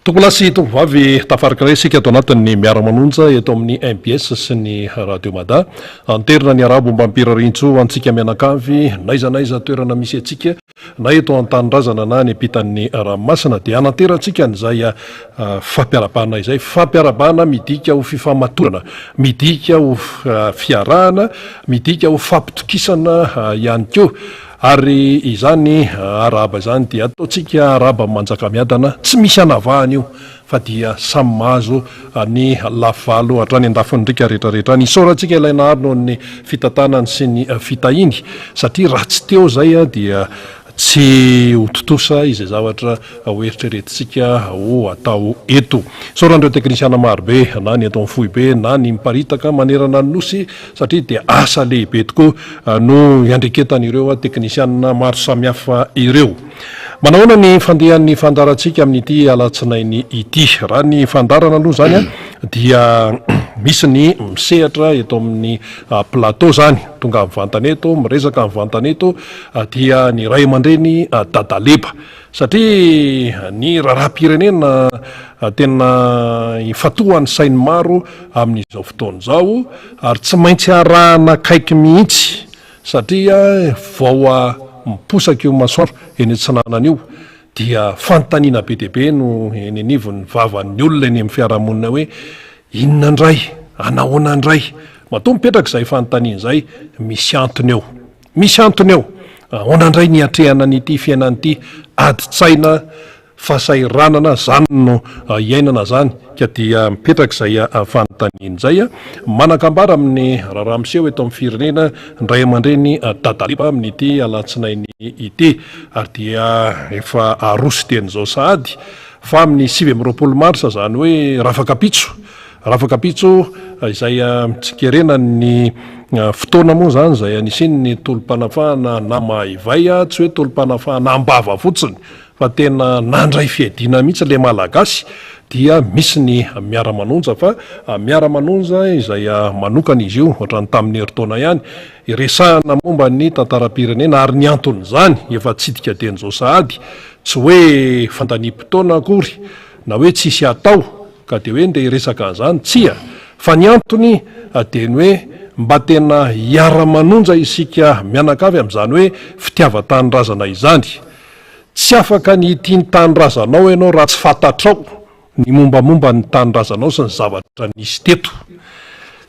Tompolahy sy tompovavy, tafaraka indray isika ato anatin'ny Miara-manonja eto amin'ny mbs sy ny Radio Mada. Anterina ny arabo ombam-pirariantsoa ho antsika mianakavy, n'aiza n'aiza toerana misy antsika, na eto an-tanindrazana na any ampitan'ny ranomasina, dia hananterantsika an'izay fampiarabana izay. Fampiarabana midika ho fifamatorana, midika ho fiarahana, midika ho fampitokisana ihany koa. Ary izany arahaba izany dia ataontsika arahaba manjakamiadana, tsy misy anavahana io fa dia samy mahazo ny lafivalo hatrany andafin'ny riaka rehetra rehetra any. Isaorantsika ilay Nahary noho ny fitantanany sy ny fitahiany satria raha tsy teo izay dia tsy ho tontosa izay zavatra ho eritreretintsika ho atao eto. Isaoran'ireo teknisiana marobe na ny eto amin'ny foibe na ny miparitaka manerana ny Nosy satria dia asa lehibe tokoa no iandreketan'ireo teknisiana maro samihafa ireo. Manahoana ny fandehan'ny fandaharantsika amin'ity alatsinainy ity? Raha ny fandaharana aloha izany dia misy ny misehatra eto amin'ny plateau izany, tonga mivantana eto, miresaka mivantana eto dia ny ray aman-dreny Dadaleba. Satria ny raharaham-pirenena tena ifantohan'ny sain'ny maro amin'izao fotoana izao ary tsy maintsy arahana akaiky mihitsy satria vao miposaka io masoandro eny atsinanana io dia fanontaniana be dia be no eny anivon'ny vavan'ny olona eny amin'ny fiarahamonina hoe inona indray? Anahoana indray? Matoa mipetraka izay fanontaniana izay misy antony eo. Misy antony eo. Ahoana indray ny hiatrehana an'ity fiainana ity? Adin-tsaina, fahasahiranana, izany no iainana izany ka dia mipetraka izay fanontaniana izay. Manan-kambara amin'ny raharaha miseho eto amin'ny firenena ny ray aman-dreny Dadaleba amin'ity alatsinainy ity ary dia efa aroso dieny izao sahady fa amin'ny 29 marsa izany hoe rafakapitso Rafakapitso izay mitsikerena ny fotoana moa izany izay anisian'ny tolom-panafahana namaivay, tsy hoe tolom-panafahana am-bava fotsiny fa tena nandray fiadiana mihitsy ilay Malagasy dia misy ny miara-manonja fa miara-manonja izay manokana izy io ohatran'ny tamin'ny herintaona ihany iresahana momba ny tantaram-pirenena ary ny anton'izany efa tsidika dieny izao sahady tsy hoe fandaniam-potoana akory na hoe tsisy atao Ka dia hoe ndeha hiresaka an'izany? Tsia! Fa ny antony dia ny hoe mba tena hiara-manonja isika mianakavy amin'izany hoe fitiavan-tanindrazana izany. Tsy afaka ny hitia ny tanindrazanao ianao raha tsy fantatrao ny mombamomba ny tanindrazanao sy ny zavatra nisy teto.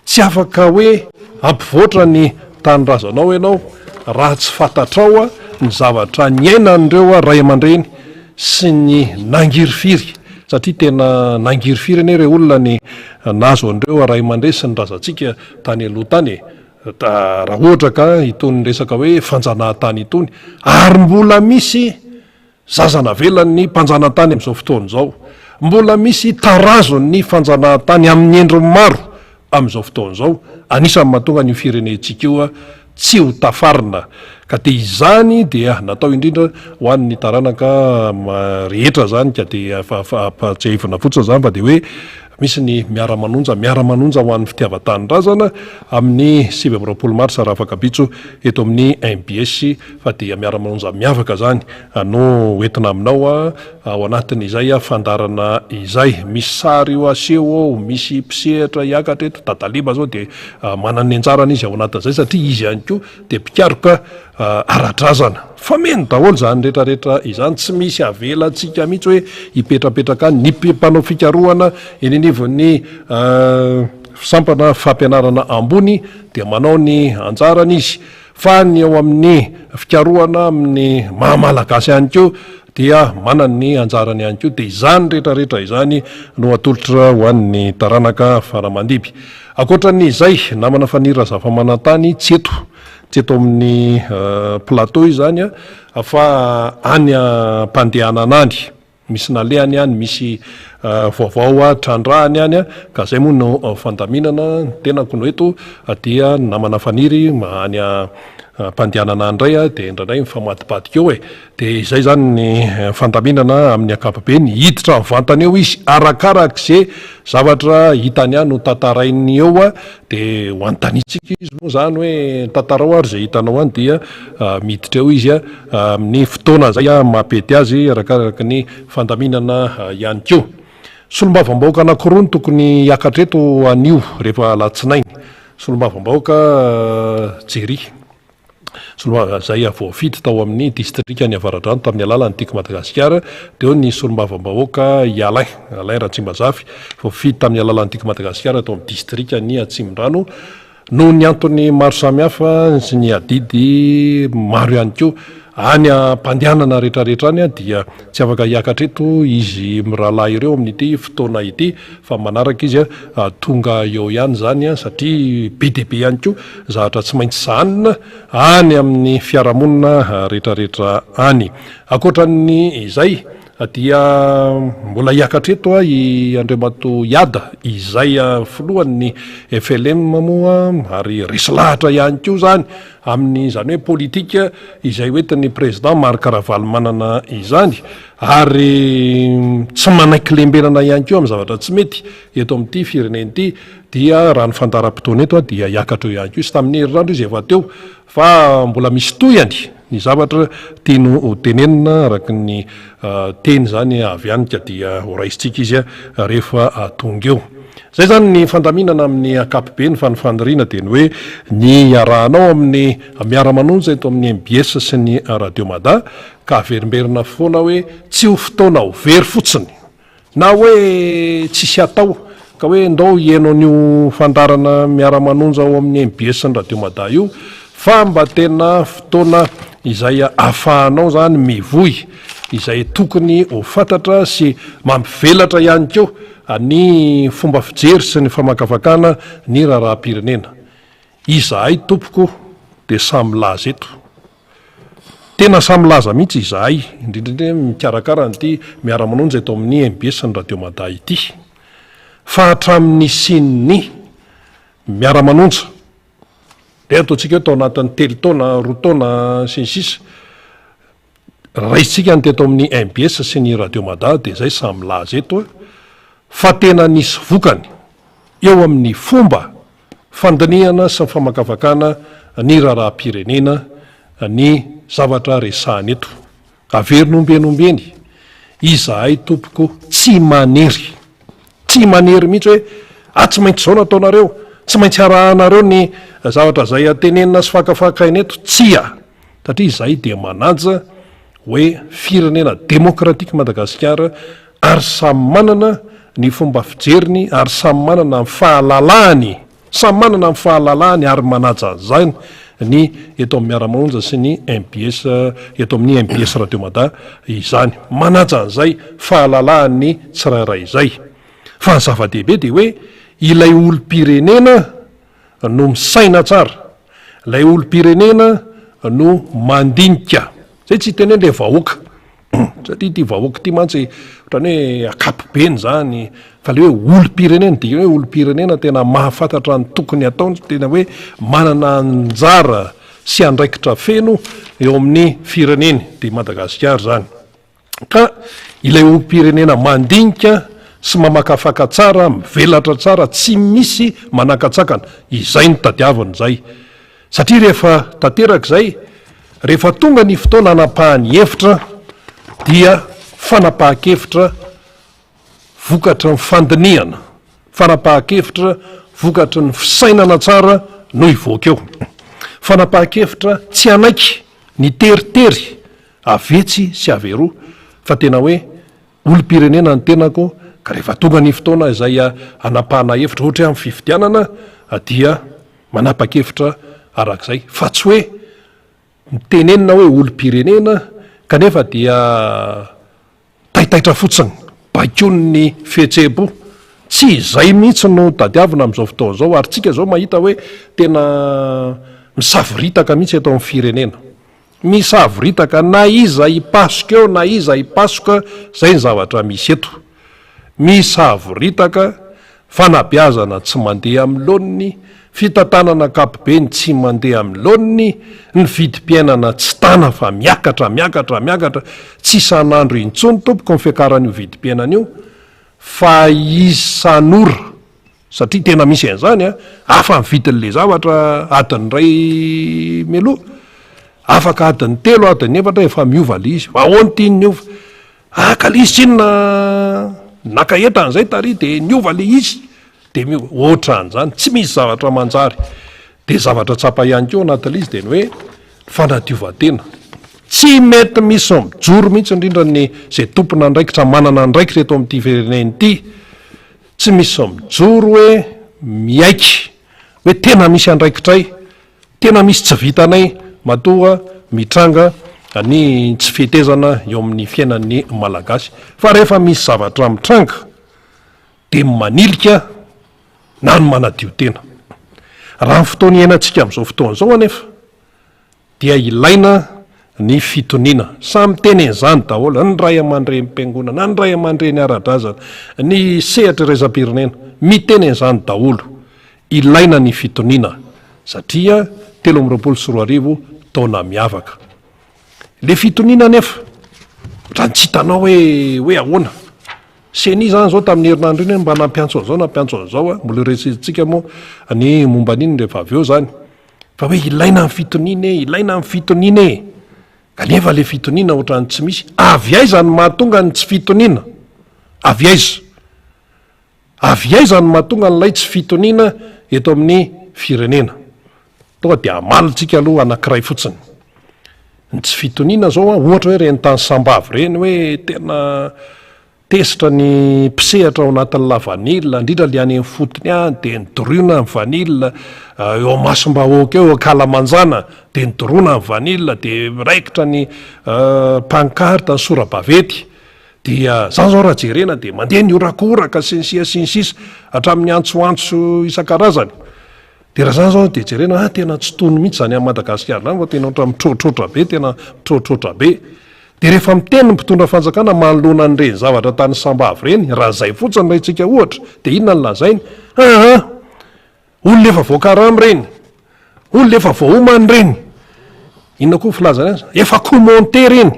Tsy afaka hoe hampivoatra ny tanindrazanao ianao raha tsy fantatrao ny zavatra niainan'ireo ray aman-dreny sy ny nangirifiry, satria tena nangirifiry anie ireo olona ny nahazo an'ireo ray aman-dreny sy ny razantsika tany aloha tany e! Raha ohatra ka itony resaka hoe fanjanahantany itony ary mbola misy Zaza navelan'ny mpanjanantany amin'izao fotoana izao. Mbola misy tarazon'ny fanjanahantany amin'ny endriny maro amin'izao fotoana izao. Anisan'ny mahatonga an'io firenentsika io tsy ho tafarina. Ka dia izany dia natao indrindra ho an'ny taranaka rehetra izany ka dia ampahatsiahivina fotsiny izany fa dia hoe misy ny miara-manonja, miara-manonja ho an'ny fitiavan-tanindrazana amin'ny 29 marsa rahafakabitso eto amin'ny mbs fa dia miara-manonja miavaka izany no hoentina aminao ao anatin'izay fandaharana izay. Misy sary io aseho ao, misy mpisehatra hiakatra eto, Dadaleba zao dia manana ny anjarany izy ao anatin'izay satria izy ihany koa dia mpikaroka ara-drazana. Fameno daholo izany rehetra rehetra izany, tsy misy avelantsika mihitsy hoe hipetrapetraka any. Ny mpanao fikarohana eny anivon'ny sampana fampianarana ambony dia manao ny anjarany izy. Fa ny ao amin'ny fikarohana amin'ny maha Malagasy ihany koa. dia manana ny anjarany ihany koa dia izany rehetra rehetra izany no atolotra ho an'ny taranaka fara-mandimby. Ankoatra ny izay, namana Faniry Razafamanantany tsy eto, tsy eto amin'ny plateau izany fa any am-pandehanana any. Misy nalehany any, misy vaovao trandrahany any ka izay moa no fandaminana, ny tenako no eto dia ny namana Faniry any am-pandehanana any indray dia indraindray mifamadibadika eo e. Dia izay izany ny fandaminana amin'ny ankapobeny, hiditra mivantana eo izy arakarak'izay zavatra hitany any ho tantarainy eo dia ho anontaniantsika izy moa izany hoe tantarao ary izay hitanao any dia miditra eo izy amin'ny fotoana izay mampety azy arakaraka ny fandaminana ihany koa. Solombavambahoaka anankiroa no tokony hiakatra eto anio rehefa alatsinainy. Solombavambahoaka Jerry. Solombava izay voafidy tao amin'ny distrikan'i Avaradrano tamin'ny alalan'ny Tiako Madagasikara, teo ny solombavambahoaka i Alain, Alain Ratsimbazafy, voafidy tamin'ny alalan'ny Tiako Madagasikara tao amin'ny distrikan'i Atsimondrano. Noho ny antony maro samihafa sy ny adidy maro ihany koa any am-pandehanana rehetrarehetra any dia tsy afaka hiakatra eto izy mirahalahy ireo amin'ity fotoana ity fa manaraka izy tonga eo ihany izany satria be dia be ihany koa zavatra tsy maintsy sahanina any amin'ny fiarahamonina rehetrarehetra any. Ankoatra ny izay dia mbola hiakatra eto i Andriamatoa Iada izay filohan'ny FLM moa ary resy lahatra ihany koa izany amin'ny izany hoe politika izay hoentin'ny Président Marc Ravalomanana izany ary tsy manaiky lembenana ihany koa amin'ny zavatra tsy mety eto amin'ity firenena ity dia raha ny fandaharam-potoana eto dia hiakatra eo ihany koa izy. Tamin'ny herinandro izy efa teo fa mbola misy tohiny ny zavatra tiany ho tenenina araka ny teny izany avy any ka dia ho raisintsika izy rehefa tonga eo. Izay izany ny fandaminana amin'ny ankapobeny fa ny faniriana dia ny hoe ny hiarahanao amin'ny miara-manonja eto amin'ny mbs sy ny Radio Mada ka averimberina foana hoe tsy ho fotoana ho very fotsiny na hoe tsisy atao ka hoe ndao hihaino an'io fandaharana miara-manonja ao amin'ny mbs sy ny Radio Mada io fa mba tena fotoana izay ahafahanao izany mivoy izay tokony ho fantatra sy mampivelatra ihany koa ny fomba fijery sy ny famakafakana ny raharaham-pirenena. Izahay tompoko dia samy milaza eto. Tena samy milaza mihitsy izahay, indrindra indrindra mikarakara an'ity Miara-manonja eto amin'ny mbs sy ny Radio Mada ity, fa hatramin'ny nisian'ny Miara-manonja, dia ataontsika hoe tao anatin'ny telo taona, roa taona, sy ny sisa, raisintsika ny teto amin'ny mbs sy ny Radio Mada dia izay samy milaza eto fa tena nisy vokany eo amin'ny fomba fandinihana sy ny famakafakana ny raharaham-pirenena ny zavatra resahana eto. Averina ombieny ombieny, izahay tompoko tsy manery, tsy manery mihitsy hoe ah tsy maintsy izao no ataonareo, tsy maintsy arahanareo ny zavatra izay tenenina sy fakafakaina eto, tsia, satria izahay dia manaja hoe firenena demokratika Madagasikara ary samy manana ny fomba fijeriny ary samy manana ny fahalalahany, samy manana ny fahalalahany ary manaja an'izany ny eto amin'ny Miara-maonja sy ny mbs, eto amin'ny mbs Radio Mada izany. Manaja an'izay fahalalahan'ny tsirairay izay. Fa ny zava-dehibe dia hoe ilay olom-pirenena no misaina tsara, ilay olom-pirenena no mandinika. Zay tsy hiteny hoe le vahoaka satria ity vahoaka ity mantsy ohatran'ny hoe ankapobeny zany fa le hoe olom-pirenena, dikany hoe olom-pirenena tena mahafantatra ny tokony hataony, tena hoe manana anjara sy andraikitra feno eo amin'ny fireneny, dia i Madagasikara zany. Ka ilay olom-pirenena mandinika sy mamakafaka tsara, mivelatra tsara, tsy misy manakatsakana, izay no tadiaviny izay. Satria rehefa tanteraka izay, rehefa tonga ny fotoana hanapahany hevitra dia fanapahan-kevitra vokatry ny fandinihana, fanapahan-kevitra vokatry ny fisainana tsara no hivoaka eo. Fanapahan-kevitra tsy hanaiky ny teritery avy etsy sy avy eroa fa tena hoe olom-pirenena ny tenako ka rehefa tonga ny fotoana izay hanapahana hevitra ohatra hoe amin'ny fifidianana dia manapa-kevitra arak'izay fa tsy hoe mitenenina hoe olom-pirenena kanefa dia. Taitaitra fotsiny, baikoin'ny fihetseham-po. Tsy izay mihitsy no tadiavina amin'izao fotoana izao ary tsika izao mahita hoe tena misavoritaka mihitsy eto amin'ny firenena. Misavoritaka na iza hipasoka eo na iza hipasoka, izay ny zavatra misy eto. Misavoritaka, fanabeazana tsy mandeha amin'ny laoniny, fitantanana ankapobeny tsy mandeha amin'ny laoniny, ny vidim-piainana tsy tana fa miakatra, miakatra, miakatra, tsy isan'andro intsony tompoko ny fiakaran'io vidim-piainana io fa isan'ora. Satria tena misy an'izany an, hafa ny vidin'ilay zavatra adiny iray mialoha, afaka adiny telo, adiny efatra efa miova ilay izy, fa ahoana ity niova? Ah ka ilay izy tsinona naka entana izay tary dia niova ilay izy, dia miova, ohatran'izany, tsy misy zavatra manjary. Dia zavatra tsapa ihany koa ao anatin'ilay izy dia ny hoe fanadiovan-tena. Tsy mety misy mijoro mihitsy indrindra ny izay tompon'andraikitra manana andraikitra eto amin'ity firenena ity, Tsy misy mijoro hoe miaiky hoe tena misy andraikitray, tena misy tsy vitanay matoa mitranga ny tsy fetezana eo amin'ny fiainan'ny Malagasy. Fa rehefa misy zavatra mitranga dia ny manilika na ny manadio tena. Raha ny fotoana iainantsika amin'izao fotoana izao anefa dia ilaina ny fitoniana. Samy miteny an'izany daholo, ny ray aman-drenim-piangonana, ny ray aman-dreny ara-drazana, ny sehatra iraisam-pirenena, miteny an'izany daholo. Ilaina ny fitoniana satria 2023 taona miavaka. Le fitoniana anefa, ohatran'ny tsy hitanao hoe hoe ahoana. Ceni izany izao tamin'ny herinandro iny hoe mba nampiantso an'izao, nampiantso an'izao, mbola horesahintsika moa ny momba an'iny rehefa avy eo izany. Fa hoe ilaina ny fitoniana e, ilaina ny fitoniana e! Kanefa le fitoniana ohatran'ny tsy misy. Avy aiza no mahatonga ny tsy fitoniana? Avy aiza? Avy aiza no mahatonga an'ilay tsy fitoniana eto amin'ny firenena? Tonga dia hamaly tsika aloha anankiray fotsiny. Ny tsy fitoniana zao an, ohatra hoe ireny tany Sambavy ireny hoe tena Tezitra ny mpisehatra ao anatin'ny lavanila, indrindra ilay any amin'ny fotony any, dia nidoroina ny vanila, eo amasom-bahoaka eo, ankalamanjana, dia nidoroina ny vanila, dia miraikitra ny pancarte, ny sora-baventy. Dia izany izao raha jerena dia mandeha ny horakoraka sy ny sisa sy ny sisa, hatramin'ny antsoantso isan-karazany. Dia raha izany izao dia jerena, ah tena tsy tony mihitsy izany any Madagasikara izany fa tena ohatran'ny mitroatroatra be, tena mitroatroatra be. Dia rehefa miteny ny mpitondra fanjakana manoloana an'ireny zavatra tany Sambavy ireny, raha izay fotsiny raintsika ohatra, dia inona no lazainy? Aa! Olona efa voakarama ireny, olona efa voaomana ireny, inona koa ny filazany azy? Efa commenté ireny.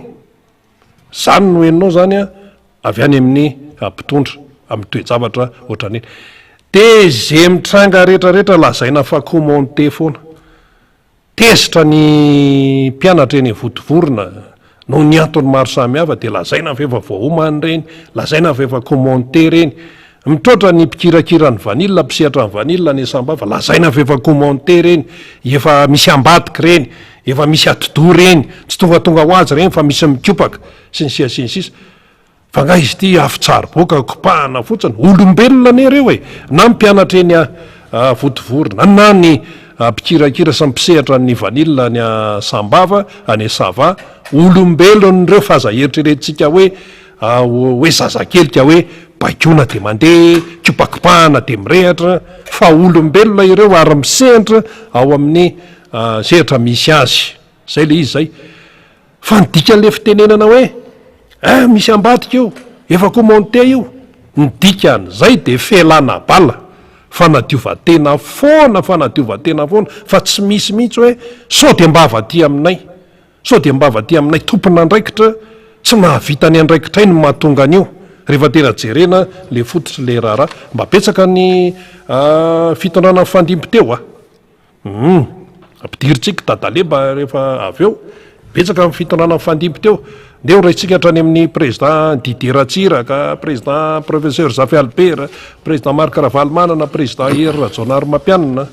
Izany no henonao izany avy any amin'ny mpitondra, amin'ny toe-javatra ohatran'iny. Dia izay mitranga rehetra rehetra lazaina fa commenté foana. Tezitra ny mpianatra eny Vontovorona noho ny antony maro samihafa dia lazaina fa efa voaomana ireny, lazaina fa efa commenté ireny. Mitroatra ny mpikirakira ny vanille, mpisehatra ny vanille any Sambava, lazaina fa efa commenté ireny, efa misy ambadika ireny, efa misy atidoha ireny, tsy tongatonga ho azy ireny fa misy mikopaka, sy ny sisa sy ny sisa. Fa nga izy ity afo tsariboka kopahana fotsiny? Olombelona anie ireo e! Na ny mpianatra eny Vontovorona, na ny mpikirakira sy ny mpisehatra ny vanille any Sambava, any Sava, olombelona ireo fa aza eritreretintsika hoe hoe zazakely ka hoe baikoina dia mandeha, kopakopahana dia mirehatra, fa olombelona ireo ary misehatra ao amin'ny sehatra misy azy. Zay le izy zay. Fa ny dikan'ilay fitenenana hoe eh misy ambadika io, efa commenté io, ny dikan'izay dia felana bala, fanadiovan-tena foana, fanadiovan-tena foana, fa tsy misy mihitsy hoe sao dia mba avy aty aminay, sao dia mba avy aty aminay tompon'andraikitra tsy nahavita ny andraikitray no mahatonga an'io, rehefa tena jerena ilay fototr'ilay raharaha. Mba betsaka ny fitondrana nifandimby teo a. Humm! Ampidirintsika Dadaleba rehefa avy eo. Betsaka ny fitondrana nifandimby teo. Ndeha ho raisintsika hatrany amin'ny Président Didier Ratsiraka, Président Professeur Zafy Albert, Président Marc Ravalomanana, Président Hery Rajaonarimampianina.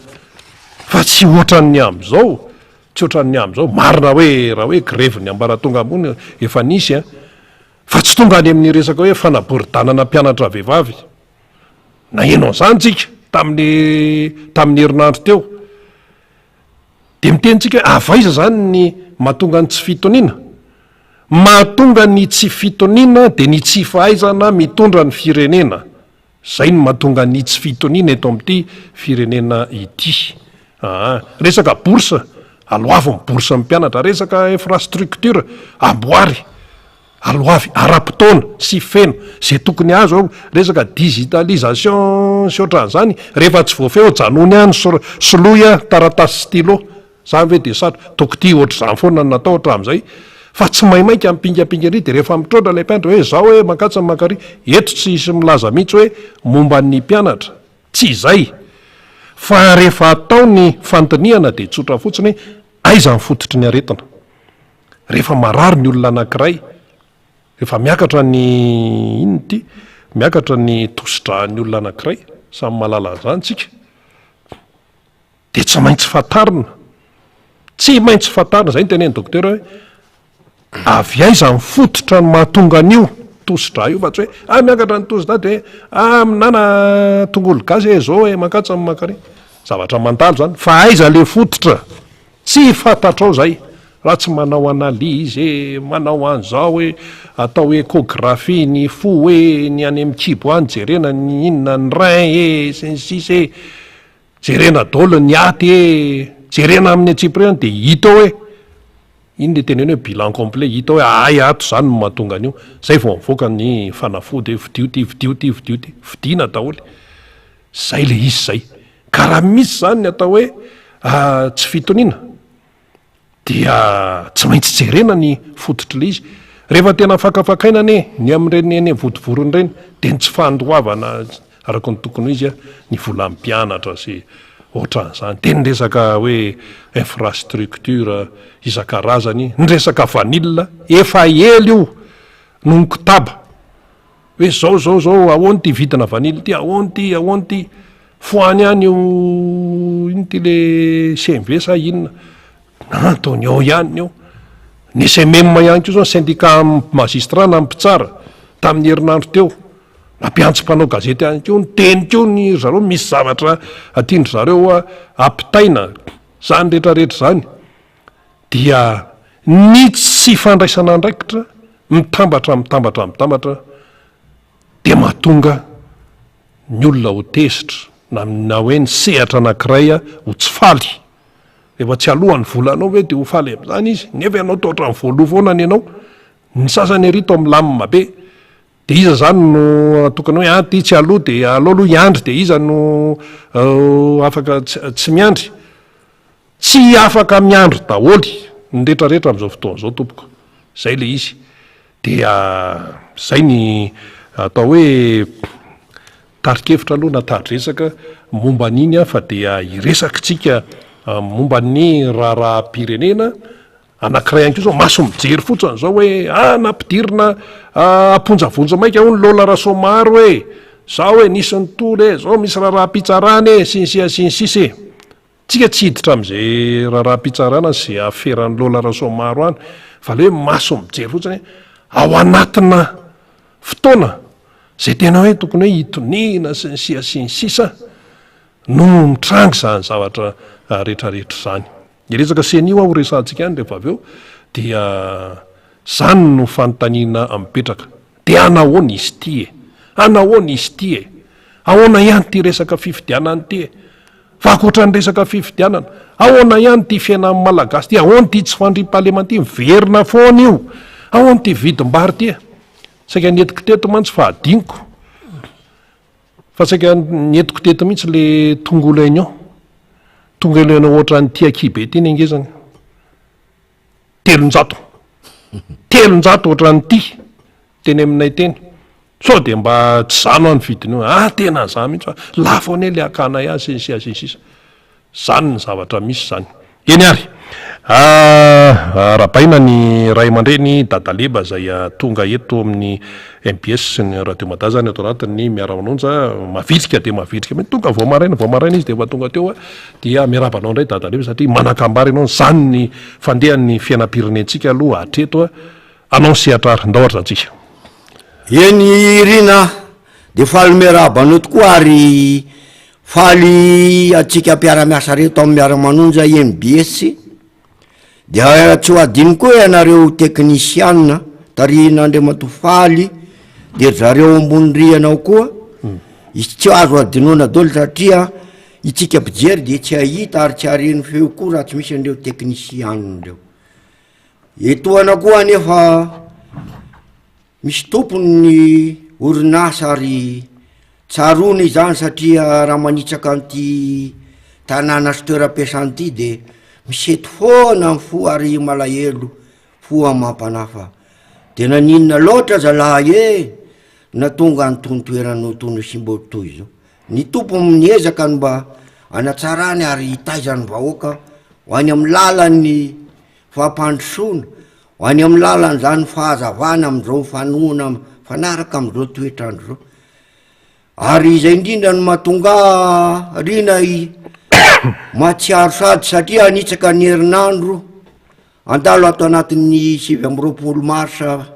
Fa tsy ohatran'ny amin'izao, tsy ohatran'ny amin'izao. Marina hoe raha hoe grevin'ny ambaratonga ambony efa nisy an! Fa tsy tonga any amin'ny resaka hoe fanaboridanana mpianatra vehivavy. Naheno an'izany tsika tamin'ny tamin'ny herinandro teo. Dia miteny tsika hoe avy aiza izany ny mahatonga ny tsy fitoniana? Mahatonga ny tsy fitoniana dia ny tsy fahaizana mitondra ny firenena. Zay no mahatonga ny tsy fitoniana eto amin'ity firenena ity. Aa. Resaka bourse, aloavy ny bourse ny mpianatra. Resaka infrastructure, amboary, aloavy ara-potoana sy feno izay tokony azo ao. Resaka digitalisation sy ohatran'izany, rehefa tsy voafehy ao janony any, soloy taratasy stylo. Zany ve dia sarotra? Toko ity ohatr'izany foana no natao hatramin'izay fa tsy maimaika mipingapinga ery dia rehefa mitroatra ilay mpianatra hoe zao hoe mankatsy ny mankary, eto tsy hisy milaza mihitsy hoe momba ny mpianatra, tsy izay fa rehefa atao ny fandinihana dia tsotra fotsiny hoe aiza ny fototry ny aretina? Rehefa marary ny olona anankiray, rehefa miakatra ny inona ity? Miakatra ny tosi-dràn'ny olona anankiray, samy mahalala an'izany tsika. Dia tsy maintsy fantarina, tsy maintsy fantarina, izay no tenenin'ny dokotera hoe avy aiza ny fototra ny mahatonga an'io tosi-drà io fa tsy hoe ah miakatra ny tosi-drà dia hoe ah mihinana tongolo gasy e zao e mankatsa ny mankary, zavatra mandalo izany fa aiza le fototra, tsy fantatrao izay raha tsy manao analyse e, manao an'izao e, atao echographie ny fo e, ny any amin'ny kibo any jerena ny inona ny rein e sy ny sisa e. Jerena daholo ny aty e! Jerena amin'ny antsipiriany dia hita eo hoe iny le teneno hoe bilan complet, hita hoe hay ato izany no mahatonga an'io, zay vao mivoaka ny fanafody hoe vidio ity, vidio ity, vidio ity, vidiana daholo. Zay le izy zay. Ka raha misy izany ny atao hoe tsy fitoniana, Dia tsy maintsy jerena ny fototr'ilay izy. Rehefa tena fakafakaina anie ny amin'ireny eny Vontovorona ireny dia ny tsy fandoavana araka ny tokony ho izy ny volan'ny mpianatra sy ohatran'izany. Dia ny resaka hoe infrastructure isan-karazany, ny resaka vanille, efa ela io no nikotaba. Hoe zao zao zao, ahoana ity vidina vanille ity, ahoana ity, ahoana ity. Fohany ihany io, inona ity le CMV sa inona. Nantony ao ihany io. Ny SMM ihany koa zao, ny syndicat magistrat na ny mpitsara, tamin'ny herinandro teo, nampiantso mpanao gazety ihany koa, niteny koa ny ry zareo, misy zavatra tian-dry zareo ampitaina, zany rehetra rehetra zany. Dia ny tsy fandraisana andraikitra mitambatra mitambatra mitambatra dia mahatonga ny olona ho tezitra na na hoe ny sehatra anankiray ho tsy faly. Rehefa tsy aloha ny volanao ve dia ho faly amin'izany izy? Nefa ianao toa ohatran'ny voaloa foana ny anao. Ny sasany ery toa milamina be. Dia iza izany no tokony hoe ah ty tsy aloha dia aleo aloha hiandry dia iza no afaka tsy miandry? Tsy afaka miandry daholo ny rehetra rehetra amin'izao fotoana izao tompoko. Izay ilay izy. Dia izay ny atao hoe tari-kevitra aloha na tari-dresaka momba an'iny fa dia hiresaka isika momba ny raharaham-pirenena. Anankiray ihany koa izao maso mijery fotsiny izao hoe ah nampidirina am-ponja vonjimaika hono Lola Rasoamaro e! Izao e nisy nitory e! Izao misy raharaham-pitsarana e! Sy ny sisa sy ny sisa e! Tsika tsy hiditra amin'izay raharaham-pitsarana sy izay aferan'i Lola Rasoamaro any fa le hoe maso mijery fotsiny hoe ao anatina fotoana izay tena hoe tokony hoe hitoniana sy ny sia sy ny sisa no mitranga izany zavatra rehetrarehetra izany. Ny resaka ceni hoa ho resahantsika ihany rehefa avy eo dia izany no fanontaniana mipetraka. Dia anahoana izy ity e? Anahoana izy ity e? Ahoana ihany ity resaka fifidianana ity e? Fa ankoatra ny resaka fifidianana, ahoana ihany ity fiainan'ny Malagasy ity, ahoana ity tsy fandriampahalemana ity, miverina foana io, ahoana ity vidim-bary ity e? Saika nentiko teto mantsy fa adinoko, fa saika nentiko teto mihitsy le tongolo oignon, tongolo oignon ohatran'ity ankihibe ity ny angezany. 300, 300 ohatran'ity teny aminay teny, sao dia mba tsy zany hoa ny vidiny io, ah tena za mihitsy fa lafo anie le hakanay azy sy ny sisa sy ny sisa, zany ny zavatra misy zany. Eny ary, arahabaina ny ray aman-dreny Dadaleba izay tonga eto amin'ny mbs sy ny Radio Mada zany ato anatin'ny Miara-manonja, mavitrika dia mavitrika mihitsy, tonga vao maraina, vao maraina izy dia efa tonga teo. Dia miarahaba anao indray Dada Leva satria manan-kambara ianao, izany ny fandehan'ny fiainam-pirenentsika aloha hatreto a! Anao ny sehatra ary, ndao ary izany tsika. Eny Irina a! Dia faly miarahaba anao tokoa ary faly antsika mpiara-miasa reto amin'ny Miara-manonja mbs. Dia tsy ho adino koa ianareo teknisiana tarihin'Andriamatoa Faly de ry zareo ambony rihana ao koa, izy tsy azo adinoina daholo satria itsika mpijery de tsy hahita ary tsy hahare ny feo koa raha tsy misy an'ireo teknisiana ireo. Etoana koa anefa Misy tompony ny orinasa ary tsaroana izany satria raha manitsaka an'ity tanàna sy toeram-piasana ity de misento foana ny fo ary malahelo fo amam-panahy fa de naninona loatra zalahy e natonga an'itony toerana itony ho simba toy izao. Ny tompony miezaka ny mba hanatsarany ary hitaizany vahoaka ho any amin'ny lalan'ny fampandrosoana Ho any amin'ny lalan'izany fahazavana amin'izao fanohana mifanaraka amin'izao toetr'andro izao. Ary izay indrindra no mahatonga ahy Rina i mahatsiaro sady satria hanitsaka ny herinandro handalo ato anatin'ny 29 marsa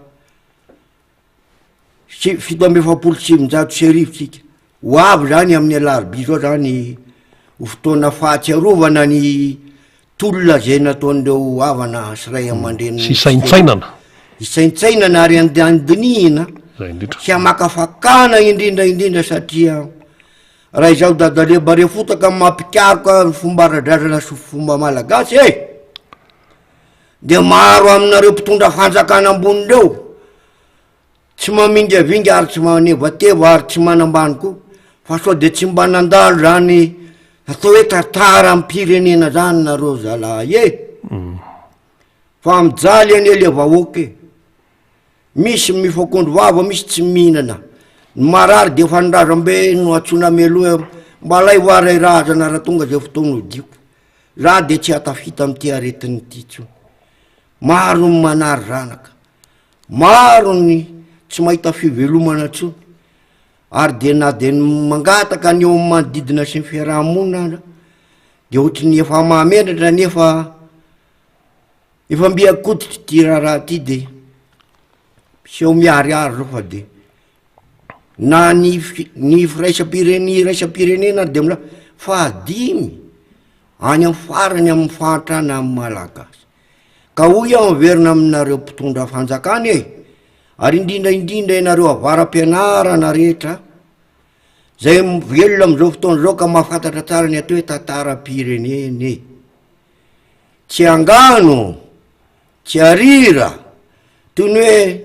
1947 tsika. Ho avy zany amin'ny alarobia zao zany ho fotoana fahatsiarovana ny tolona zay nataon'ireo havana sy ray aman-dreny. Sy hisaintsainana. Hisaintsainana ary andinihina Zay indrindra. sy hamakafakana indrindra indrindra satria raha izaho Dadaleba Refotaka mampikaroka ny fomba ara-drazana sy fomba malagasy e! Dia maro aminareo mpitondra fanjakana ambony ireo Tsy mamingavinga ary tsy manevateva ary tsy manambany koa fa sao de tsy mba nandalo zany atao hoe tantaram-pirenena zany nareo zalahy e! Fa mijaly anie le vahoaka e! Misy mifakondro vava, misy tsy mihinana, ny marary de efa ny razambe no antsoina mialoha hoe mba alaivo ary ray razana raha tonga zay fotoana hodiako, za de tsy ahatafita am'ty aretina ity tsony, maro ny manary zanaka. Maro ny tsy mahita fivelomana intsony ary dia na dia ny mangataka ny eo amin'ny manodidina sy ny fiaraha-monina aza de ohatry ny efa mahamenatra nefa efa mby an-koditra ity raharaha ity de miseho miharihary zao fa de na ny fi- ny firaisam-pirene- iraisam-pirenena ary de mila fahadimy any amin'ny farany amin'ny fahantrana amin'ny Malagasy. Ka hoy aho miverina aminareo mpitondra fanjakana e, ary indrindra indrindra ianareo avara-pianarana rehetra, zay velona amin'izao fotoana izao ka mahafantatra tsara ny atao hoe tantaram-pirenena e. Tsy angano, tsy arira, toy ny hoe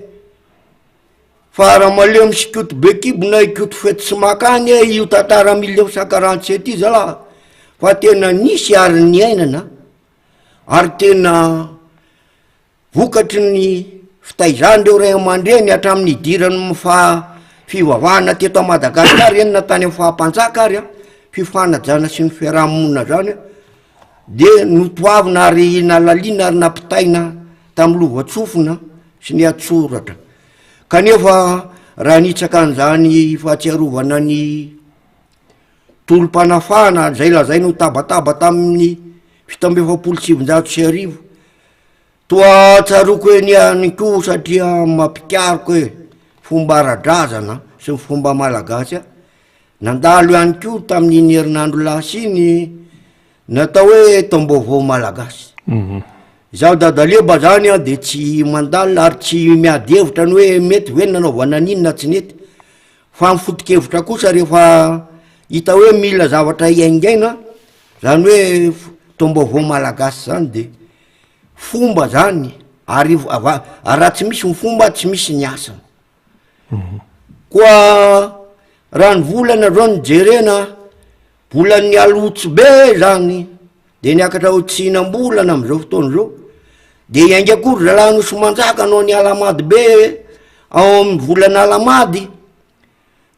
fa raha malemy sy koto be kibo na i koto fety tsy maka any e io tantara 1947 io zalahy, fa tena nisy ary niainana. Ary tena vokatry ny fitaizan'ireo ray aman-dreny hatramin'ny nidiran'ny faha fivavahana teto Madagasikara, eny na tany amin'ny faha-mpanjaka ary an, fifanajana sy ny fiaraha-monina zany an, de notoavina ary nalalina ary nampitaina tamin'ny lovantsofina sy ny an-tsoratra. Kanefa raha nitsaka an'izany fahatsiarovana ny Tolom-panafahana izay lazaina ho tabataba tamin'ny 1947. Toa tsaroako eny ihany koa satria mampikaroka e, fomba ara-drazana sy ny fomba malagasy aho. Nandalo ihany koa tamin'iny herinandro lasa iny ny atao hoe taom-baovao malagasy. Izaho Dadaleba zany an de tsy mandalina ary tsy miady hevitra ny hoe mety ve ny nanaovana an'iny na tsy nety. Fa ny foto-kevitra kosa rehefa hita hoe mila zavatra hiaingaina, zany hoe taom-baovao malagasy zany de fomba zany ary ava- ary raha tsy misy ny fomba tsy misy ny asa. Koa raha ny volana zao no jerena, volan'ny alotsy be zany. De niakatra ho tsy hihinam-bolana am'izao fotoana izao, de hiainga koa ry zalahy Anosimanjaka hanao ny Alahamady be ao amin'ny volana Alahamady,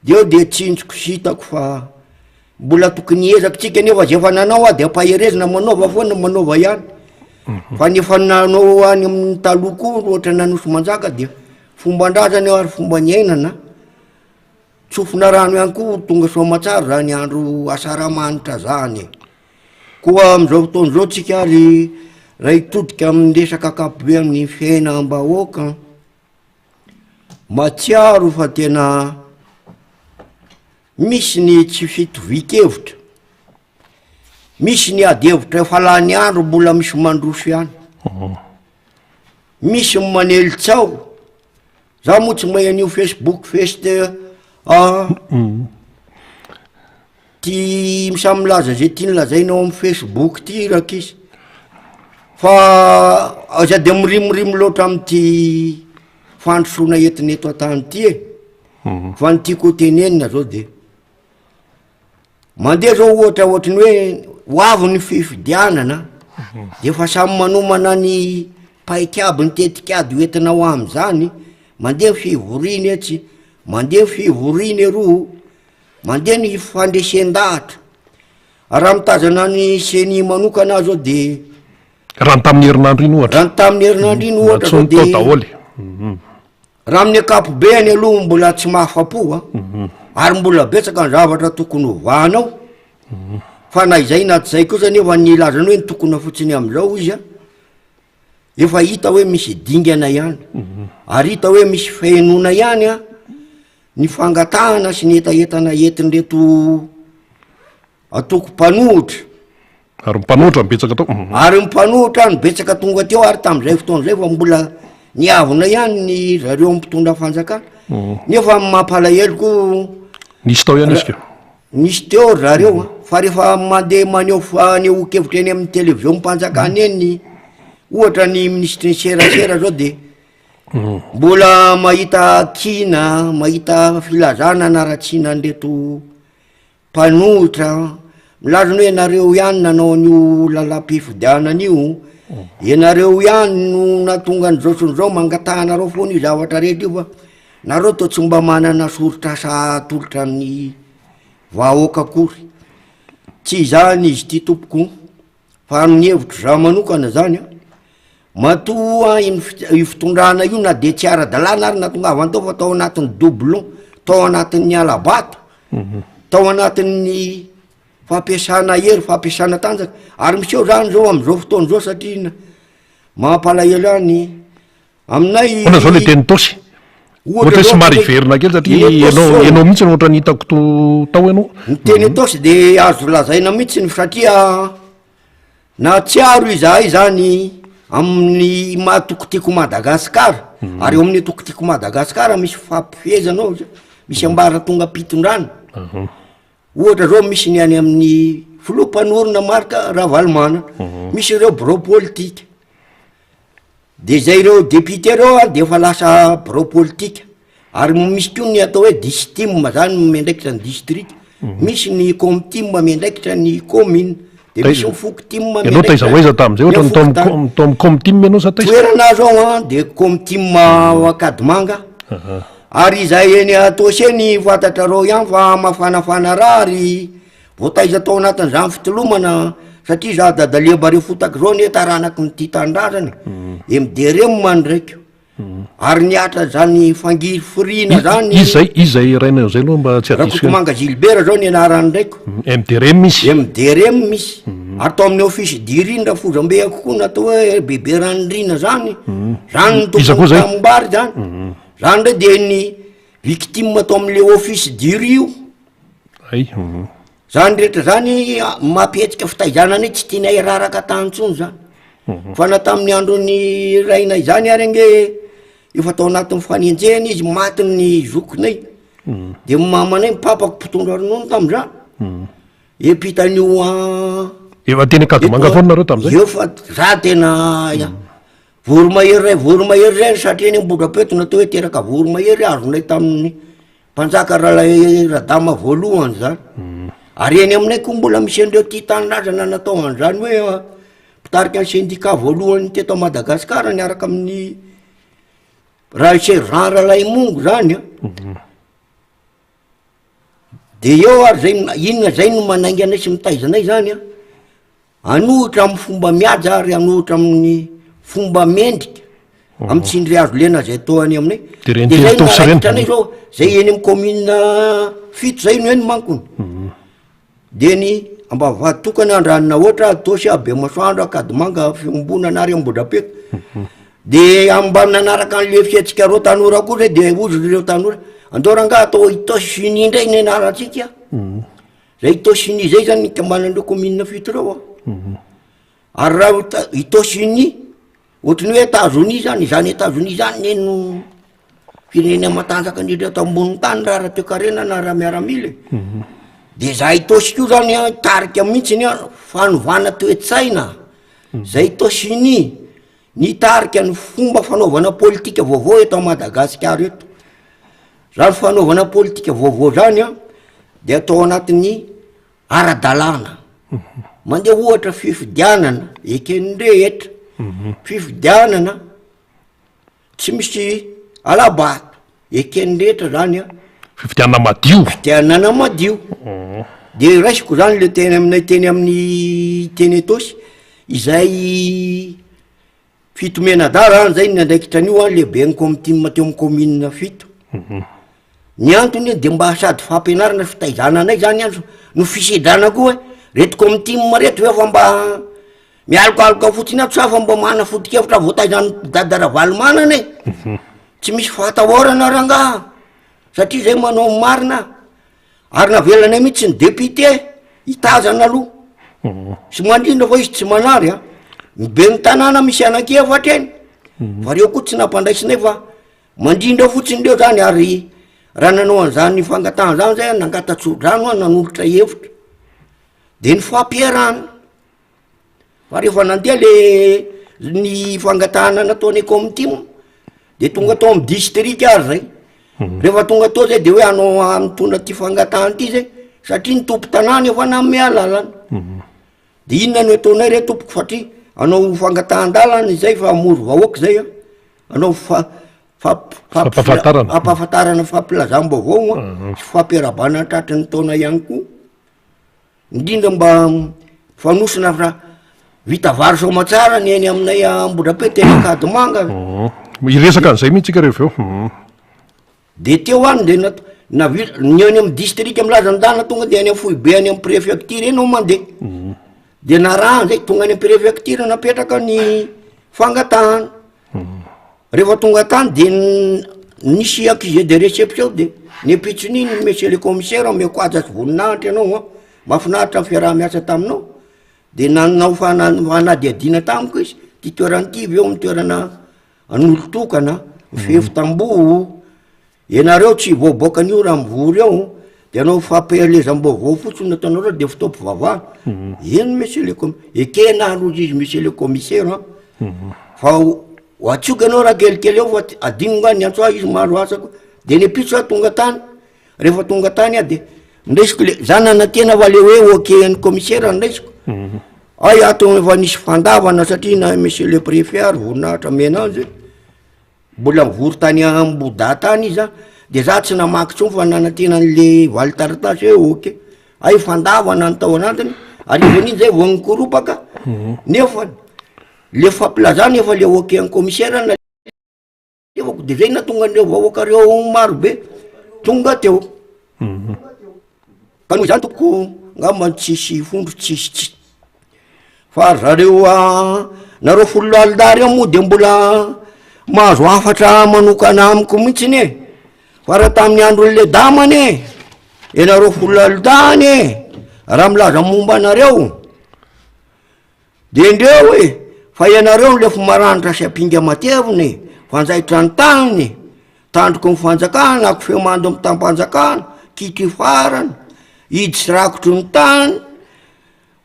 de eo de tsinjoko sy hitako fa mbola tokony hiezaka tsika nefa zay efa nanao aho de ampaherezina manaova foana manaova ihany, fa ny efa nanao any amin'ny taloha koa ohatra ny Anosimanjaka de fomban-drazana io ary fomba niainana, tsofina rano ihany koa tonga soamantsara zany andro asaramanitra zany e. Koa amin'izao fotoana izao tsika ary raha hitodika amin'ny resaka ankapobe amin'ny fiainam-bahoaka, mahatsiaro fa tena misy ny tsy fitovian-kevitra, misy ny ady hevitra efa lany andro mbola misy mandroso ihany. Misy ny manely tsaho, za moa tsy mahay an'io facebook fest a ty samy milaza zay tiany lazaina ao amy facebook ty rankizy, fa aza de mirimorimo loatra am'ty fandrosoana entina eto an-tany ty e, fa ny tiako ho tenenina zao de. Mandeha zao ohatra ohatry ny hoe ho avy ny fifidianana de efa samy manomana ny paik'ady ny tetik'ady ho entina ho am'zany, mandeha ny fivoriana etsy, mandeha ny fivoriana eroa, mandeha ny fandresen-dahatra, raha mitazana ny ceni manokana aho zao de. Raha ny tamin'ny herinandro iny ohatra. Raha ny tamin'ny herinandro iny ohatra zao de. Nantsoiny tao daholo. Raha amin'ny ankapobeany aloha mbola tsy mahafa-po a, ary mbola betsaka ny zavatra tokony hovahana ao, fa na izay na tsy izay kosa anefa ny ilazana hoe nitokona fotsiny amin'izao izy a, efa hita hoe misy dingana ihany, ary hita hoe misy fahenoana ihany a, ny fangatahana sy ny hetahetana entin'ireto Antoko mpanohitra. Ary ny mpanohitra no betsaka tao. Ary ny mpanohitra no betsaka tonga teo ary tamin'izay fotoana izay fa mbola niavona ihany ny zareo mpitondra fanjakana. Nefa ny mampalahelo koa. Nisy tao ihany izy ka. Nisy teo ry zareo a, fa rehefa mandeha maneho fanehoan-kevitra eny amin'ny televiziom-panjakana eny, ohatra ny minisitry ny serasera zao de mbola mahita kiana, mahita filazana anaratsiana an'ireto Mpanohitra, milaza ny hoe ianareo ihany nanao an'io lalam-pifidianana io, ianareo ihany no nahatonga an'izao sy an'izao, mangataha anareo foana io zavatra rehetra io fa nareo toa tsy mba manana soritr'asa atolotra ny vahoaka akory. Tsy izany izy ity tompoko fa ny hevitro za manokana zany an, matoa iny fit- io fitondrana io na de tsy ara-dalàna ary nahatongavany tao fa tao anatin'ny doublon, tao anatin'ny hala-bato, tao anatin'ny fampiasana hery, fampiasana tanjaka, ary miseho zany zao am'zao fotoana zao satria na- mampalahelo ahy ny aminay. Ahoana zao le teny Itaosy? Ohatra hoe somary hiverina kely satria ianao ianao mihitsy no ohatran'ny hitako to- tao ianao. Ny teny Itaosy de azo lazaina mihitsiny satria Nahatsiaro izahay izany amin'ny maha toko tiako Madagasikara, ary eo amin'ny toko tiako Madagasikara misy fampifehezana ao, misy ambaratongam-pitondrana. Ohatra zao misy ny any amin'ny filoha mpanorina Marc Ravalomanana, misy ireo birao politika. De zay ireo député reo a de efa lasa birao politika, ary misy koa ny atao hoe distim zany miandraikitra ny district, misy ny comtim miandraikitra ny commune, de misy ny fokotim Ianao taiza ho aiza tamin'izay ohatra ny tao amin'ny com- tao amin'ny comtim ianao sa taiza? Toerana zao an de comtim ao Ankadimanga, ary izay eny Antaosy eny fantatrareo ihany fa mafanafana raha ary Voataiza tao anatin'izany fitolomana satria za dadaleba refotaka zao anie taranaky ny tia tanindrazana e, MDRM ny raiko ary nihatra zany fangirifiriana zany. Iza zay, iza zay rainao zay aloha mba tsy hadiso. Rakotomanga Gilbert zao ny anaran'ny raiko. MDRM izy. MDRM izy. Ary tao amin'ny office d'Iry ny rafozambehako koa natao hoe Bebe Ranirina zany. Zany ny Iza koa tompon'ny zay? tanimbary zany. Zany ndray de ny victime tao amin'le office d'Iry io. Hay, hum. Zany rehetra zany mampihetsika fitaizana anay tsy tianay raraka tany intsony zany. Fa na tamin'ny andron'ny rainay zany ary ange efa tao anatin'ny fanenjehana izy, maty ny zokinay. De ny mamanay, ny papako mpitondra ronono tam'zany. Empitan'io an- Efa teny Ankadimanga eto foana nareo tam'zay? Efa, za tena ya. Voromahery ray, voromahery zay satria eny Ambohidrapeto natao hoe teraka voromahery azonay tamin'ny Mpanjaka Ralay Radama voalohany zany. Ary eny aminay koa mbola misy an'ireo tia tanindrazana natao an'izany hoe mpitarika ny sendika voalohany teto Madagasikara niaraka amin'ny Rahaisy Jean Ralaimongo zany an. De eo ary zay, inona zay no manainga anay sy mitaiza anay zany an. Hanohitra amin'ny fomba mihaja ary hanohitra amin'ny fomba mendrika amin'ny tsindry hazo lena izay atao any aminay. De ireny De zay teny no sy ireny. naraikitra anay zao, zay eny amin'ny commune fito zay no eny mankony. De ny Ambavahaditokana, Andranonahoatra, Antaosy, Bemasoandro, Ankadimanga, Fiombonana ary Ambohidrapeto. De mba nanaraka an'le fihetsika reo tanora koa zay de hozy reo tanora, andao rangaha atao Itaosy Unie indray ny anarantsika. Zay Itaosy Unie zay zany nikambanan'ireo commune fito ireo an. Ary raha Itaosy Unie. Ohatry ny hoe Etazonia zany, izany Etazonia zany ne no firenena matanjaka indrindra eto ambonin'ny tany raha ara-toekarena na ara-miaramila e. De zahay Itaosy koa zany an, hitarika mihitsiny an, fanovana toe-tsaina, zay Itaosy iny nitarika ny fomba fanaovana politika vaovao eto Madagasikara eto. Zany fanaovana politika vaovao zany an, de atao anatin'ny ara-dalàna. Mandeha ohatra fifidianana eken'ny rehetra, fifidianana tsy misy ala-bato, eken'ny rehetra zany an. Fifidianana madio. Fifidianana madio. De raisiko zany le teny aminay teny amin'ny teny Itaosy, izay Fitomenadahy zany zay ny andraikitra an'io an, lehiben'ny comtim teo amin'ny commune fito. Ny antony de mba sady fampianarana sy fitaizana anay zany an, no fisedrana koa hoe reto comtim reto ve fa mba mialokaloka fotsiny ato sa fa mba mana foto-kevitra voataizan'i dada Ravalomanana e? Tsy misy fahatahorana rangaha satria zay manao ny marina. Ary navelanay mihitsy ny député hitazana aloha sy mandrindra fa izy tsy manary a, ny ben'ny tanàna misy anaky efatra eny fa reo koa tsy nampandraisinay fa mandrindra fotsiny reo zany ary raha nanao an'izany fangatahana zany zay nangata-tsodrano aho nanolotra hevitra de ny fampiarahana. Fa rehefa nandeha le ny fangatahana nataonay comtim de tonga tao amy district ary zay, rehefa tonga tao zay de hoe hanao mitondra ty fangatahana ty zay satria ny tompon-tanàna efa nanome alalana, de inona no ataonay re tompoko satria hanao fangatahan-dalana izay fa hamory vahoaka zay an, hanao fa- famp- Fampahafantarana. fampahafantarana fampilazam-baovao an sy fampiarahabana tratry ny taona ihany koa. Indrindra mba fanosona fa vita vary soamatsara ny eny aminay Ambohidrapeto teny Ankadimanga. Hiresaka an'izay mihitsy tsika rehefa avy eo. De teo any de nat- navi- ny any amin'ny distrika milaza ny dana tonga de any amin'ny foibe any amin'ny préfecture eny aho mandeha. De narahana zay tonga any amin'ny préfecture napetraka ny fangatahana. Rehefa tonga tany de nisy accusé de réception de ny ampitson'iny monsieur le commissaire omeko haja sy voninahitra ianao an, mahafinaritra ny fiaraha-miasa taminao, de nanao fana- fanadihadiana tamiko izy, ty toerana ty ve eo amy toerana an'olon-tokana, mifefy tamboho, Ianareo tsy voaboaka an'io raha mivory eo de anao fampielezam-baovao fotsiny no ataonareo de fotoam-pivavahana. Eny monsieur le com- ekena ary hozy izy monsieur le commissaire an, fa ho antsoiko ianao raha kelikely eo fa t- adino nga niantso ahy izy maro asa koa, de ny ampitso aho tonga tany, rehefa tonga tany aho de ndraisiko le, za nanantena fa le hoe ok an'ny commissaire no raisiko, hay ato efa nisy fandavana satria na monsieur le préfet ary voninahitra omena azy. Mbola nivory tany Ambohidahy tany izy an, de za tsy namaky intsony fa nanantena an'le valin-taratasy hoe ok, hay fandavana ny tao anatiny, harivan'iny zay vao nikoropaka, nefa le fampilazana efa le ok an'ny commissaire nalefako de zay nahatonga an'ireo vahoaka reo maro be tonga teo. Ka noho izany tompoko ngamba tsisy fondro tsisy tsy fa ry zareo nareo foloalindahy reo moa de mbola mahazo hafatra manokana amiko mihitsiny e, fa raha tamin'ny andron'le dama anie ianareo foloalindahy anie raha milaza momba anareo de ndreo e, fa ianareo no lefo maranitra sy ampinga matevina e, fanjaitra ny tany. Tandroky ny fanjakana, kofehy mando amin'ny tam-panjakana, kitro ifarana, hidy sy rakotry ny tany,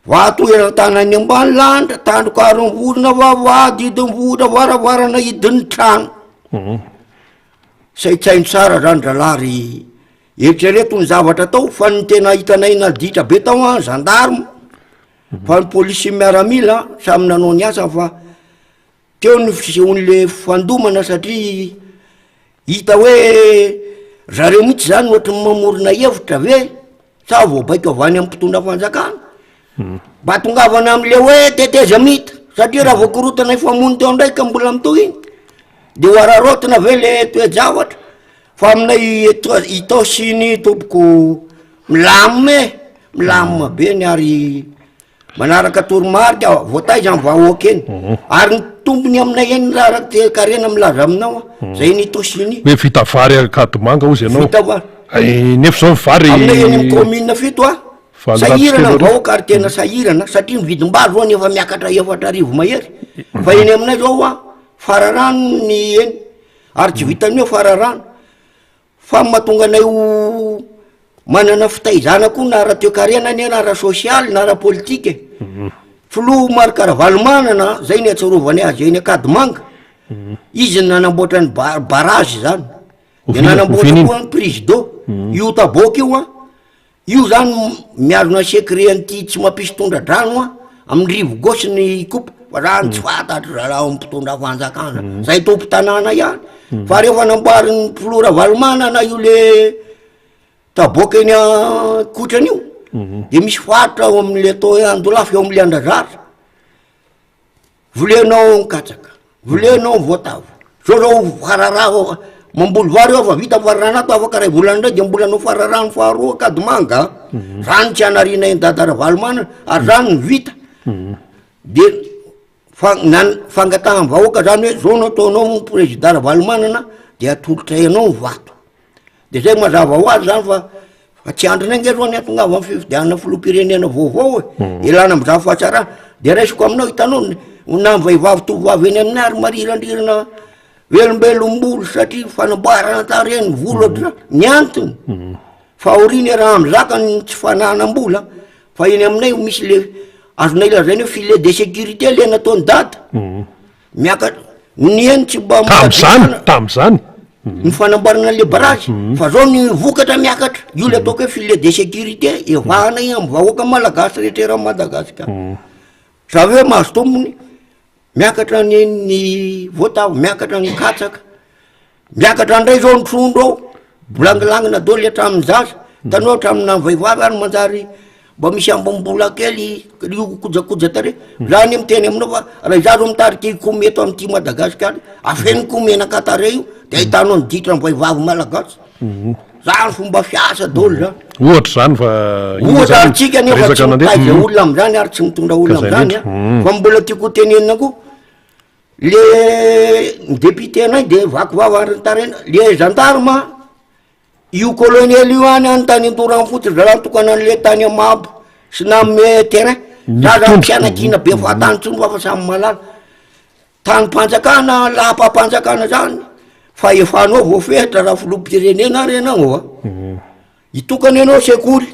vato eran-tanan'ny ambany lanitra, tandroka aron'ny vorona vavahady, hidin'ny vohitra varavarana, hidin'ny trano. Saintsaino tsara zany dralahy ry eritrereto ny zavatra atao fa ny tena hitanay naditra be tao an, gendarme, fa ny polisy sy ny miaramila samy nanao ny asany fa Teo ny fisehoan'le fifandomana satria hita hoe zareo mihitsy zany ohatry ny mamorona hevitra ve sa voabaiko avy any amin'ny mpitondra fanjakana? Mba tongavana am'le hoe tetezamita satria raha vao korontana hifamono teo indray ka mbola mitohy iny de ho araraotina ve le toe-javatra? Fa aminay eto Itaosy iny tompoko milamina e, milamina be ny ary Manaraka toromarika voataiza ny vahoaka eny. Mhm. Ary ny tompony aminay eny raha raha toe-karena milaza aminao a, mhm. zay ny Itaosy Hoe vita vary Ankadimanga hozy ianao. Vita vary. Ay, nefa zao ny vary. Aminay eny amin'ny commune fito a. Sahirana ny vahoaka ary tena sahirana satria ny vidim-bary zao efa miakatra 4000 mahery. Fa eny aminay zao a. Fararano ny eny ary tsy vitan'ny hoe fararano fa ny mahatonga anay ho manana fitaizana koa na ara-toekarena anie na ara-sosialy na ara-politika e. Filoha Marc Ravalomanana zay ny atsiarovany azy eny Ankadimanga, izy no nanamboatra ny ba- barrage zany, de nanamboatra koa ny prise d'eau, io taboaka io an, Io zany mihazona secret an'ity tsy mampisy tondra-drano an, amin'ny rive gauche ny Ikopa, fa zany tsy fantatry zalahy ao mpitondra fanjakana, zay tompon-tanàna ihany, fa rehefa namboarin'ny filoha Ravalomanana io le taboaka eny Ankotrana io, de misy faritra ao amin'le atao hoe Andolafy eo amin'le Andrazara, Volenao ny katsaka, volenao ny voatavo. Zao zao fararano mamboly vary aho fa vita fararano ato afaka ray volana indray de mbola hanao fararano faharoa Ankadimanga a. Zany tsy hanarianay an'i Dada Ravalomanana ary zany no vita. De fa- nan- fangatahan'ny vahoaka zany hoe zao no ataonao président Ravalomanana de atolotray anao ny vato. De zay mazava ho azy zany fa fa tsy andrinay nge aloha ny hatongavan'ny amin'ny fifidianana filoham-pirenena vaovao e, hmm. ilana am'izany fahatsarana. De raisiko aminao hitanao na ny vehivavy tovovavy eny aminay ary marirandrirana velombelom-bolo satria fanamboarana tarehy ny volo hmm. ohatry ny antony. Hmm. Fahoriana raha mizaka ny tsy fananam-bola fa eny aminay misy le azonay lazaina hoe filet de sécurité le nataon'i dada. Miakatra ny eny tsy mba Tamin'izany, tamin'izany. Ny fanamboarana an'le barrage fa zao ny vokatra miakatra, io le ataoko hoe filet de sécurité evahana iny amin'ny vahoaka malagasy rehetra eran'i Madagasikara. Zany hoe mahazo tombony, miakatra ny ny voatavo, miakatra ny katsaka, Miakatra ndray zao ny trondro ao, bolangilangina daholo hatramin'ny zaza, hitanao hatramin'ny na ny vehivavy ary manjary mba misy ambim-bola kely io kojakoja tarehy, za anie miteny aminao fa raha izaho zao mitarika hikomy eto amin'ity Madagasikara ity, afeniko menaka tarehy io de ahitanao ny ditran'ny vehivavy malagasy, zany fomba fiasa daholo zany. Ohatra zany fa iny Ohatra zany ary tsika nefa tsy resaka nandeha. mitaiza olona am'zany ary tsy mitondra olona Ka zay am'zany a, indrindra. fa mbola tiako ho tenenina koa, Le ny député anay de vaky vava ary nitaraina, le gendarme io colonel io any any tany Andoranfotsy ry zalahy nitokana an'le tany Amabo sy nanome terrain, za zany tsy hanakiana be fahatany intsony fa fa samy mahalala, tanim-panjakana lapam-panjakana zany fahefanao voafehitra raha filoham-pirenena ary ianao a, hitokana ianao sekoly.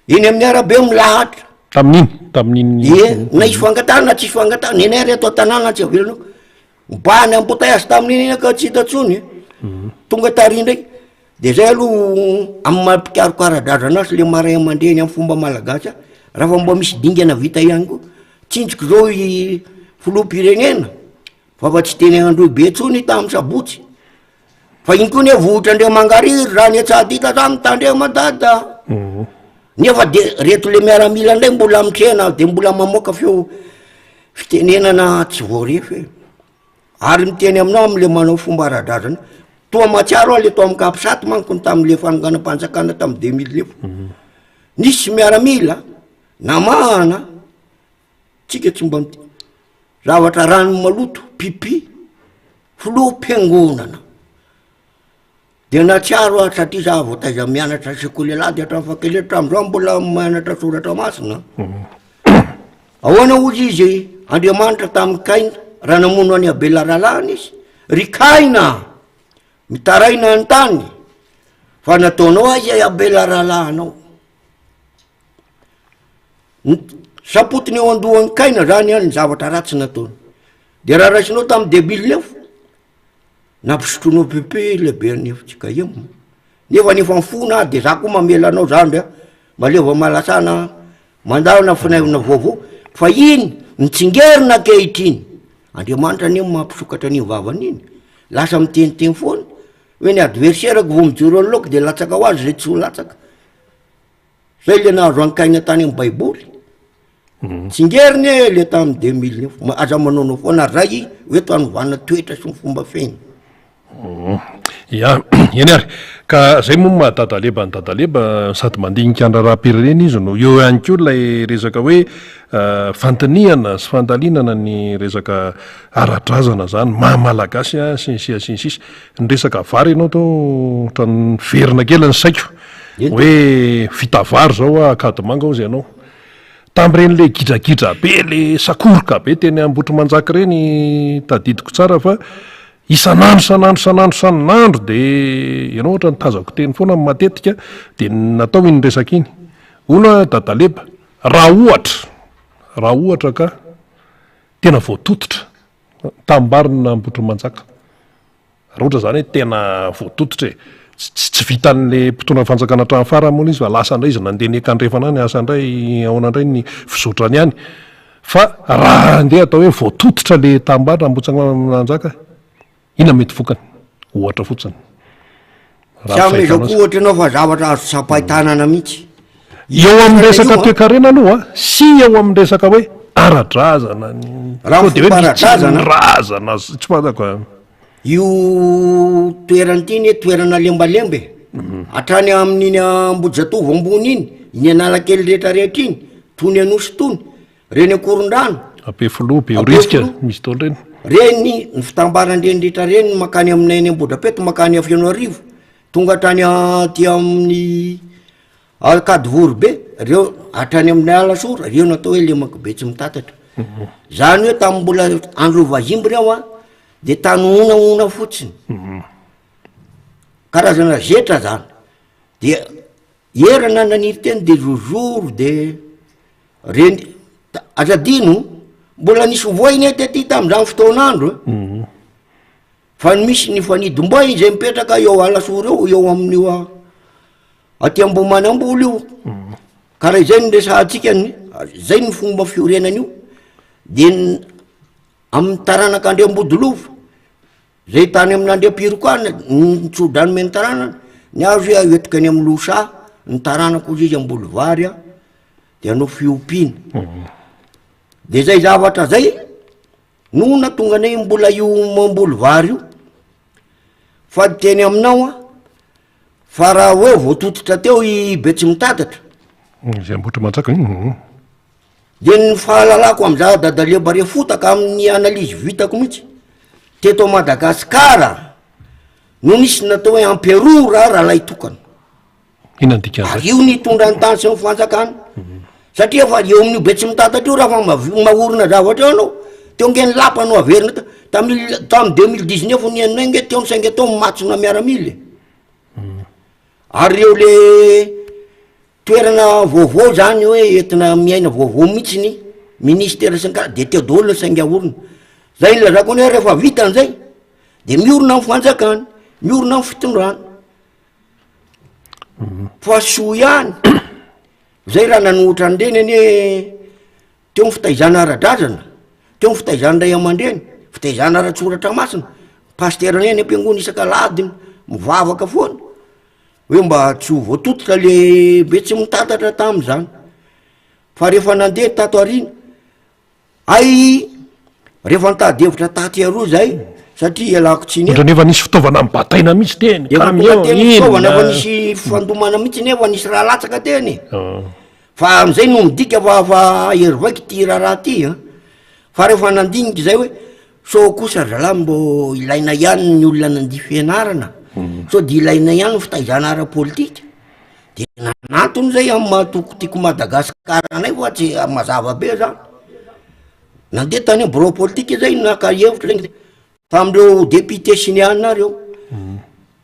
Eny amin'ny arabe milahatra. Tamin'iny, tamin'iny. Ie, na hisy fangatahana na tsisy fangatahana, nenay ary ato an-tanàna tsy avelanao. Mibahana embouteillage tamin'iny iny ka tsy hita intsony e. Mhm. Tonga tary indray. De zay aloha amin'ny maha mpikaroka ara-drazana azy le maha ray aman-dreny amin'ny fomba malagasy ahy, raha vao mba misy dingana vita ihany koa, tsinjoko zao i filoham-pirenena fa fa tsy teny Androhibe intsony tamin'ny sabotsy. Fa iny koa ne vohitra Andriamangariry raha ny Antsahadinta zany mitandrema dada. Mhm. Nefa de reto le miaramila ndray mbola mitrena de mbola mamoaka feo fitenenana tsy voarefy e. Ary miteny aminao amle manao fomba ara-drazana. Toa mahatsiaro aho le tao amin'ny Capsat manko ny tamin'le fanonganam-panjakana tamin'ny 2009. Mhm. Nisy miaramila namahana tsika tsy mba mite- zavatra rano maloto pipi Filoham-piangonana. Dia nahatsiaro aho satria za vao taiza mianatra sekoly alahady hatramin'ny fahakeliny hatramin'izao mbola mianatra soratra masina. Ahoana hozy izy Andriamanitra tamin'i Kaina raha namono an'i Abela rahalahiny izy? Ry Kaina, mitaraina ny tany fa nataonao aiza i Abela rahalahinao? Sapotiny eo an-dohan'i Kaina zany an ny zavatra ratsy nataony. De raha raisinao tamin'ny débile nefo, nampisotroinao PP lehibe an'ny fjkm, nefa nefa mifona aho de za koa mamela anao zandry a, maleva malasana mandalina finaivina vaovao, fa iny mitsingerina ankehitriny, Andriamanitra anie mampisokatra an'iny vavany iny, lasa miteniteny foana, hoe ny adversaire-ko vao mijoro anoloako de latsaka ho azy zay tsy ho latsaka. Zay le nahazo an'i Kaina tany amin'ny baiboly. Tsingerina e le tamin'ny 2009, aza manaonao foana ary zay hoeto hanovana toetra sy ny fomba fiaina. Ya, eny ary. Ka zay moa maha dadaleba an'i dadaleba, sady mandinika ny raharaham-pirenena izy no eo ihany koa ilay resaka hoe fandinihana sy fandalinana ny resaka ara-drazana zany, maha malagasy sy ny sisa sy ny sisa. Ny resaka vary ianao tao ohatran'ny niverina kely ny saiko. Hoe vita vary zao a Ankadimanga hozy ianao. Tamin'ireny le gidragidra be le sakoroka be teny Ambohitrimanjaka ireny tadidiko tsara fa isan'andro isan'andro isan'andro isan'andro de ianao ohatra ny tazako teny foana matetika de natao iny resaka iny. Hono a Dadaleba, raha ohatra, raha ohatra ka tena voatototra tamim-barina Ambohitrimanjaka. Raha ohatra izany hoe tena voatototra e, tsy tsy vitan'le mpitondra fanjakana hatramin'ny farany moa ilay izy fa lasa indray izy nandeha niankandrefana any, asa indray ahoana indray ny fizotrany any. Fa raha andeha atao hoe voatototra le tanimbary Ambohitsimanjaka, inona mety vokany? Ohatra fotsiny. Raha Tsy amezako ohatra ianao fa zavatra azo tsapain-tanana mihitsy. Eo amin'ny resaka toekarena aloha sy eo amin'ny resaka hoe ara-drazana, Raha sao dia hoe fomba misy ara-drazana. razana sy tsy fantako a. Io toerana ity anie toerana lembalemba e, hatrany amin'iny Ambohijatovo ambony iny, iny Analakely rehetrarehetra iny, tony Anosy tony, reny Ankorondrano. Ampefiloha, Behoririka, misy daholo reny. Reny, ny fitambaran-dreny rehetra reny mankany aminay any Ambohidrapeto, mankany Fenoarivo, tonga hatrany aty amin'ny Ankadivoribe, reo hatrany amin'ny Alasora, reo no atao hoe lemaka be tsy mitatatra. Zany hoe tamin'ny mbola andro vazimba reo an, de tany honahona fotsiny. Karazana zetra zany. De erana naniry teny de zozoro de reny, aza adino, mbola nisy voay anie tety tamin'izany fotoan'andro e. Fa ny misy ny fanidim-boay izay mipetraka eo Alasora eo, eo amin'io aty Ambohimanambola io. Ka raha izay no resahantsika ny, zay ny fomba fiorenana io, de ny amin'ny taranak'Andriambodilova, zay tany amin'Andriampirokana, ny tso-drano omeny taranany, ny azy hoe entiko any amin'ny losa, ny taranako hozy izy hamboly vary an, de hanao fiompiana. De zay zavatra zay no nahatonga anay mbola io mamboly vary io, fa ny teny aminao an, fa raha hoe voatototra teo i Betsimitatatra, Izay Ambohitrimanjaka iny. De ny fahalalako am'za dadaleba refotaka amin'ny analyse vitako mihitsy, teto Madagasikara no nisy natao hoe amperora Ralaitokana. Inona ny dikan'izay? Ary io nitondra ny tany sy ny fanjakana. Satria efa eo amin'io Betsimitatatra io raha fa mavi- mahorina zavatra eo anao, teo nge ny lapa no averina teo. Tamin'ny tamin'ny 2019 ny henonay nge teo ny sainga teo ny matsona miaramila e. Ary ireo le toerana vaovao zany hoe entina miaina vaovao mihitsy ny ministera sy ny kara de teo daholo ny sainga orina. Zay nilazako anao hoe rehefa vita an'izay de miorina ny fanjakana, miorina ny fitondrana. Fa soa ihany, zay raha nanohitra an'ireny anie teo ny fitaizana ara-drazana, teo ny fitaizan'ny ray aman-dreny, fitaizana ara-tsoratra masina, pasitera any am-piangonana isak'alahady mivavaka foana, hoe mba tsy ho voatototra le be tsy mitatatra tam'zany, fa rehefa nandeha tato aoriana, Hay rehefa nitady hevitra taty aroa zahay satria ialako tsiny Ohatran'ny efa nisy fitaovana nibataina mihitsy teny, Efa tonga camion, teny ny fitaovana, efa inona. nisy fifandomana mihitsy nefa nisy raha latsaka teny e. Ah. Fa am'zay no midika fa fa hery vaika ity raharaha ity an. Fa rehefa nandinika zay hoe sao kosa ry zalahy mbô ilaina ihany ny olona nandia fianarana, sao de ilaina ihany ny fitaizana ara-politika. De nanantona zay amin'ny maha toko tiako Madagasikara anay fa tsy mazava be zany. Nandeha tany amin'ny birao politika zay naka hevitra zay tamin'ireo député sy ny anona reo.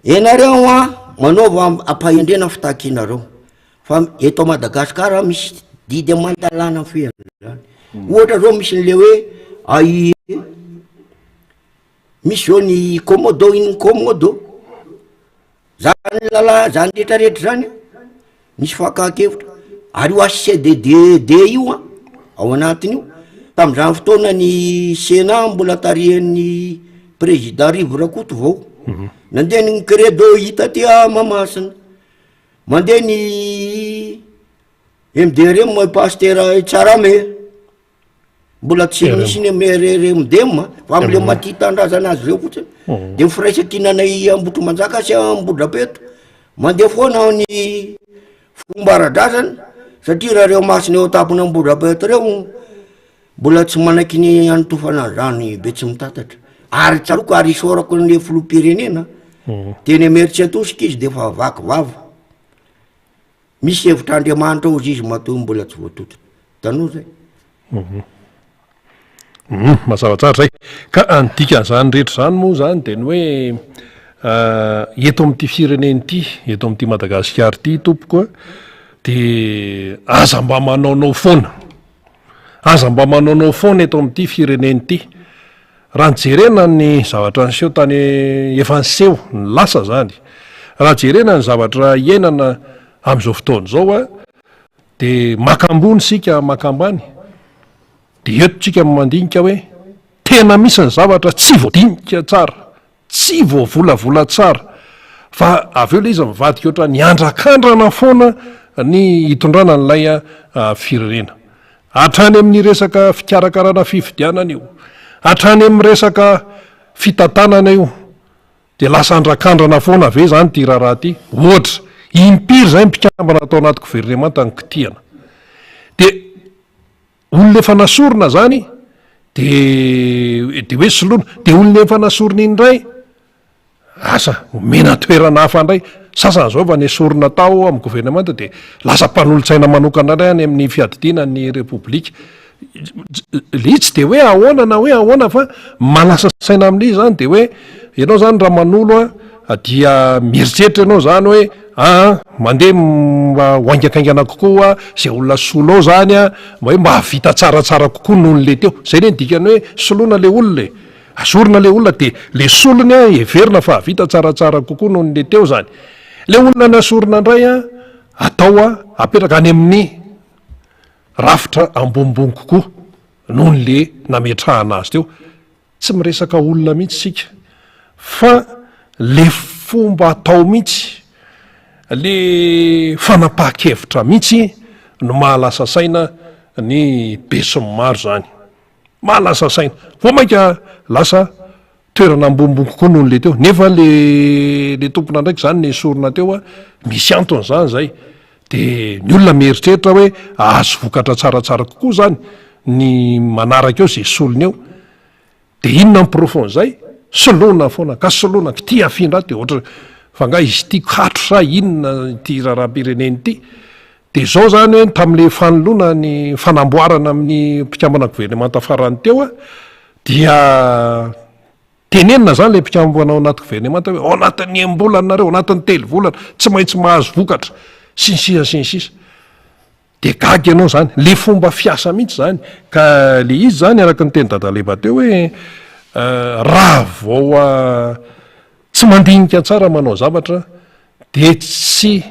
Ianareo an, manaova ampahendrena fitakianareo fa eto Madagasikara misy didy aman-dalàna mifehy an'izany. Ohatra zao misy an'le hoe AIE, misy zao ny Komodo in Komodo. Zany lalà zany retraretra zany an, misy fakan-kevitra, ary io HCDDD io an, ao anatin'io, tam'zany fotoana ny sénat mbola tarihan'ny président Rivo Rakotovao, nandeha ny credo hita aty Mahamasina, mandeha ny MDRM pasitera Tsarahame. Mbola tsy nisy ny MRRMDM fa amle maha tia tanindrazana azy ireo fotsiny. De ny firaisankinanay Ambohitrimanjaka sy Ambohidrapeto mandeha foana ny fomba ara-drazana satria raha reo masina eo an-tampon'Ambohidrapeto reo mbola tsy manaiky ny hanotofana an'izany Betsimitatatra. Ary tsaroako ary isaorako an'le filoham-pirenena teny Imerintsiatosika izy de efa vaky vava. Misy hevitr'Andriamanitra hozy izy matoa mbola tsy voatototra. Hitanao zay? Hum, mazava tsara zay. Ka ny dikan'izany rehetra izany moa zany dia ny hoe eto amin'ity firenena ity, eto amin'ity Madagasikara ity tompoko a, dia aza mba manaonao foana, aza mba manaonao foana eto amin'ity firenena ity. Raha ny jerena ny zavatra niseho tany efa niseho, ny lasa zany, raha jerena ny zavatra iainana amin'izao fotoana izao a, dia maka ambony isika maka ambany, dia eto tsika no mandinika hoe tena misy ny zavatra tsy voadinika tsara, tsy voavolavola tsara, fa avy eo ilay izy mivadika ohatran'ny andrakandrana foana ny hitondrana an'ilay firenena. Hatrany amin'ny resaka fikarakarana fifidianana io, hatrany amin'ny resaka fitantanana io, dia lasa andrakandrana foana ve izany ity raharaha ity? Ohatra, impiry izay ny mpikambana tao anaty governemanta no kitihana? Dia olona efa nasorina izany dia dia hoe soloina, dia olona efa nasorina iny indray Asa omena toerana hafa indray. Sasany izao efa nesorina tao amin'ny governemanta dia lasa mpanolotsaina manokana indray any amin'ny fiadidiana ny Repoblika. Ilay izy tsy dia hoe ahoana na hoe ahoana fa mahalasa saina amin'ilay izy izany dia hoe ianao izany raha manolo an, dia mieritreritra ianao izany hoe aa mandeha mba ho haingankaingana kokoa izay olona solo ao izany an, mba hoe mba hahavita tsaratsara kokoa noho an'ilay teo. Izay anie ny dikan'ny hoe soloina ilay olona e. Asorina le olona de le solony an heverina fa hahavita tsaratsara kokoa noho ny le teo zany. Le olona nasorina ndray an atao an apetraka any amin'ny rafitra ambonimbony kokoa noho ny le nametrahana azy teo. Tsy miresaka olona mihitsy isika fa le fomba atao mihitsy, le fanapahan-kevitra mihitsy no mahalasa saina ny besinimaro zany. Mahalasa saina. Vao mainka lasa toerana ambonimbony kokoa noho le teo. Nefa le le tompon'andraikitra zany nesorina teo a, misy antony zany zay. De ny olona mieritreritra hoe ahazo vokatra tsaratsara kokoa zany ny manaraka eo zay solony eo. De inona ny porofon'izay? Soloina foana ka soloina, k'ity afindra ato de ohatra fa nga izy ity katro sa inona ity raharaham-pirenena ity? De zao zany hoe tamin'le fanoloana ny fanamboarana amin'ny mpikambana governemanta farany teo a, dia tenenina zany le mpikambana ao anaty governemanta hoe ao anatin'ny enim-bolana nareo, ao anatin'ny telo volana tsy maintsy mahazo vokatra sy ny sisa sy ny sisa. De gaga ianao zany, le fomba fiasa mihitsy zany, ka le izy zany araka ny teny Dadaleba teo hoe raha vao tsy mandinika tsara manao zavatra de tsy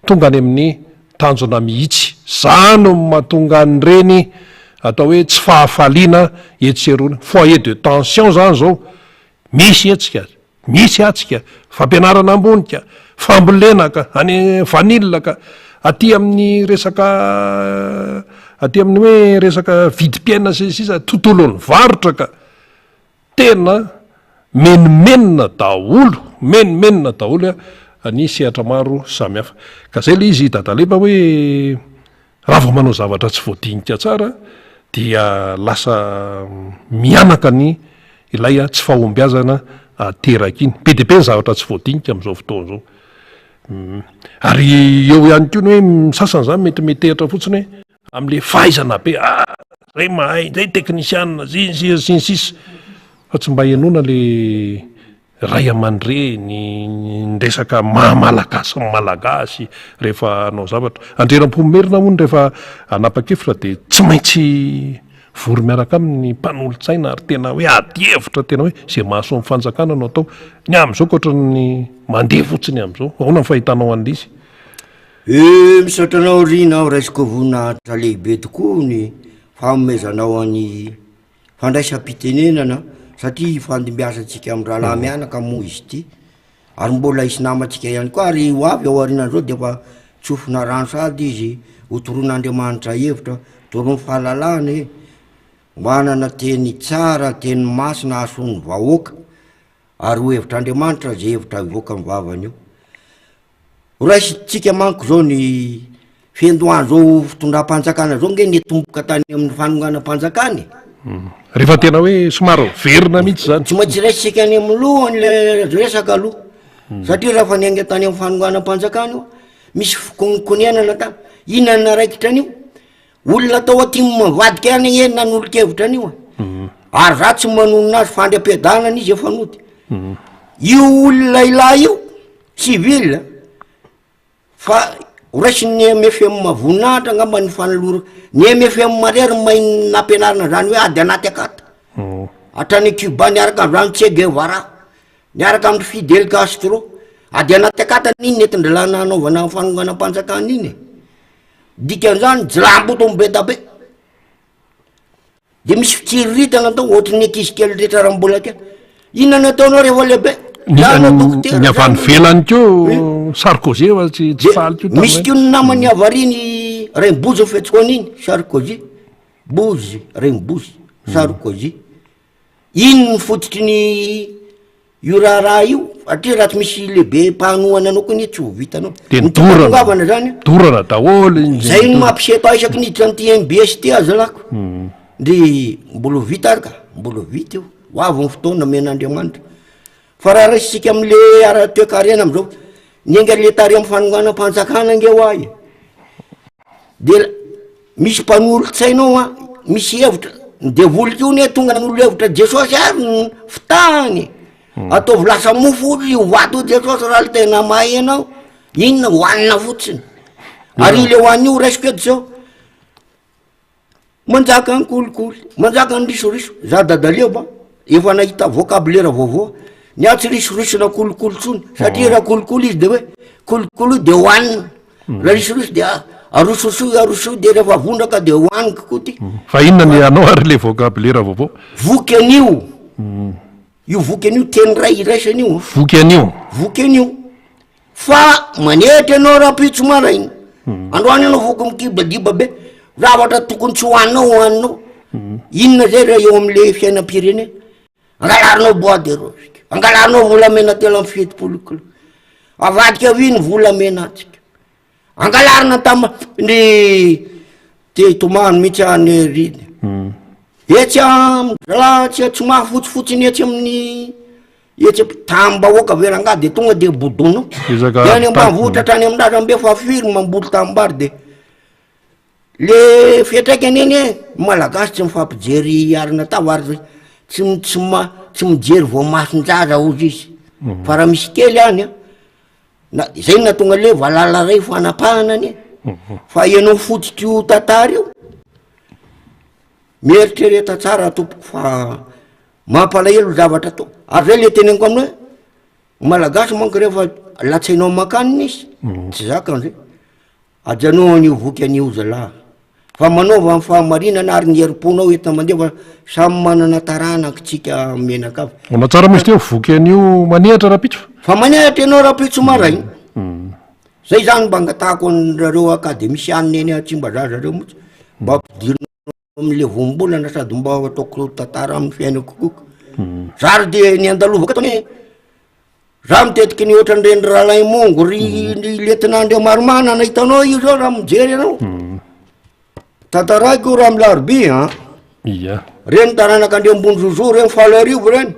tonga any amin'ny tanjona mihitsy, zany no mahatonga an'ireny atao hoe tsy fahafaliana etsy sy eroa, foyer de tension zany zao, misy hetsika, Misy atsika, fampianarana ambony ka, fambolena ka, any vanille ka, aty amin'ny resaka aty amin'ny hoe resaka vidim-piainana sy ny sisa, tontolon'ny varotra ka, tena menomenona daholo, menomenona daholo ny sehatra maro samihafa. Ka zay le izy Dadaleba hoe Raha vao manao zavatra tsy voadinika tsara dia lasa mihanaka ny ilay tsy fahombiazana ateraky iny. Be dia be ny zavatra tsy voadinika amin'izao fotoana izao. Ary eo ihany koa ny hoe ny sasany izany mety metehatra fotsiny hoe amin'ilay fahaizana be, ah zay mahay, zay teknisianina, sy ny sisa sy ny sisa, fa tsy mba henoina ilay Ray aman-dreny, ny resaka maha malagasy ny malagasy rehefa hanao zavatra. Andrianampoinimerina hono rehefa hanapa-kevitra dia tsy maintsy vory miaraka aminy ny mpanolotsaina ary tena hoe ady hevitra tena hoe izay mahasoa ny fanjakana no atao. Ny amin'izao ka ohatran'ny mandeha fotsiny amin'izao. Ahoana ny fahitanao an'ilay izy? Eh, misaotra anao Rina aho, raisiko voninahitra lehibe tokoa ny fanomezanao an'i Fandraisam-pitenenana satria ifandimbiasantsika amin'ny rahalahy mianaka moa izy ity ary mbola hisy namantsika ihany koa ary ho avy ao aorianan'izao dia efa tsofina rano sahady izy ho toroan'Andriamanitra hevitra, toroany fahalalana e, mba hanana teny tsara, teny masina hahasoa ny vahoaka ary ho hevitr'Andriamanitra izay hevitra hivoaka amin'ny vavany io. Horaisintsika manko zao ny fiandohan'izao fitondram-panjakana zao nge nitomboka tany amin'ny fanonganam-panjakana e. Rehefa tena hoe somary miverina mihitsy zany. Tsy maintsy raisintsika any amin'ny lohany le resaka aloha. Satria raha fa niainga tany amin'ny fanonganam-panjakana io, misy fikononkonenana tany. Inona no naraikitra an'io? Olona tao atsimo mivadika ihany anie nanolo-kevitra an'io e. Ary za tsy manonona azy fa andry am-piadanana izy efa nody. Io olona ilahy io, civil, fa ho raisin'ny MFM voninahitra angamba ny fanolora, ny MFM irery no mahay nampianarina an'izany hoe ady anaty akata. Hatrany Cuba niaraka amin'izany Che Guevara, niaraka amin'i Fidel Castro, ady anaty akata iny nentin-dralahy nanaovana fanonganam-panjakana iny e. Dikan'izany jilamboto be da be. De misy fitsiriritana atao ohatry ny ankizy kely rehetra raha mbola kely. Inona no ataonao rehefa lehibe? Ny Za anao dokotera, ny avy za any anao- ivelany koa Sarkozy efa tsy tsy De faly koa misy tamin'ireny. koa ny namany avariany Rainibozy ny fiantsoany iny, Sarkozy. Bozy, Rainibozy, Sarkozy. Iny ny fototry ny io raharaha io, satria raha tsy misy lehibe mpanohana anao koa anie tsy ho vitanao. De Ny tiako dorana, hatongavana zany an, dorana daholo iny zay no mampiseho isaky ny hiditra amin'ity MBS ity aho zalako, ndry mbola ho vita ary ka, mbola ho vita io, ho avy ny fotoana omen'Andriamanitra. Fa raha raisintsika am'le ara-toekarena am'zao, niainga le tary amin'ny fanonganam-panjakana ange hoa e, de Misy mpanolotsaina ao an, misy hevitra, ny devoly koa anie tonga nanolo hevitra Jesosy ary ny fitahany e. Hmm. Ataovy lasa mofo ozy io vato io Jesosy raha le tena mahay ianao, inona hohanina fotsiny. Ary le hohanina io raisiko eto zao, manjaka ny kolikoly, manjaka ny risoriso, za dadaleo ba efa nahita vocabulaire vaovao, ny ahy tsy risoriso na kolikoly tsony, satria raha kolikoly izy de hoe kolikoly io de hohanina. Raha risoriso dia arososoy arosoy dia rehefa vondraka dia hohaniko koa ty. Fa inona ny anao ary le vocabulaire vaovao? Voky an'io. Io voky an'io teny iray iraisana io. Voky an'io. Voky an'io. Fa manehitra ianao rahampitso maraina. Androany ianao voky mikibadiba be. Zavatra tokony tsy hohaninao hohaninao. Inona zay raha eo am'le fiainam-pirenena? Angalarinao bois de rose, angalarinao volamena 73 kilo, avadika avy ny volamena antsika, angalarina tam ny te hitomany mihitsy any ry hmm. etsy am zalahy tsy tsy mahafotsifotsy ny etsy amin'ny etsy tamim-bahoaka ve rangahy de tonga de bodono de any ambanivohitra hatrany amin-drazambe fa firy mamboly tanimbary de Le fiantraikany anie ny malagasy tsy mifampijery arina tava ary tsy tsy ma- tsy mijery voamason-jaza hozy izy mhm. fa raha misy kely any a na zay no nahatonga le valala ray fanapahana anie mhm. fa ianao fototra io tantara io mieritrereta tsara tompoko fa mampalahelo zavatra atao ary zay le teneniko aminao hoe malagasy manko rehefa latsainao aman-kanina izy mhm. tsy zakany zay Ajanòny io voky anio zalahy fa manaova ny fahamarinana ary ny herim-ponao entina mandeha fa samy manana taranaka tsika mianakavy. Manao tsara moa izy teo voky anio manehatra rahampitso. Fa manehatra ianao rahampitso maraina. Zay zany mba angatahako anareo akademisianina eny Tsimbazaza reo mihitsy mba ampidirina amle voambolana sady mba ataoko tantara amin'ny fiainako koa. Za ary de ny andalovako eto anie Za mitetiky ny ohatran'ireny Ralaimongo ry ny lieutenant Andriamaromanana hitanao io zao raha mijery ianao. Tantaraiko io Ramilarobia an. Ia. Reny taranaka Andriambonijojo reny Faloarivo reny.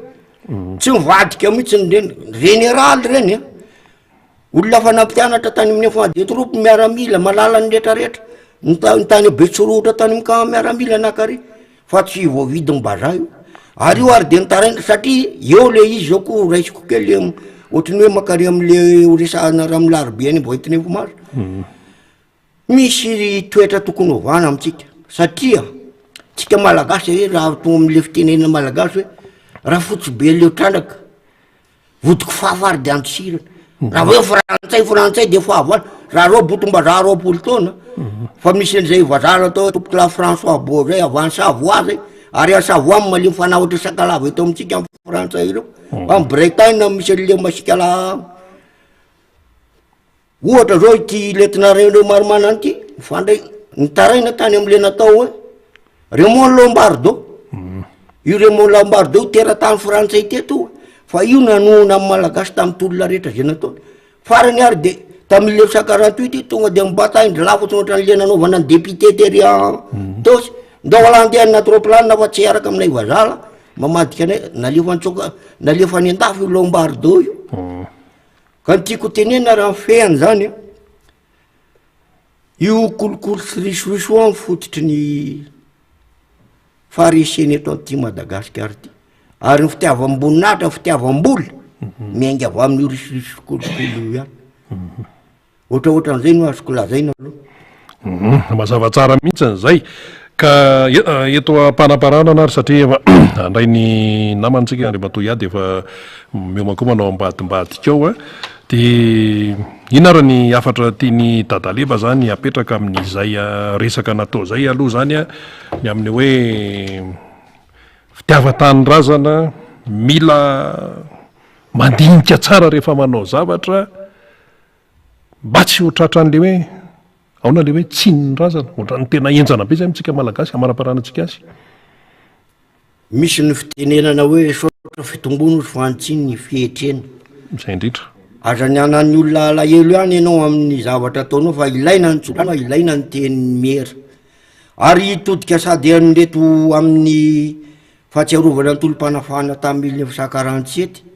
Tsy mivadika mihitsy reny. Général reny an. Olona efa nampianatra tany amin'ny enfant de troupe miaramila malala ny retraretra. Ny ta- ny tany Betsorohitra tany amin'ny camp miaramila nakary. Fa tsy voavidim-bazaha io. Ary io ary de nitaraina satria eo le izy zao koa raisiko kely le ohatry ny hoe mankany am'le ho resahana Ramilarobe any Ambohitrinevomaso. Misy toetra tokony hovana amintsika satria tsika malagasy e raha tonga am'le fitenenana malagasy hoe rafotsy be leo trandraka. Vodiko fafa ary de antsirana. Raha vao hoe frantsay frantsay de fahavalo. Za reo botom-bazaha 20 taona fa misy an'izay vazaha natao hoe tompokolahy François Beau zay avy any Savoie zay ary any Savoie no malemy fanahy ohatry ny sakalava eto amintsika amin'ny frantsay ireo. Any Bretagne misy an'le masiaka la Ohatra zao ity lieutenant Rainireo Maromanana ity, nifandray, nitaraina tany am'le natao hoe Raymond Lombardo. Io Raymond Lombardo io teratany frantsay teto fa io nanohana ny Malagasy tamin'ny tolona rehetra zay nataony. Farany ary de tamin'ny 1948 io tonga de mibata indry lafo tsy ohatran'le nanaovana ny député tery Antaosy. Ndao ala andeha anaty roplanina fa tsy hiaraka aminay vazaha la, mamadika anay, nalefa an-tsoka, nalefa any an-dafy io Lombardo io. Ka ny tiako ho tenenina raha ny fehiny zany an, Io kolikoly sy risoriso io an fototry ny faharesena eto an'ity Madagasikara ity. Ary ny fitiavam-boninahitra, fitiavam-bola miainga avy amin'io risoriso sy kolikoly io ihany. Ohatraohatran'izay no azoko lazaina aloha. Hum, mazava tsara mihitsy izay. Ka eto am-panaparanana ary satria efa handray ny namana tsika Andriamatoa Iady efa miomankomana ao ambadimbadika ao a. Dia inona ary ny hafatra tian'i Dadaleba zany apetraka amin'izay resaka natao izay aloha zany a, ny amin'ny hoe fitiavan-tanindrazana, mila mandinika tsara rehefa manao zavatra, Mba tsy ho tratran'le hoe, ahoana le hoe tsinin'ny razana, ohatran'ny tena henjana be zay amintsika malagasy hamaraparanantsika azy. Misy ny fitenenana hoe saotra fitomboana ozy fa ny tsiny ny fietrena. Izay indrindra. Aza ny anan'ny olona alahelo ihany ianao amin'ny zavatra ataonao fa ilaina ny tsodrano, ilaina ny teny miera. Ary hitodika sady an'ireto amin'ny fahatsiarovana ny tolom-panafahana tamin'ny 1947.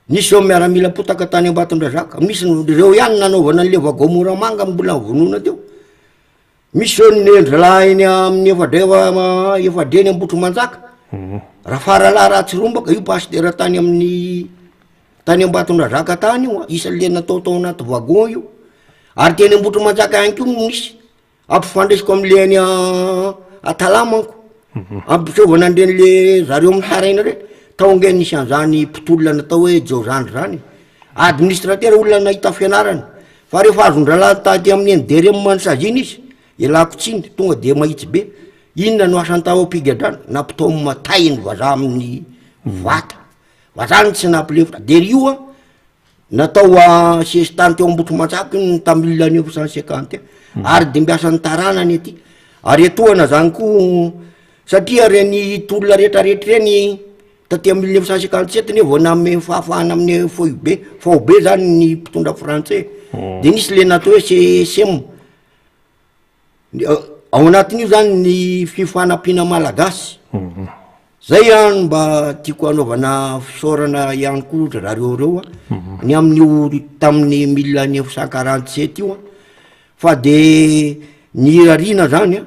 Nisy zao miaramila potaka tany Ambatondrazaka, misy ny reo ihany nanaovana an'le wagon Moramanga mbola vonoina teo. Misy zao ny nendry eny amin'ny efadre efadreny Ambohitrimanjaka, Rafaralahy Ratsirombaka, io pasitera tany amin'ny tany Ambatondrazaka tany io, isan'le natao tao anaty wagon io. Ary teny Ambohitrimanjaka ihany koa no nisy. Ampifandraisiko amle any Antalaha manko, ampisaovana an'ireny le zareo mitaraina reny, tao ange nisy an'zany mpitolona natao hoe Jaozandry zany e, administrateur olona nahita fianarana, fa rehefa azon-drahalahy taty amin'ny NDRM nosaziana izy, ialako tsiny, tonga de mahitsy be, inona no asany tao am-pigadrana, nampitaomina tay ny vazaha amin'ny vata, vazaha no tsy nampilefitra, de ry io an. Natao sesitany teo Ambohitrimanjaka io ny tamin'ny mille neuf cent cinquante et un ary dimbiasan'ny taranany aty ary etoana zany koa satria reny tolona retraretra reny taty amin'ny mille neuf cent cinquante sept ne vao nanome fahafahana amin'ny foibe faobe zany ny mpitondra frantsay de nisy le natao hoe CSM. Ao anatin'io zany ny fifanampiana malagasy, zay an mba tiako hanaovana fisaorana ihany koa ry zareo reo an, ny amin'io tamin'ny mille neuf cent quarante sept io an, fa de ny irariana zany an,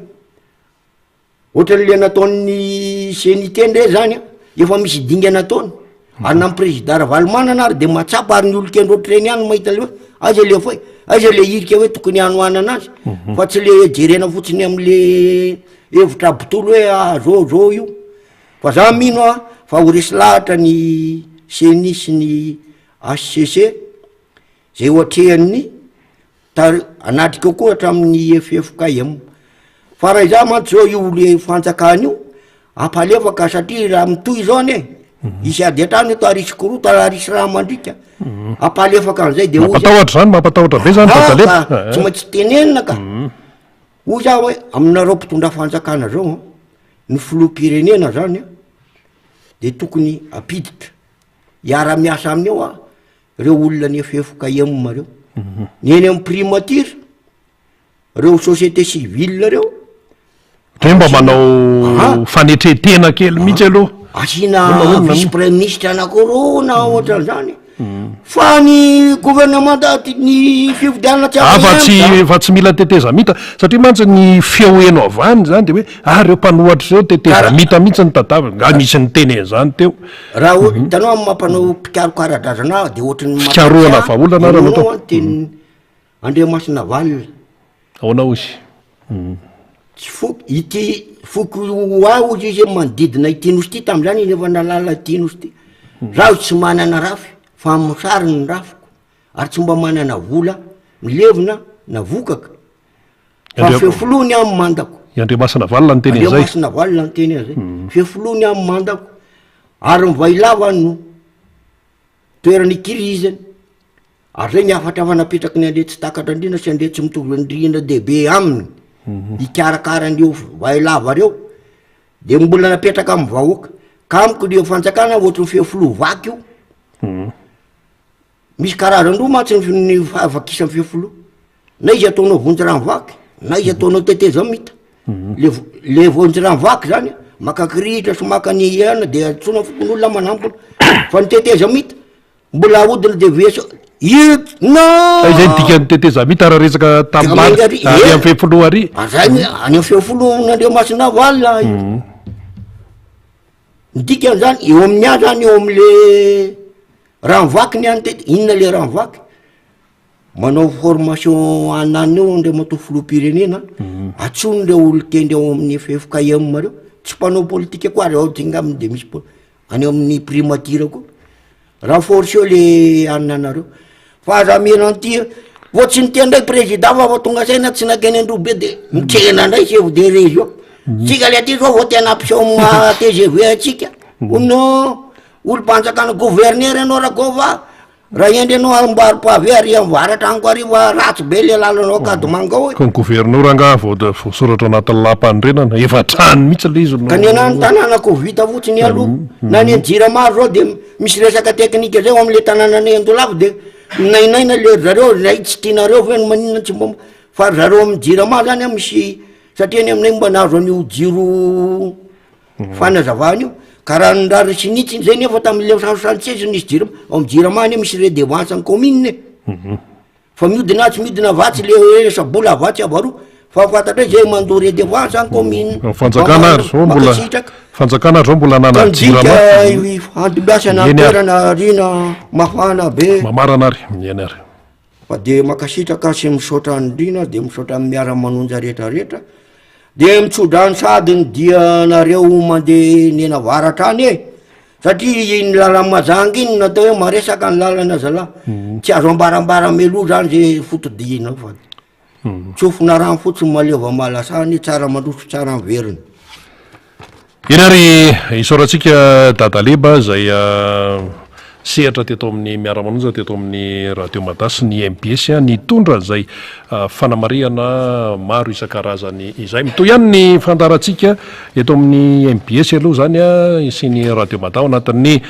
Ohatran'le nataon'ny CENI ndray zany an, efa misy dingana ataony, ary na ny président Ravalomanana ary de mahatsapa ary ny olon-kendry ohatr'ireny ihany no mahita le hoe aiza le fay, aiza le hirika hoe tokony hanohanana azy, fa tsy le jerena fotsiny am'le hevitra abotolo hoe ah zao zao io, fa za mino aho fa ho resy lahatra ny CENI sy ny HCC zay ho atrehan'ny Tar hanatrika eo koa hatramin'ny ffkm. Fa raha izaho mantsy zao io le fanjakana io ampalefaka satria raha mitohy izao anie hisy ady an-trano eto ary hisy korontana ary hisy rà mandriaka. Ampalefaka an'izay de hoy za- Mampatahotra zany, mampatahotra be zany Ah, Dadaleba. ka tsy maintsy tenenina ka. Hoy za hoe aminareo mpitondra fanjakana zao an, ny filoham-pirenena zany an de tokony hampiditra hiara-miasa aminy eo an reo olona ny ffkm reo, ny eny amin'ny primature, reo société civile reo, Hoe mba manao fanetren-tena kely mihitsy aloha. Asiana vice premier ministre anankiroa na ohatran'izany. Fa ny gouvernement ny fifidianana tsy Ah, fa tsy fa tsy mila tetezamita satria mantsy ny feo heno avy any zany de hoe ah reo mpanohatra reo tetezamita mihitsy ny tadaviny, nga nisy niteny an'izany teo. Raha o- hitanao amin'ny maha mpanao mpikaroka ara-drazana ahy de ohatry ny Fikarohana mampiahy vahaolana ara no ianao atao. an tenin'i Andriamasinavalona. Ahoana hozy? Tsy foko ity foko ho ahy hozy izy manodidina ity nosy ity tamin'izany izy efa nahalala ity nosy ity. Zaho tsy manana rafy fa mosary ny rafiko ary tsy mba manana vola milevina na vokaka. Fa fefiloha ny ahy mandako. I Andriamasinavalona niteny an'izay. Andriamasinavalona niteny an'izay. Fefiloha ny ahy mandako ary ny vahilava no toerana ikirizany. Ary zay ny hafatra efa napetraky ny Andriatsitakatrandriana sy Andriatsimitovindriana dehibe aminy hikarakara an'ireo vahilava reo de mbola napetraka amin'ny vahoaka. Ka amiko le fanjakana ohatry ny fefiloha vaky io. Misy karazany roa mantsy ny ny fahavakisan'ny fefiloha, na izy ataonao vonjy rano vaky, na izy ataonao tetezamita. Le vo- le vonjy rano vaky zany maka kirihitra sy maka ny aina de antsoina fokonolona manampina, fa ny tetezamita. Mbola ahodina de VSO io non. Fa izay ny dikan'ny tetezamita raha resaka tanimbary Ary ary amin'ny fefiloha ary. Zay ny any amin'ny fefiloha Andriamasinavalona io. Ny dikan'izany eo amin'ny ahy zany eo am'le rano vaky ny any teto, inona le rano vaky? Manao formation ananona eo Andriamatoa filoham-pirenena, antsoiny reo olon-kendry ao amin'ny ffkm reo, tsy mpanao politika koa ary ao ty ngamba de misy po- any amin'ny primature koa, renforceo le anona anareo, fa aza amela an'ity vao tsy niteny ndray président fa vao tonga saina tsy nankeny Androhibe de mitsena ndray chef de région, tsika le aty zao vao tena hampiseho ny maha tgv antsika, non, olom-panjakana gouverneur ianao Ragôva. Raha hendry ianao amboary pavé ary avaratra amiko ary fa ratsy be le lalanao Ankadimanga ao e. Ka ny governora angaha vao voasoratra anatin'ny lalam-panorenana, efa hatrany mihitsy le izy no. Ka ny anah ny tanànako vita fotsiny aloha, na ny an'i Jirama ary zao de misy resaka teknika zay ao amle tanànanay Andolavo de minainaina le ry zareo zay tsy tianareo ve no maninona tsy mba fa ry zareo amin'ny Jirama zany an misy satria ny aminay mba nahazo an'io jiro Fanazavana io, ka raha ny rariny sy ny hitsiny zay nefa tamin'ny mille neuf cent soixante seize nisy jirama, ao amin'ny jirama anie misy redevance ny commune e, fa miodina atsy miodina avy atsy le hoe resa-bola avy atsy avy aroa, fa fantatray zay mandoa redevance ny commune. Ny fanjakana ary zao mbola, fanjakana ary zao mbola ananan'ny jirama. Andimbiasana Eny ary. toerana ariana mafana be. Mamarana ary, eny ary. Fa de mankasitraka sy misaotra an'i Rina de misaotra ny miara manonja rehetra rehetra de mitsodrano sady ny dianareo mandeha nena avaratra any e satria iny lalan'i Majanga iny no atao hoe maresaka ny lalana zalah tsy azo ambarambara mialoha zany ze fotodiana fa tsofina rano fotsiny maleva mahalasana tsara mandroso tsara miverina. Eny ary isaorantsika Dadaleba izay sehatra teto amin'ny Miara-manonja teto amin'ny Radio Mada sy ny mbs nitondra izay fanamarihana maro isan-karazany izay. Mitohy ihany ny fandaharantsika eto amin'ny mbs aloha izany sy ny Radio Mada ao anatin'ny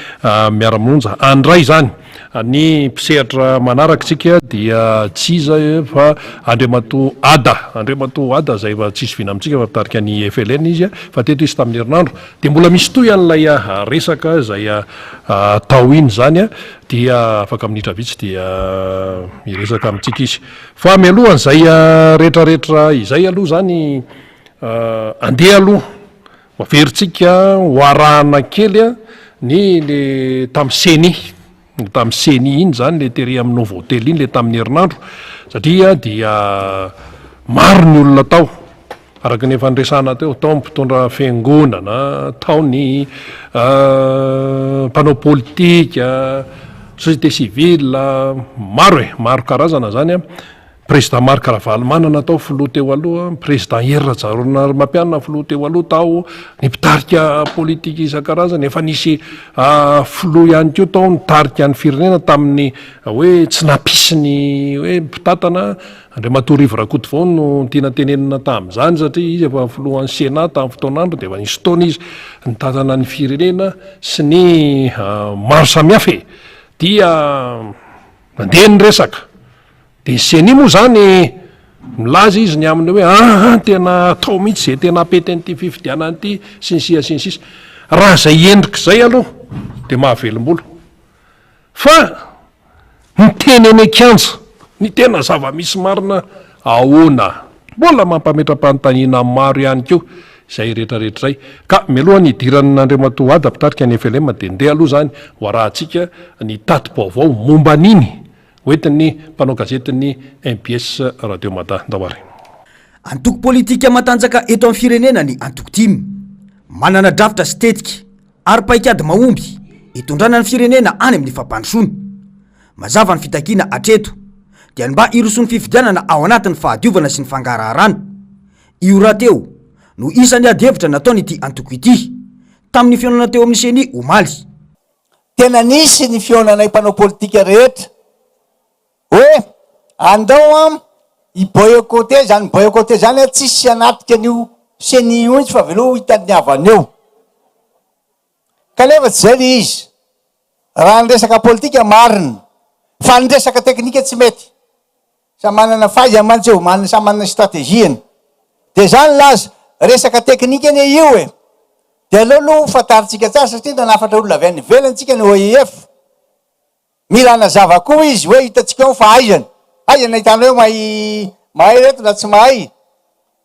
Miara-manonja. Andray izany. Ny mpisehatra manaraka isika dia tsy iza fa Andriamatoa Ada, Andriamatoa Ada izay efa tsisy vina amintsika fa mpitarika ny FLN izy fa teto izy tamin'ny herinandro. Dia mbola misy tohy an'ilay resaka izay atao iny izany dia afaka minitra vitsy dia hiresaka amintsika izy. Fa mialohan'izay rehetrarehetra izay aloha izany andeha aloha Ho averintsika ho arahana kely ny le tamin'ny ceni, ny tamin'ny ceni iny izany le tery amin'ny Novotel iny le tamin'ny herinandro satria dia maro ny olona tao araka ny efa niresahana teo, tao ny mpitondra fiangonana, tao ny mpanao politika, société civile, maro e, maro karazana izany an. Président Marc Ravalomanana tao filoha teo aloha, Président Hery Rajaonarimampianina filoha teo aloha tao, ny mpitarika politika isan-karazany, efa nisy filoha ihany koa tao nitarika ny firenena tamin'ny hoe tsy nampisy ny hoe mpitantana, Andriamatoa Rivo Rakotovao no tiana tenenina tamin'izany satria izy efa filohan'ny Sénat tamin'ny fotoan'andro dia efa nisy fotoana izy nitantana ny firenena sy ny maro samihafa e! Dia nandeha ny resaka. Dia ny ceni moa izany milaza izy ny amin'ny hoe aa tena atao mihitsy izay tena hampety an'ity fifidianana ity sy ny sisa sy ny sisa. Raha izay endrika izay aloha dia mahavelom-bolo. Fa ny teny eny an-kianja, ny tena zava-misy marina ahoana? Mbola mampametra-panontaniana maro ihany koa izay rehetra rehetra izay. Ka mialoha ny hidiran'Andriamatoa Ada mpitarika ny FLM dia ndeha aloha izany ho arahantsika ny tati-baovao momba an'iny Hoentin'ny mpanao gazetin'ny mbs Radio Mada. Ndao ary. Antoko politika matanjaka eto amin'ny firenena ny antoko tim. Manana drafitra sy tetika ary paikady mahomby hitondrana ny firenena any amin'ny fampandrosoana. Mazava ny fitakiana hatreto dia ny mba hirosoan'ny fifidianana ao anatin'ny fahadiovana sy ny fangaraharana. Io rahateo no isan'ny adihevitra nataon'ity antoko ity tamin'ny fihaonana teo amin'ny Ceni omaly. Tena nisy ny fihaonanay mpanao politika rehetra hoe andao an hi boycotter zany boycotter zany an tsisy hanatrika an'io ceni io mihitsy fa avelao ho hitan'ny havany eo. Kanefa tsy zay le izy. Raha ny resaka politika marina fa ny resaka teknika tsy mety. Samy manana fahaizany mantsy eo, manana samy manana stratégie-ny. Dia za nilaza, resaka teknika anie io e! Dia aleo aloha ho fantarintsika tsara satria nanafatra olona avy any ivelany tsika ny OIF. Mila hanazava koa izy hoe hitantsika ao ny fahaizany. Aiza no ahitanao hoe mahay mahay reto na tsy mahay?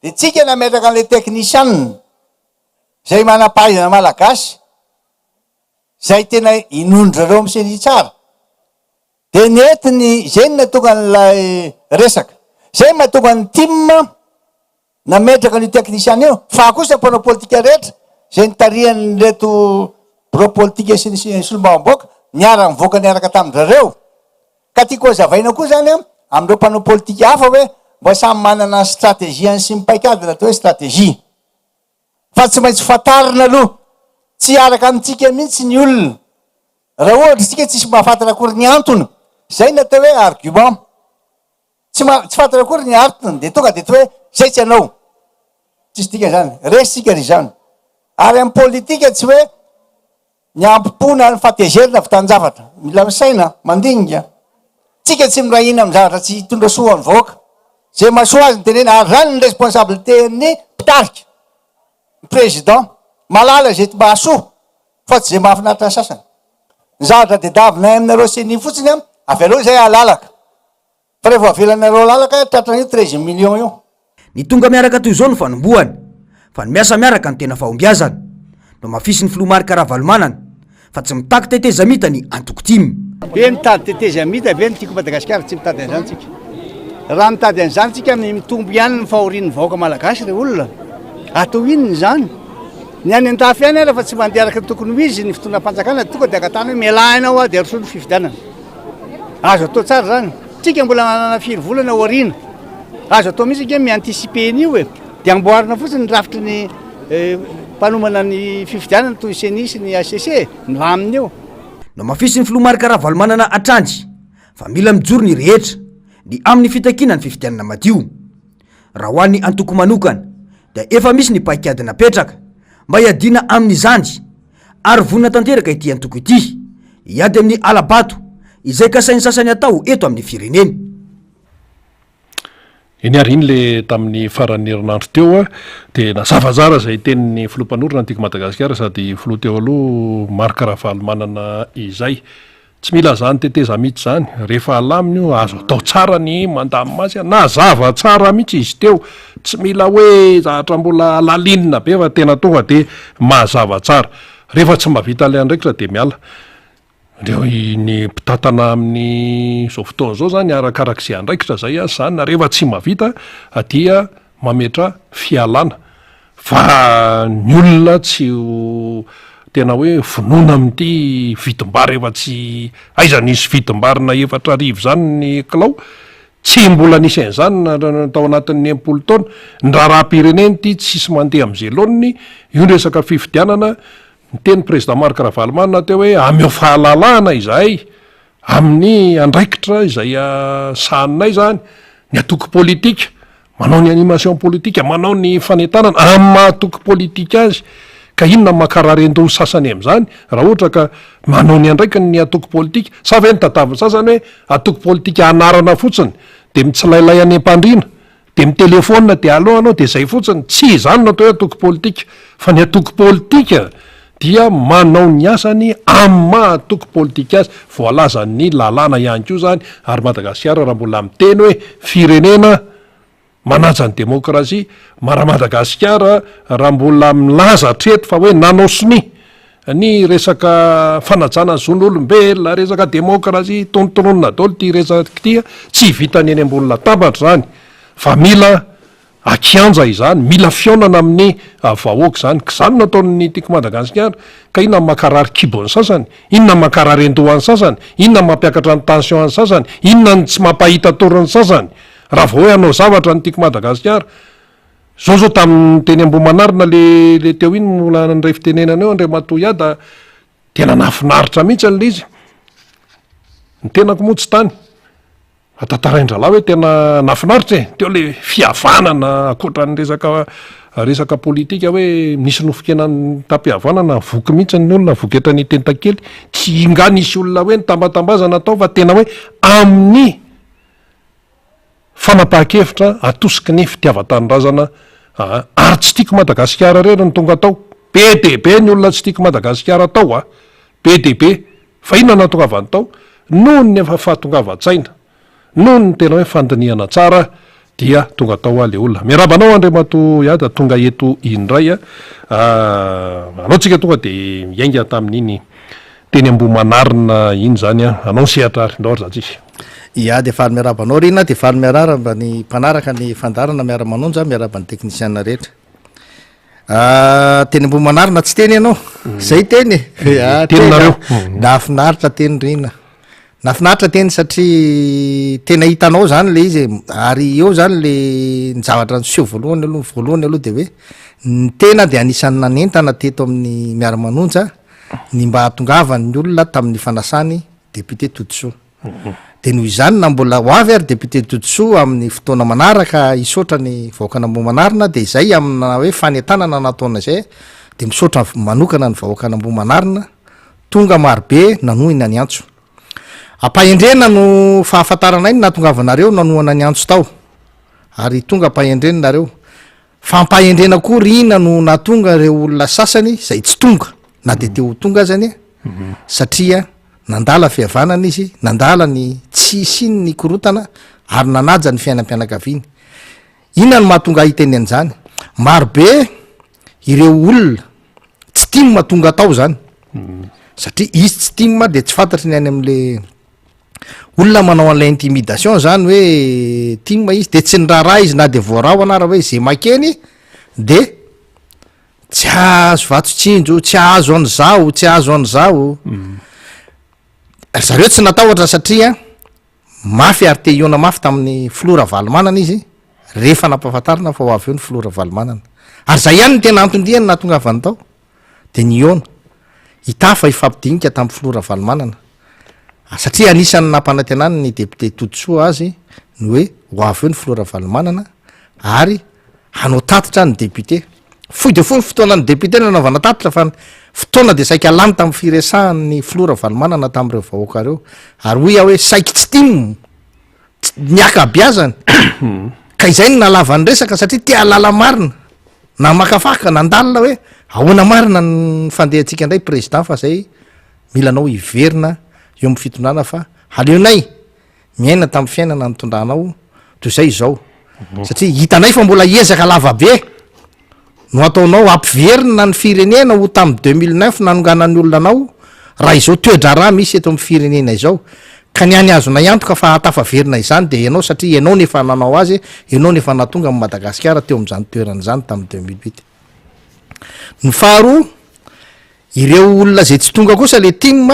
Dia tsika nametraka an'ilay technician izay manam-pahaizana malagasy izay tena inoan-dry zareo amin'ny ceni tsara. Dia nety ny, izay no nahatonga an'ilay resaka. Izay no mahatonga ny tim Nametraka an'io teknisiana io, fa kosa mpanao politika rehetra izay nitarihan'ireto birao politika sy ny solombavambahoaka niara-nivoaka niaraka tamin-dRareo. Ka tiako hazavaina koa izany amin'ireo mpanao politika hafa hoe mba samy manana ny stratégie-ny sy ny paikadiny atao hoe stratégie. Fa tsy maintsy fantarina aloha. Tsy hiaraka amintsika mihitsy ny olona raha ohatra isika tsisy mahafantatra akory ny antony. Izay ny atao hoe argument. Tsy ma, tsy fantatra akory ny artiny dia tonga dia toa hoe zay tsy anao. Tsisy dikany zany. Resy tsika ry zany. Ary amin'ny politika tsy hoe ny ampo na ny fahatezerana vitan-javatra. Mila misaina, mandinika. Tsika tsy miray hina amin'ny zavatra tsy hitondra soa ho an'ny vahoaka. Zay mahasoa azy no tenena ary zany ny responsabilité-n'ny mpitarika, ny président. Mahalala izay mahasoa fa tsy izay mahafinaritra ny sasany. Ny zavatra dedavinay aminareo ceni fotsiny an, avelao izay halalaka. Fa rehefa avelanareo halalaka tratran'io 13 millions io. Ny tonga miaraka toy izao no fanombohana, fa ny miasa miaraka no tena fahombiazana. Nohamafisin'ny filoha Marc Ravalomanana fa tsy mitaky tetezamita ny antoko tim. Be mitady tetezamita ve ny Tiako Madagasikara? Tsy mitady an'izany tsika. Raha mitady an'izany tsika, mitombo ihany ny fahorian'ny vahoaka malagasy ry olona. Atao inona izany? Ny any an-dafy any ary efa tsy mandeha araka ny tokony ho izy ny fitondram-panjakana, tonga dia angatahana hoe mialà ianao aho dia arosoy ny fifidianana. Azo atao tsara izany. Tsika mbola manana firy volana ao aoriana. Azo atao mihitsy ange mi-anticiper an'io e. Dia amboarina fotsiny ny rafitry ny mpanomana ny fifidianana toy ny Ceni sy ny HCC e. Milamina eo. Nohamafisin'ny filoha Marc Ravalomanana hatrany fa mila mijoro ny rehetra ny amin'ny fitakiana ny fifidianana madio. Raha ho an'ny antoko manokana dia efa misy ny paikady napetraka mba hiadiana amin'izany ary vonona tanteraka ity antoko ity hiady amin'ny hala-bato izay kasain'ny sasany atao eto amin'ny firenena. Eny ary, iny le tamin'ny faran'ny herinandro teo dia nazava tsara izay tenin'ny filoha mpanorina ny Tiako Madagasikara sady filoha teo aloha Marc Ravalomanana izay. Tsy mila zany tetezamita zany, rehefa alamina io azo atao tsara ny mandamina azy, nazava tsara mihitsy izy teo, tsy mila hoe zavatra mbola alalinina be fa tena tonga de mazava tsara, rehefa tsy mahavita ilay andraikitra de miala. Reo ny mpitantana amin'ny zao fotoana zao zany arakarak'izay andraikitra zay aza zany na rehefa tsy mahavita dia mametra fialana. Fa ny olona tsy ho tena hoe vonona amin'ity vidim-bary efa tsy aiza nisy vidim-bary na 4000 izany ny kilao, tsy mbola nisy an'izany na tao anatin'ny 60 taona, ny raharaham-pirenena ity tsisy mandeha amin'izay laoniny, io ny resaka fifidianana, niteny président Marc Ravalomanana teo hoe ameo fahalalahana izahay amin'ny andraikitra izay sahaninay izany, ny antoko politika, Manao ny animation politika, manao ny fanentanana amin'ny maha antoko politika azy. Ka inona no mankarary an-doha ny sasany amin'izany raha ohatra ka manao ny andraikiny ny antoko politika? Sa ve ny tadiavin'ny sasany hoe antoko politika anarana fotsiny dia mitsilailay any am-pandriana, dia mitelefaonina dia allo allo dia izay fotsiny? Tsy izany no atao hoe antoko politika fa ny antoko politika dia manao ny asany amin'ny maha antoko politika azy, voalazan'ny lalàna ihany koa izany, ary Madagasikara raha mbola miteny hoe firenena manaja ny demokrasia, ma raha Madagasikara raha mbola milaza hatreto fa hoe nanao sonia ny resaka fanajana ny zon'olombelona, resaka demokrasia, tonontononina daholo ity resaka ity, tsy vitan'ny eny ambony latabatra izany fa mila Akianja izany, mila fihaonana amin'ny vahoaka izany. Ka izany no ataon'ny Tiako Madagasikara. Ka inona no mankarary kibo ny sasany? Inona no mankarary an-doha ny sasany? Inona no mampiakatra ny tension an'ny sasany? Inona no tsy mampahita tory ny sasany? Raha vao hoe hanao zavatra ny Tiako Madagasikara. Izao izao tamin'ny teny Ambohimanarina le le teo iny mbola nandray fitenenana eo Andriamatoa Iada, tena nahafinaritra mihitsy ilay izy. Ny tenako moa tsy tany. Fa tantarain-drahalahy hoe tena nahafinaritra e! Teo le fihavanana ankoatran'ny resaka resaka politika hoe nisy nofon-kena nitam-pihavanana, voky mihitsy ny olona, voky hatrany Tentakely, tsy nga nisy olona hoe nitambatambazana tao fa tena hoe amin'ny fanapahan-kevitra atosiky ny fitiavan-tanindrazana aa ary tsy tiako Madagasikara irery no tonga tao, be dia be ny olona tsy tiako Madagasikara tao a! Be dia be! Fa inona no nahatongavany tao? noho ny efa fahatongavan-tsaina, noho ny tena hoe fandinihana tsara dia tonga tao le olona. Miarahaba anao Andriamatoa Iada tonga eto indray a. Alao tsika tonga dia miainga tamin'iny teny Ambohimanarina iny zany a. Anao ny sehatra ary, ndao ary zany tsika. Ia dia faly miarahaba anao Rina, dia faly miarahaba ny mpanaraka ny fandaharana Miara-manonja, miarahaba ny teknisiana rehetra. Teny Ambohimanarina tsy teny ianao, zay teny e. Teny nareo. Nahafinaritra teny Rina. Nahafinaritra teny satria tena hitanao zany le izy e, ary eo zany le ny zavatra niseho voalohany aloha, voalohany aloha de hoe ny tena de anisan'ny nanentana teto amin'ny Miara-manonja ny mba hahatongavan'ny olona tamin'ny fanasany député Todisoa. De noho izany na mbola ho avy ary député Todisoa amin'ny fotoana manaraka hisaotra ny vahoakan'Ambohimanarina de izay amina hoe fanentanana nataonay izay de misaotra manokana ny vahoakan'Ambohimanarina Tonga marobe nanohina ny antso. Ampahendrena no fahafantaranay ny nahatongavanareo nanohana ny antso tao. Ary tonga ampahendrena nareo. Fa ampahendrena koa rina no nahatonga ireo olona sasany izay tsy tonga na dia te ho tonga aza anie satria nandala fihavanana izy, nandala ny tsy hisian'ny korontana ary nanaja ny fiainam-pianakaviany. Inona no mahatonga ahy hiteny an'izany? Marobe ireo olona tsy tim tonga tao zany satria izy tsy tim de tsy fantatry ny any am'le olona manao an'lay intimidation zany hoe tim izy de tsy niraharaha izy na de voarahona ara hoe ze makeny de tsy ahazo vato tsinjo tsy ahazo an'izao tsy ahazo an'izao ry zareo tsy natahotra satria Mafy ary te hihaona mafy tamin'ny filoha Ravalomanana izy rehefa nampahafantarina fa ho avy eo ny filoha Ravalomanana. Ary izay ihany no tena anton-diany nahatongavany tao, dia ny hihaona, hitafa, hifampidinika tamin'ny filoha Ravalomanana. Satria anisan'ny nampanantenany ny député Todisoa azy ny hoe ho avy eo ny filoha Ravalomanana ary hanao tatitra ny député. Fohy dia fohy ny fotoanan'ny député nanaovana tatitra fa ny fotoana dia saika lany tamin'ny firesahan'ny filoha Ravalomanana tamin'ireo vahoaka ireo. Ary hoy aho hoe saiky tsy tim ny ankabiazany. Ka izay no nalava ny resaka satria te hahalala marina, namakafaka, nandalina hoe ahoana marina ny fandehantsika indray président fa zay mila anao hiverina eo amin'ny fitondrana fa aleonay miaina tamin'ny fiainana nitondranao toy izay izao satria hitanay fa mbola ezaka lava be no ataonao hampiverina ny firenena ho tamin'ny 2009 nanonganan'ny olona anao raha izao toe-draharaha misy eto amin'ny firenena izao ka ny any azonay antoka fa hahatafaverina izany dia ianao satria ianao no efa nanao azy ianao no efa nahatonga an'i Madagasikara teo amin'izany toerana izany tamin'ny 2008 ny faharoa ireo olona izay tsy tonga kosa le tim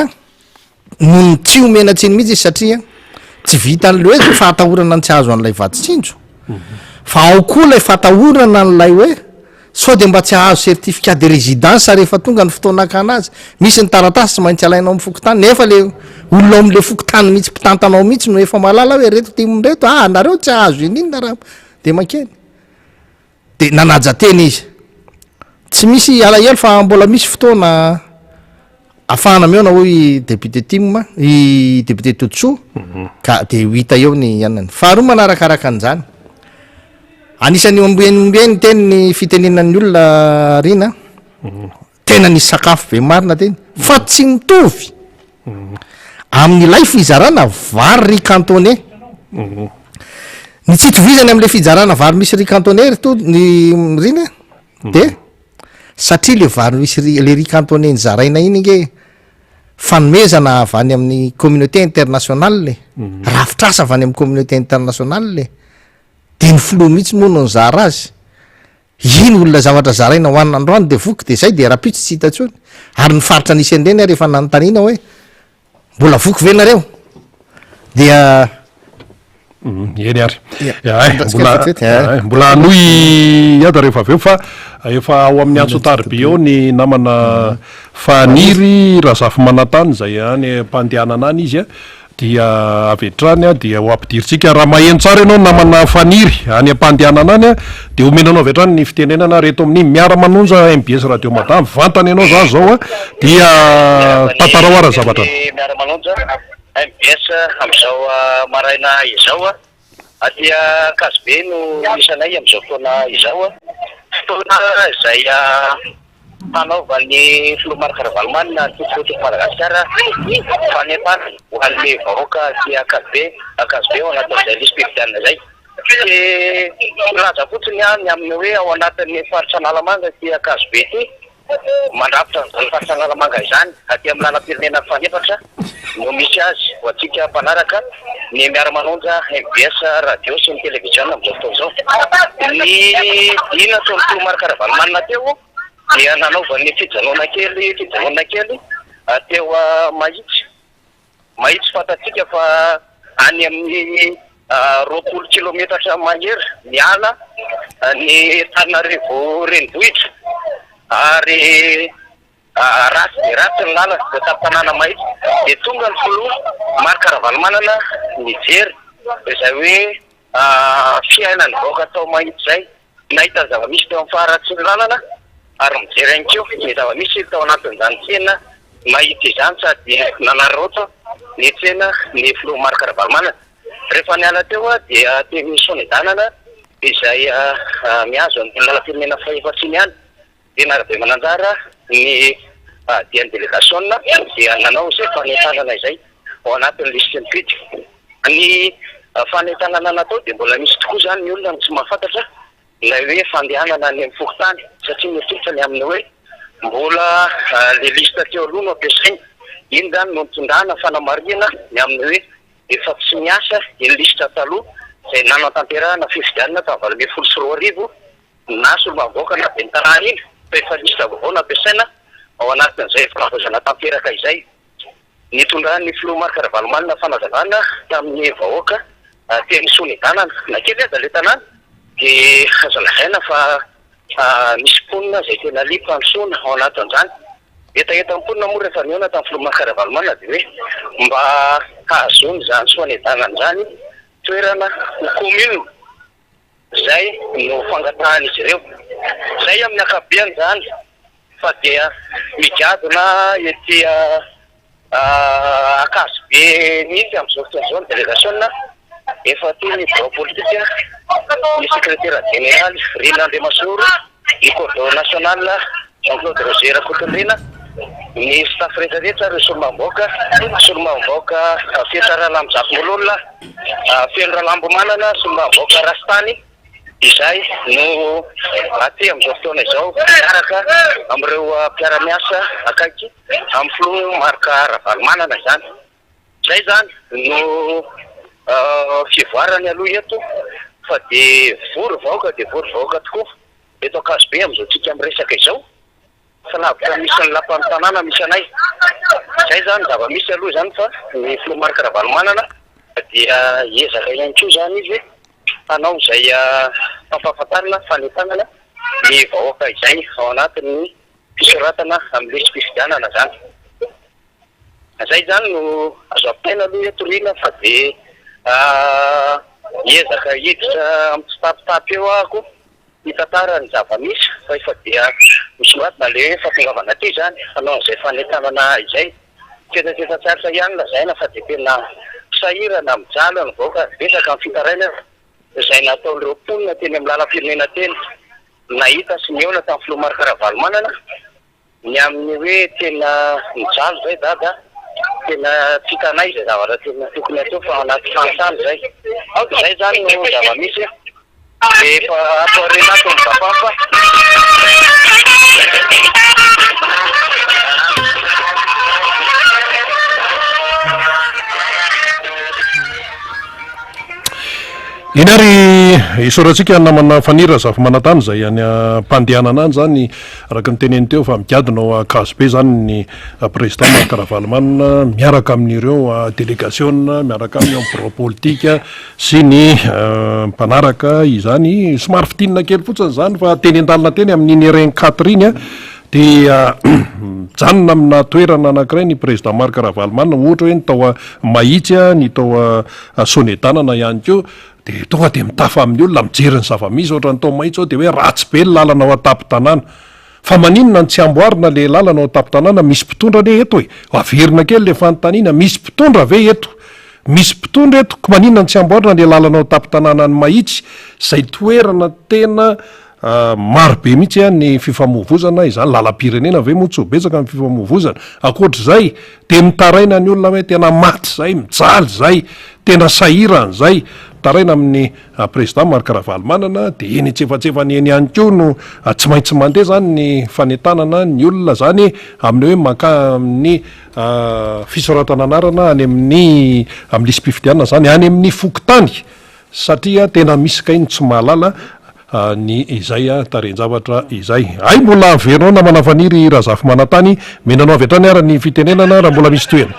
Noho ny tsy omena tsiny mihitsy izy satria tsy vitan'ilay hoe fahatahorana ny tsy hahazo an'ilay vatsy tsinjo fa ao koa ilay fatahorana an'ilay hoe sao dia mba tsy hahazo certificat de résidence rehefa tonga ny fotoana hakana azy. Misy ny taratasy tsy maintsy alainao amin'ny fokontany nefa le olona ao amin'ilay fokontany mihitsy mpitantana ao mihitsy no efa mahalala hoe reto tim reto, ah nareo tsy hahazo ininona raha dia mankeny. De nanaja tena izy. Tsy misy alahelo fa mbola misy fotoana afahana mihaona hoy i député Tim, i député Todisoa ka de ho hita eo ny anany. Faharoa manarakaraka an'izany, anisan'ny ombieny ombieny teny ny fitenenan'ny olona Rina, tena nisy sakafo be marina teny fa tsy mitovy amin'ilay fizarana vary riz cantonais. Ny tsy itovizany amin'ilay fizarana vary misy riz cantonais ry to- ny Rina de satria le vary misy riz, le riz cantonais nozaraina iny ange fanomezana avy any amin'ny communauté internationale e, rafitr'asa avy any amin'ny communauté internationale e, de ny filoha mihitsy moa no nizara azy. Iny olona zavatra zaraina hohanina androany de voky de zay de rapitso tsy hita intsony. Ary ny faritra nisy an'ireny ary efa nanontaniana hoe mbola voky ve nareo? Dia Eny ary. Ay, mbola ay, mbola hanohy hiada rehefa avy eo fa efa ao amin'ny antso tariby eo ny namana Faniry Razafimanantany izay any am-pandehanana any izy a. Dia avy hatrany dia ho ampidirintsika. Raha maheno tsara ianao namana Faniry any am-pandehanana any dia omena anao avy hatrany ny fitenenana ary eto amin'ny Miara-manonja mbs Radio Mada. Mivantana ianao za zao dia tantarao ara ny zavatra. Miara-manonja mbs amin'izao maraina izao. Aty Ankazobe no misy anay amin'izao fotoana izao. Fotoana izay. Hanaovan'ny filoha Marc Ravalomanana ny Toko Madagasikara fanentanana ho an'ny vahoaka aty Ankazobe, Ankazobe ao anatin'izay lisi-pifidianana izay. Tsy hilaza fotsiny aho ny amin'ny hoe ao anatin'ny faritra Analamanga ity Ankazobe ity, mandrafitra an'izany faritra Analamanga izany aty amin'ny lalam-pirenena fahefatra no misy azy ho antsika mpanaraka ny miara-manonja mbs radio sy ny televiziona amin'izao fotoana izao. Ny dina nataon'ny filoha Marc Ravalomanana teo dia nanaovany fijanona kely fijanonana kely teo Mahitsy. Mahitsy fantatsika fa any amin'ny 20 kilometatra mahery miala ny Antananarivo renivohitra ary ratsy dia ratsy ny lalana eo an-tampon-tanàna Mahitsy dia tonga ny filoha Marc Ravalomanana nijery izay hoe fiainan'ny vahoaka tao Mahitsy izay. Nahita ny zava-misy teo amin'ny faharatsian'ny lalana ary mijery ihany koa ny zava-misy tao anatin'izany tsena Mahitsy izany sady nanararaotra ny tsena ny filoha Marc Ravalomanana. Rehefa niala teo dia teny Sonedanana izay mihazo an'iny lalam-pirenena fahefatra iny ihany Tena Rabemananjara ny dian'ny delegasiona dia nanao izay fanentanana izay ao anatin'ny lisitry ny mpifidy. Ny fanentanana natao dia mbola misy tokoa izany ny olona no tsy mahafantatra ilay hoe fandehanana any amin'ny fokontany satria mieritreritra ny amin'ny hoe mbola ilay liste teo aloha no ampiasaina. Iny izany no nitondrana fanamarihana ny amin'ny hoe efa tsy miasa iny lisitra taloha izay nanatanterahana fifidianana tamin'ny 2018 na solombavambahoaka na ben'ny tanàna iny fa efa liste vaovao no ampiasaina ao anatin'izay fanavaozana tanteraka izay. Nitondran'ny filoha Marc Ravalomanana fanazavana tamin'ny vahoaka teny Soanidanana na kely aza ilay tanàna dia azo lazaina fa misy mponina izay tena liam-pandrosoana ao anatin'izany. Hetahetan'ny mponina moa rehefa nihaona tamin'ny filoha Marc Ravalomanana dia hoe mba hahazoany izany Soanidanana izany toerana ho commune. Izay no fangatahan'izy ireo. Izay amin'ny ankapobeny izany fa dia migadona ety Ankazobe mihitsy amin'izao fotoana izao ny delegasiona. Efa aty ny birao politika, ny sekretera jeneraly Rina Andriamasoro, ny coordon national Jean Claude Roger Rakotonirina, ny staff rehetra rehetra, ireo solombavambahoaka, solombavambahoaka Fetra Ralambozafimololona, Feno Ralambomanana, solombavambahoaka Rastany, izay no aty amin'izao fotoana izao miaraka amin'ireo mpiara-miasa akaiky amin'ny filoha Marc Ravalomanana izany. Izay izany no fivoarany aloha eto fa dia vory vahoaka dia vory vahoaka tokoa eto Ankazobe amin'izao tsika miresaka izao. Tsy lavitra misy ny lapan'ny tanàna misy anay. Izay izany zava-misy aloha izany fa ny filoha Marc Ravalomanana dia hiezaka ihany koa izany izy hanao izay fampahafantarana, fanentanana ny vahoaka izay ao anatin'ny fisoratana amin'ny lisi-pifidianana izany. Izay izany no azo ampitaina aloha eto Rina fa dia hiezaka hiditra amin'ny tsitapitapy eo aho koa. Mitantara ny zava-misy fa efa dia misongadina ilay hoe fahatongavana aty izany hanao an'izay fanentanana izay. Tsetsatsetsa tsy aritra ihany lazaina fa dia tena sahirana, mijaly ny vahoaka ary betsaka ny fitarainana izay nataon'ireo mponina teny amin'ny lalam-pirenena teny nahita sy nihaona tamin'ny filoha Marc Ravalomanana. Ny amin'ny hoe tena mijaly zay dada, tena tsy hitanay izay zavatra tena tokony atao fa anaty fahantrana izay. Izay zany no zava-misy Efa ato aoriana ato ny Zapampa. Eny ary isaorantsika ny namana Faniry Razafimanantany izay any am-pandehanana any izany araka ny teneny teo fa migadona ao Ankazobe izany ny président Marc Ravalomanana miaraka amin'ireo delegasiona miaraka aminy ao amin'ny birao politika sy ny mpanaraka izany. Somary fintinina kely fotsiny izany fa teny an-dalana teny amin'iny RN quatre iny dia mijanona amina toerana anankiray ny président Marc Ravalomanana ohatra hoe ny tao Mahitsy, ny tao Sonedanana ihany koa dia tonga dia mitafa amin'ny olona mijery ny zava-misy ohatran'ny tao Mahitsy zao dia hoe ratsy be ny lalana ao an-tampon-tanàna. Fa maninona no tsy amboarina le lalana ao an-tampon-tanàna misy mpitondra anie eto e! Averina kely le fanontaniana, misy mpitondra ve eto? Misy mpitondra eto, ko maninona no tsy amboarina le lalana ao an-tampon-tanànan'i Mahitsy izay toerana tena. maro be mihitsy ny fifamoivozana izany, lalam-pirenena ve moa tsy ho betsaka ny fifamoivozana? Ankoatr'izay dia mitaraina ny olona hoe tena maty izay, mijaly izay, tena sahirana izay, mitaraina amin'ny Président Marc Ravalomanana, dia eny antsefatsefany eny ihany koa no tsy maintsy mandeha izany ny fanentanana ny olona izany amin'ny hoe mankà amin'ny fisoratana anarana any amin'ny amin'ny lisi-pifidianana izany any amin'ny fokontany. Satria tena misy kay ny tsy mahalala ny izay tarehin-javatra izay. Hay mbola averina ao namana Faniry Razafimanantany, mena anao avy hatrany ary ny fitenenana raha mbola misy tohiny.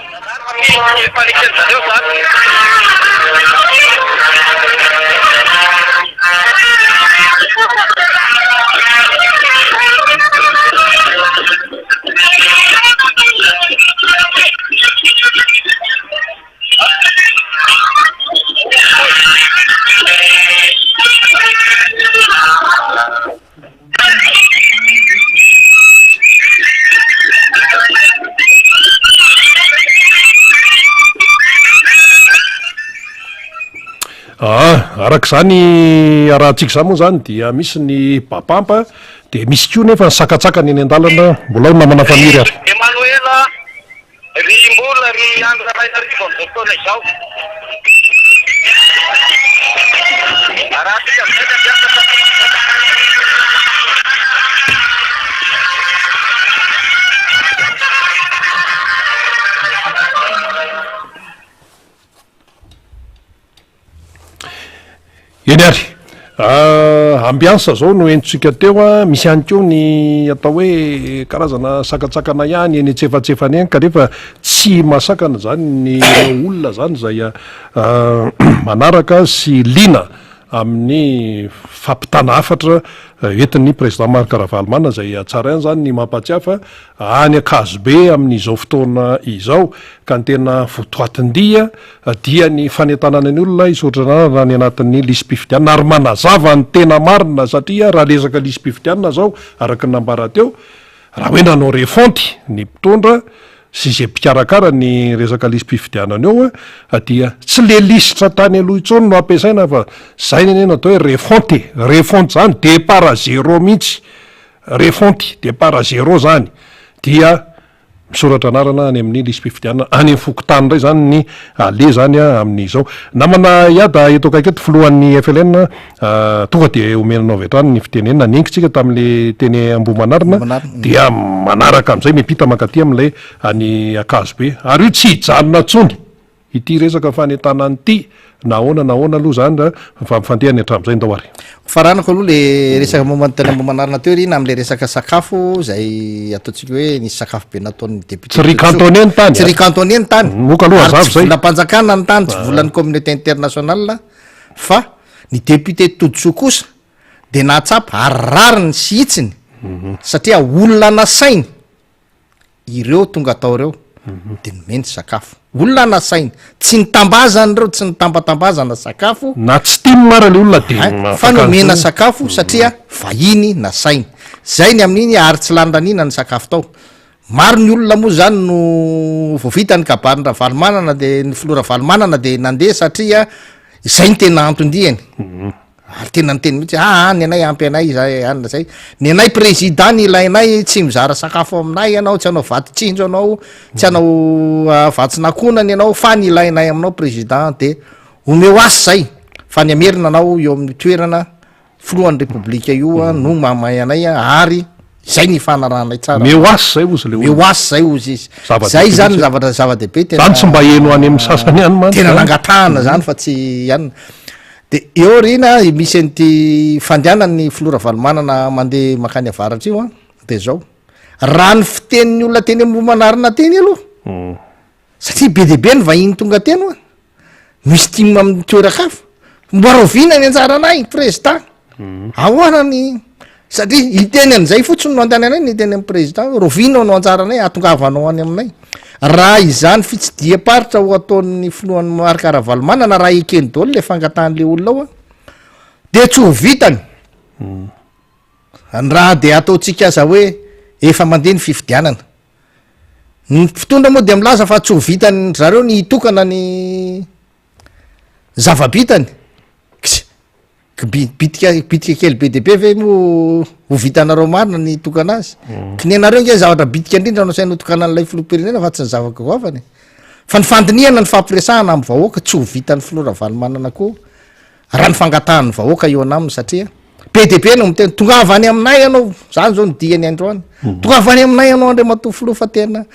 Ah, araka izany arahantsika izany moa izany dia misy ny bapampa dia misy koa nefa ny sakatsakany eny an-dalana mbola ao namana Faniry ary. Emmanuel Ry Mbola, ry Andry Rainarivo amin'izao fotoana izao. Arahantsika amin'izay ny hampiasa Eny ary, ambiance zao no henontsika teo a, misy ihany koa ny atao hoe karazana sakantsakana ihany eny antsefatsefany eny kanefa tsy mahasakana zany ny ireo olona zany izay manaraka sy liana amin'ny fampitana hafatra entin'ny président Marc Ravalomanana izay tsara ihany zany ny mampatsiahy fa any Ankazobe amin'izao fotoana izao ka ny tena votoatin-dia dia ny fanentanana ny olona hisoratra anarana any anatin'ny lisi-pifidianana ary manazava ny tena marina satria raha resaka lisi-pifidianana zao araka ny nambara teo raha hoe nanao refonte ny mpitondra sy izay mpikarakara ny resaka lisi-pifidianana eo dia tsy le lisitra tany aloha intsony no ampiasaina fa zay anie no atao hoe refonte e, refonte zany départ à zéro mihitsy, refonte départ à zéro zany dia Misoratra anarana any amin'ny lisi-pifidianana any amin'ny fokontany indray izany ny aleha izany amin'izao. Namana Iada eto akaiky eto, filohan'ny FLN, tonga dia omena anao avy hatrany ny fitenenana. Nengintsika tamin'ilay teny Ambohimanarina dia manaraka amin'izay miampita mankaty amin'ilay any Ankazobe. Ary io tsy hijanona intsony. Ity resaka fanentanana ity na ahoana na ahoana aloha zany fa mifandehany hatramin'izay ndao ary. Faranako aloha le resaka momba ny teny Ambohimanarina teo ry na amle resaka sakafo izay ataontsika hoe nisy sakafo be nataon'ny député Tsy ry cantonné ny tany Tsy ry cantonné ny tany. Moka aloha Ary hazava tsy zay. volam-panjakana ny tany, tsy volan'ny communauté internationale fa ny député Todisoa kosa dia nahatsapa ary rariny sy hitsiny satria olona nasainy Ireo tonga tao ireo de nomeny sakafo. Olona nasainy. Tsy nitambazana ireo, tsy nitambatambazana sakafo. Na tsy tim ara le olona de Hein, fa nomena sakafo satria vahiny nasainy. Zay ny amin'iny ary tsy lany ranina ny sakafo tao. Maro ny olona moa zany no vao vita ny kabarin-dRavalomanana de ny filoha Ravalomanana de nandeha satria izay no tena anton-diany. Ary tena niteny mihitsy hoe aa ny anay ampy anay izay anona zay, ny anay président ny ilainay tsy mizara sakafo aminay ianao, tsy hanao vato tsinjo anao, tsy hanao vatsin'akonana ianao fa ny ilainay aminao président de omeo asa zay fa ny hamerina anao eo amin'ny toerana filohan'ny repoblika io no mahamay anay ary Zay ny ifanarahanay tsara. Meo asa zay ozy le olona. Meo asa zay ozy izy. Zava-dehibe Zay zany mihitsy. zavatra zava-dehibe tena. Zany tsy mba heno any amin'ny sasany any mantsy Tena zany. nangatahana zany fa tsy anona. De eo aoriana misy an'ity fandehanan'ny filoha Ravalomanana mandeha mankany avaratra io an, de zao. Raha ny fitenin'ny olona teny Ambohimanarina teny aloha, satria be dia be ny vahiny tonga teny ho'a, Misy tim amin'ny toeran-kafa. Mba rahoviana ny anjaranay président? Ahoana ny satria hiteny an'izay fotsiny no andehananay ny hiteny amin'ny président hoe rahoviana no anjaranay hahatongavanao any aminay. Raha izany fitsidiham-paritra ho ataon'ny filohan'ny Marc Ravalomanana raha ekeny daholo le fangatahan'le olona ao dia tsy ho vitany. Raha dia ataontsika aza hoe efa mandeha ny fifidianana. Ny mpitondra moa dia milaza fa tsy ho vitan-dry zareo ny hitokana ny zava-bitany. Kss. Kibi- bitika bitika kely be dia be ve moa ho vitanareo marina ny hitokana azy? Kinianareo nge zavatra bitika indrindra no asaina hotokanan'ilay filoham-pirenena fa tsy ny zavatra goavana e. Fa ny fandinihana ny fampiresahana amin'ny vahoaka tsy ho vitan'ny filoha Ravalomanana koa raha ny fangatahan'ny vahoaka eo anaminy satria be dia be no miteny tongava any aminay ianao, zany zao ny diany androany, tongava any aminay ianao Andriamatoa filoha fa tena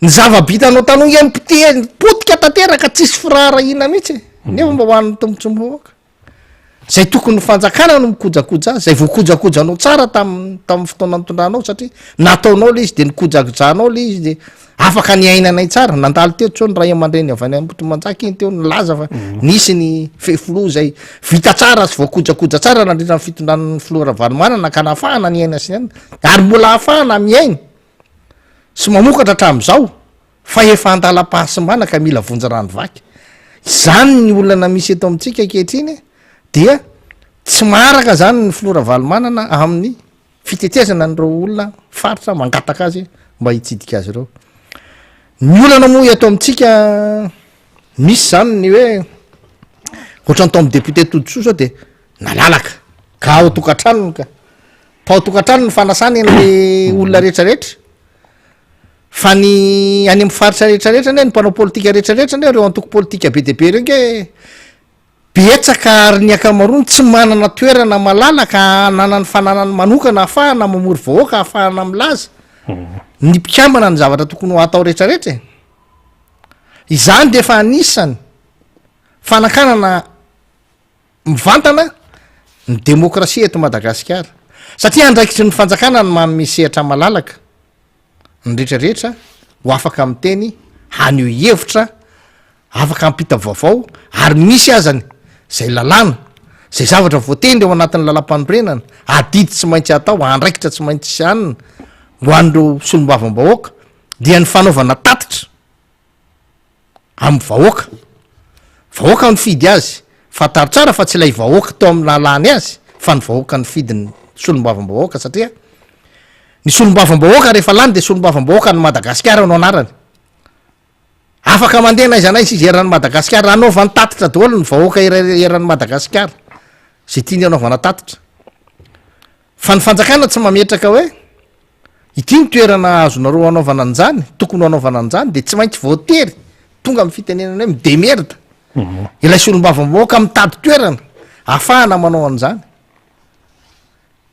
ny zava-bitanao taloha nge nipotehiny, potika tanteraka tsisy firaharahiana mihitsy e, nefa mba ho an'ny tombotsoam-bahoaka. Zay tokony ny fanjakana no mikojakoja azy, zay voakojakojanao tsara tam- tamin'ny fotoana nitondranao satria nataonao le izy de nikojakojanao le izy de afaka niainanay tsara, nandalo teo teo ny ray aman-dreny avy any Ambohitrimanjaka iny teo nilaza fa nisy ny fefiloha zay vita tsara sy voakojakoja tsara nandritra ny fitondran'ny filoha Ravalomanana ka nahafahana niaina sy niaina ary mbola ahafahana miaina sy mamokatra hatramin'izao. Fa efa andalam-pahasimbana ka mila vonjy rano vaky. Izany ny olana misy eto amintsika ankehitriny dia tsy maharaka izany ny filoha Ravalomanana amin'ny fitetezana an'ireo olona faritra mangataka azy mba hitsidika azy ireo. Ny olana moa eto amintsika misy izany ny hoe ohatran'ny tao amin'ny député Todisoa zao dia nalalaka ka ao tokantranony ka, tao tokantranony ny fanasany an'le olona rehetrarehetra. Fa ny any amin'ny faritra rehetra rehetra anie, ny mpanao politika rehetra rehetra anie, ireo antoko politika be dia be ireo nge betsaka ary ny ankamaroany tsy manana toerana malalaka hananany fananany manokana ahafahana mamory vahoaka, ahafahana milaza ny mpikambana ny zavatra tokony ho atao rehetra rehetra e. Izany dia efa anisany fanakanana mivantana ny demokrasia eto Madagasikara satria andraikitry ny fanjakana ny manome sehatra malalaka ny rehetra rehetra ho afaka miteny, haneho hevitra, afaka hampita vaovao ary misy azany zay lalàna, zay zavatra voatendry ao anatin'ny lalàmpanorenana, adidy tsy maintsy atao, andraikitra tsy maintsy hanina ho an'ireo solombavambahoaka dia ny fanaovana tatitra. amin'ny vahoaka, vahoaka nifidy azy, fantaro tsara fa tsy ilay vahoaka tao amin'ny nahalany azy fa ny vahoaka nifidy ny solombavambahoaka satria ny solombavambahoaka rehefa lany de solombavambahoaka ny Madagasikara no anarany, afaka mandeha n'aiza n'aiza izy eran'i Madagasikara, anaovany tatitra daholo ny vahoaka eran'i Madagasikara zay tiany anaovana tatitra. Fa ny fanjakana tsy mametraka hoe ity ny toerana azonareo anaovana an'izany, tokony ho anaovana an'izany, dia tsy maintsy voatery tonga amin'ny fitenenana hoe mi-demerde ilay solombavambahoaka mitady toerana ahafahana manao an'izany.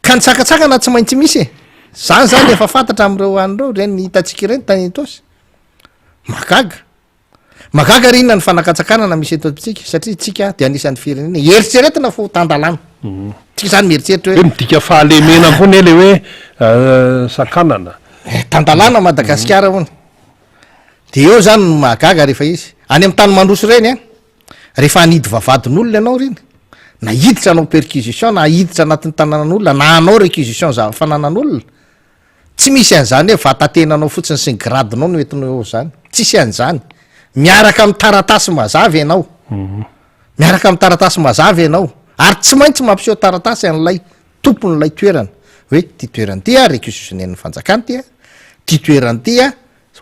Ka ny sakantsakana tsy maintsy misy e. Zany zany efa fantatra amin'ireo any ireo, ireny hitantsika ireny tany Itaosy. Mahagaga. Mahagaga ary inona ny fanakatsakanana misy eto amintsika satria tsika dia anisan'ny firenena eritreretina fa ho tan-dalàna. Tsika zany mieritreritra hoe. Hoe midika fahalemena koa ne le hoe sakanana. Eh, tan-dalàna Madagasikara hono. De eo zany no mahagaga rehefa izy. Any amin'ny tany mandroso ireny an, rehefa hanidy vavahadin'olona ianao ireny, na hiditra hanao perquisition na hiditra anatin'ny tanànan'olona na hanao réquisition za- fananan'olona, Tsy misy an'izany hoe vatatenanao fotsiny sy ny grade-nao no entinao eo izany. Tsisy an'izany. Miaraka amin'ny taratasy mazava ianao. Miaraka amin'ny taratasy mazava ianao. Ary tsy maintsy mampiseho taratasy an'ilay tompon'ilay toerana. Hoe ity toerana ity a, réquisitionner-n'ny fanjakana ity a, ity toerana ity a,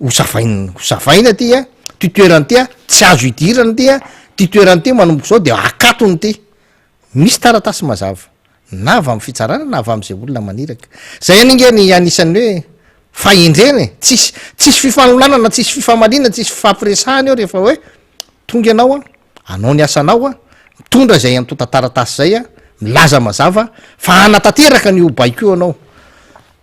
hosavaina, hosavaina ity a, ity toerana ity a, tsy azo idirana ity a, ity toerana ity manomboka izao dia akatony ity. Misy taratasy mazava, na avy amin'ny fitsarana na avy amin'izay olona maniraka. Izay ihany ange ny anisan'ny hoe fahendrena e! Tsisy, tsisy fifanolanana, tsisy fifamaliana, tsisy fifampiresahana eo rehefa hoe tonga ianao an, hanao ny asanao an, mitondra izay antontan-taratasy izay an, milaza mazava fa hanatanteraka an'io baiko io ianao.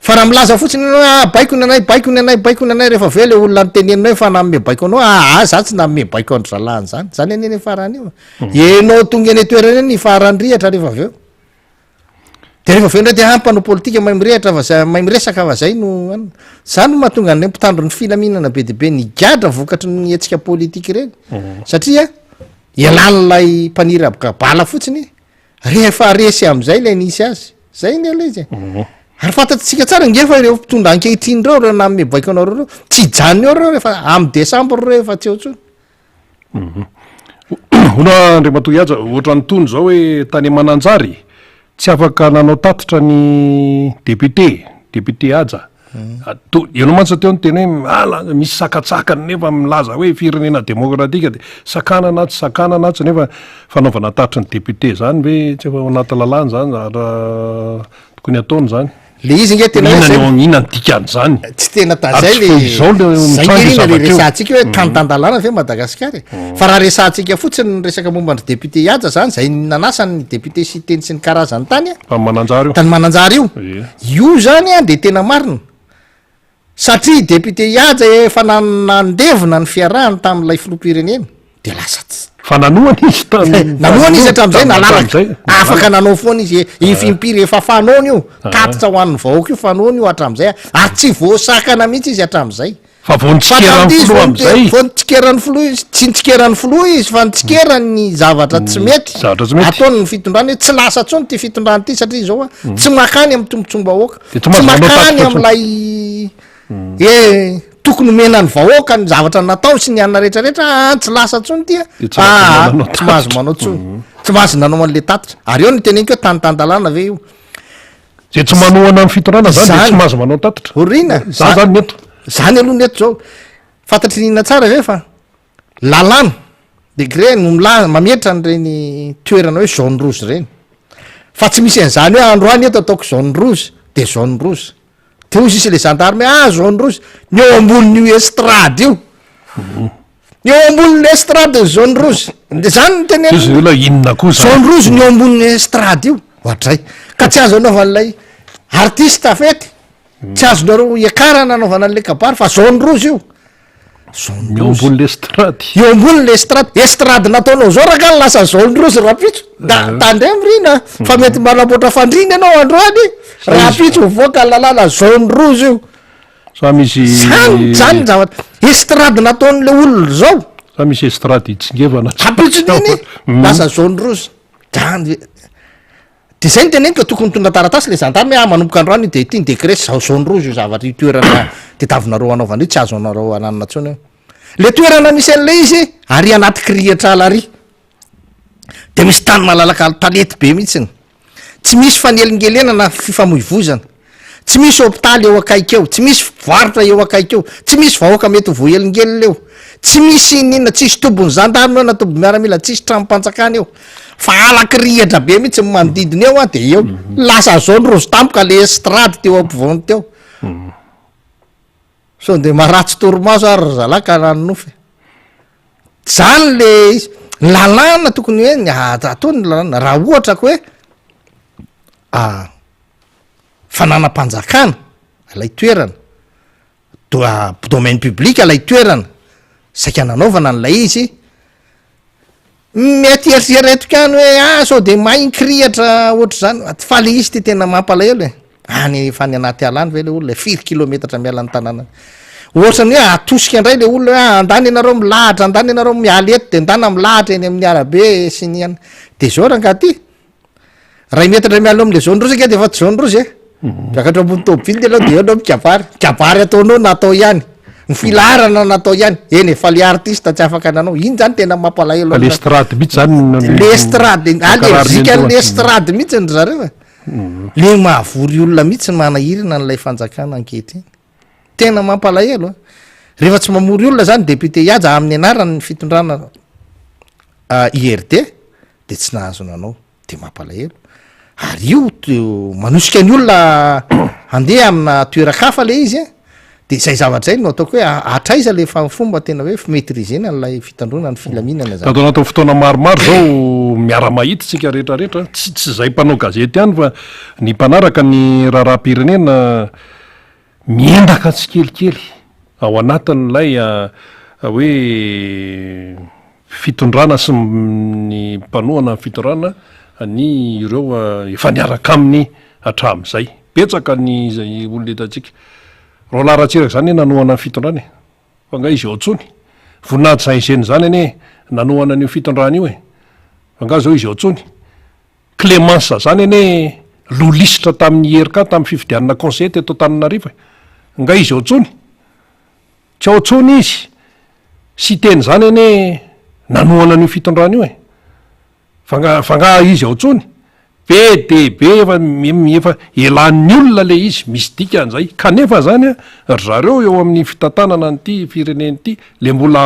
Fa raha milaza fotsiny ianao hoe ah baiko ny anay, baiko ny anay, baiko ny anay, rehefa avy eo ilay olona noteneninao efa nanome baiko anao, ah ah za tsy nanome baiko an-dry zalahy an'izany, zany anie ny farany eo e. Enao tonga eny an-toerana eny ny faran'ny rihatra rehefa avy eo. De rehefa avy eo indray de ah mpanao politika mahay mirehatra fa zay, mahay miresaka fa zay no an. Zany no mahatonga an'ireny mpitandro ny filaminana be dia be nigadra vokatry ny hetsika politika ireny. Satria ialan'ilay mpaniry habaka bala fotsiny Rehefa resy amin'izay ilay nisy azy. Zay anie ilay izy e. Mhm. Ary fantatsika tsara nge fa ireo mpitondra ankehitriny ireo, ireo nanome baiko anareo ireo, tsy hijanona eo ireo rehefa amin'ny desambra ireo efa tsy eo intsony. Mhm. Hono Andriamatoa Ihaja, ohatran'ny tony izao hoe tany Mananjary, tsy afaka nanao tatitra ny député, député Haja. To, ianao mantsy teo niteny hoe ala misy sakatsakany nefa milaza hoe firenena demokratika de sakanana atsy sakanana atsy nefa fanaovana tatitry ny député zany ve tsy efa ao anaty lalàna zany raha tokony ataony zany? Le izy nge tena hoe Inona zay ny ao- inona ny dikan'izany? Tsy tena ta Ary zay tsy le vao izao le zay mitranga nge io rina le zavatra io. resahantsika hoe tany tan-dalàna ve Madagasikara e? Fa raha resahantsika fotsiny ny resaka momba an-dry député Haja zany zay nanasany ny député Siteny sy ny karazany tany a, Tany Mananjary io. tany Mananjary io, Ie. io zany a de tena marina satria député Haja efa nan- nandevina ny fiarahany tamin'ilay filoham-pirenena. de lasa tsy Fa nanohana izy tany nanohana izy hatramin'izay nalalaka hatramin'izay. afaka nanao foana izy e efa impiry efa fanaony io tatitra ho an'ny vahoaka io fanaony io hatramin'izay ary tsy voasakana mihitsy izy hatramin'izay Fa vao Fa nitsikeran'ny tamin'ity izy filoha vao nite- amin'izay. vao nitsikeran'ny filoha izy tsy nitsikeran'ny filoha izy fa nitsikera ny zavatra tsy mety Zavatra tsy mety. ataon'ny fitondrana hoe tsy lasa intsony ity fitondrana ity satria izao a tsy makany amin'ny tombontsoam-bahoaka De tsy tsy mahazo manao makany tatitra intsony. amin'ilay Eh, tokony omena ny vahoaka ny zavatra natao sy ny anona rehetra rehetra, ah tsy lasa tsony ty Dia tsy ah, mahazo manao tsy mahazo manao tsony, tsy mahazo nanao an'le tatitra, ary eo no teneniko hoe tany tan-dalàna ve io? Zay tsy manohana ny fitondrana zany dia tsy Zany. mahazo manao tatitra. Orina, Za zany ny eto. Zany aloha ny eto zao, fantatry ny inona tsara ve fa lalàna, degré no milaza, mametra an'ireny toerana hoe zone rouge ireny, fa tsy misy an'izany hoe androany eto ataoko zone rouge de zone rouge. De hoy sisa le gendarme hoe ah zone rouge, ny eo ambonin'io estrade io, ny eo ambonin'ny estrade ny zone rouge, de zany no teneniny. Izy olona inona koa zany? Zone rouge ny eo ambonin'ny estrade io, ohatray, ka tsy azo anaovan'ilay artiste fety, tsy azonareo iakarana anaovana an'ilay kabary fa zone rouge io. Zone Eo rouge. ambony l'estrade. Eo ambony l'estrade, estrade nataonao zao rangah lasa zone rouge rahampitso, da tandremo rina fa mety manamboatra fandriana ianao androany, rahampitso mivoaka ny lalàna zone rouge io. Sa misy. Zany zany ny zavatra, estrade nataon'le olona zao. Sa misy estrade hitsingevana. Ampitson'iny lasa zone rouge, zany ve. De zay no teneniko tokony mitondra taratasy le gendarme hoe ah manomboka androany io de ity ny décret zao zone rouge io zavatra io toerana tediavinareo hanaovana io tsy azonareo ananona intsony io. Le toerana misy an'le izy ary anaty kirihatr'ala ary de misy tany malalaka talety be mihitsiny, tsy misy fanelingelenana fifamoivozana. Tsy misy hopitaly eo akaiky eo, tsy misy mpivarotra eo akaiky eo, tsy misy vahoaka mety ho voahelingelina eo, tsy misy inona, tsisy tobin'ny zandarme eo na toby miaramila, tsisy tranom-panjakana eo, fa ala kirihitra be mihitsy ny manodidina eo an, de eo, lasa zone rouge tampoka le estrade teo ampovoany teo. Sao de maharatsy torimaso ary ry zalahy ka nanonofy e. Zany le izy, ny lalàna tokony hoe ny atao ny lalàna, raha ohatra ka hoe fananam-panjakana ilay toerana, do- domaine public ilay toerana, saika nanaovana an'ilay izy, mety eritrereto ihany hoe ah sao de may ny kirihitra ohatr'izany, fa le izy ty tena mampalahelo e, any efa any anaty ala any ve le olona e, firy kilometatra miala ny tanàna, ohatran'ny hoe atosika indray le olona hoe ah andany ianareo milahatra, andany ianareo miala eto de ndana milahatra eny amin'ny arabe sy ny an, de zao rangaha ty. Ray metatra miala eo amle zone rouge ange de efa tsy zone rouge e. Miakatra ambony tôbily ianao de eo anao mikabary. Kabary ataonao natao ihany. Ny filaharana natao ihany. Eny e, fa le artiste tsy afaka nanao. Iny zany tena mampalahelo Fa le estrade mihitsy zany no Le estrade, allergique an'le estrade mihitsy ry zareo e. Le mahavory olona mihitsy no manahirana an'ilay fanjakana ankehitriny. Tena mampalahelo a. Rehefa tsy mamory olona zany député Ihaja amin'ny anaran'ny fitondrana IRD de tsy nahazo nanao de mampalahelo ary io manosika ny olona handeha amina toeran-kafa le izy a de zay zavatra zay no ataoko hoe hatraiza le fa fomba tena hoe fi-maitriser-na an'ilay fitandroana ny filaminana zany. Tato anatin'ny fotoana maromaro zao miara-mahita isika rehetra rehetra, tsy tsy zay mpanao gazety ihany fa ny mpanaraka ny raharaham-pirenena miendaka tsikelikely ao anatin'ilay hoe fitondrana sy ny mpanohana ny fitondrana ny ireo efa niaraka aminy hatramin'izay. Betsaka ny izay olona hitantsika. Roland Ratsiraka izany anie nanohana ny fitondrana e. Fa angaha izy ao intsony? Voninahitra Jean Eugène izany anie nanohana an'io fitondrana io e. Fa angaha izao izy ao intsony? Clémence izany anie lolisitra tamin'ny IRK tamin'ny fifidianana conseiller teto Antananarivo e. Angaha izy ao intsony? Tsy ao intsony izy. Siteny izany anie nanohana an'io fitondrana io e. Fa nga, fa nga izy ao intsony? Be dia be efa efa elan'ny olona le izy, misy dikany zay. Kanefa zany an, ry zareo eo amin'ny fitantanana an'ity firenena ity, le mbola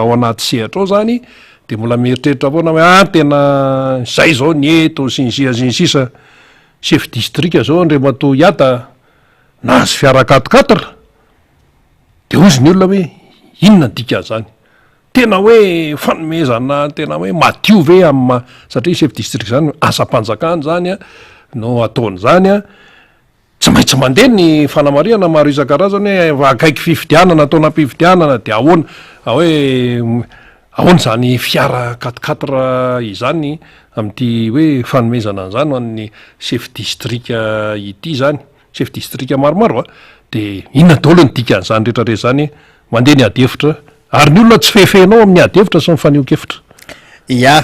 ao anaty sehatra ao zany, de mbola mieritreritra foana hoe ah tena zay zao ny eto sy ny sisa sy ny sisa. Chef district zao Andriamatoa Iada nahazo fiara quatre quatre, de hozy ny olona hoe inona ny dikan'izany? Tena hoe fanomezana tena hoe madio ve amin'ny maha, satria chef district zany asam-panjakana zany no ataony zany an, tsy maintsy mandeha ny fanamarihana maro isan-karazany hoe efa akaiky fifidianana, taonam-pifidianana de ahoana hoe ahoana izany fiara quatre quatre izany amin'ity hoe fanomezana an'izany ho an'ny chef district ity zany. Chef district maromaro a! De inona daholo ny dikan'izany rehetra rehetra izany? Mandeha ny ady hevitra ary ny olona tsy fehifehinao amin'ny ady hevitra sy ny fanehoan-kevitra. Ya,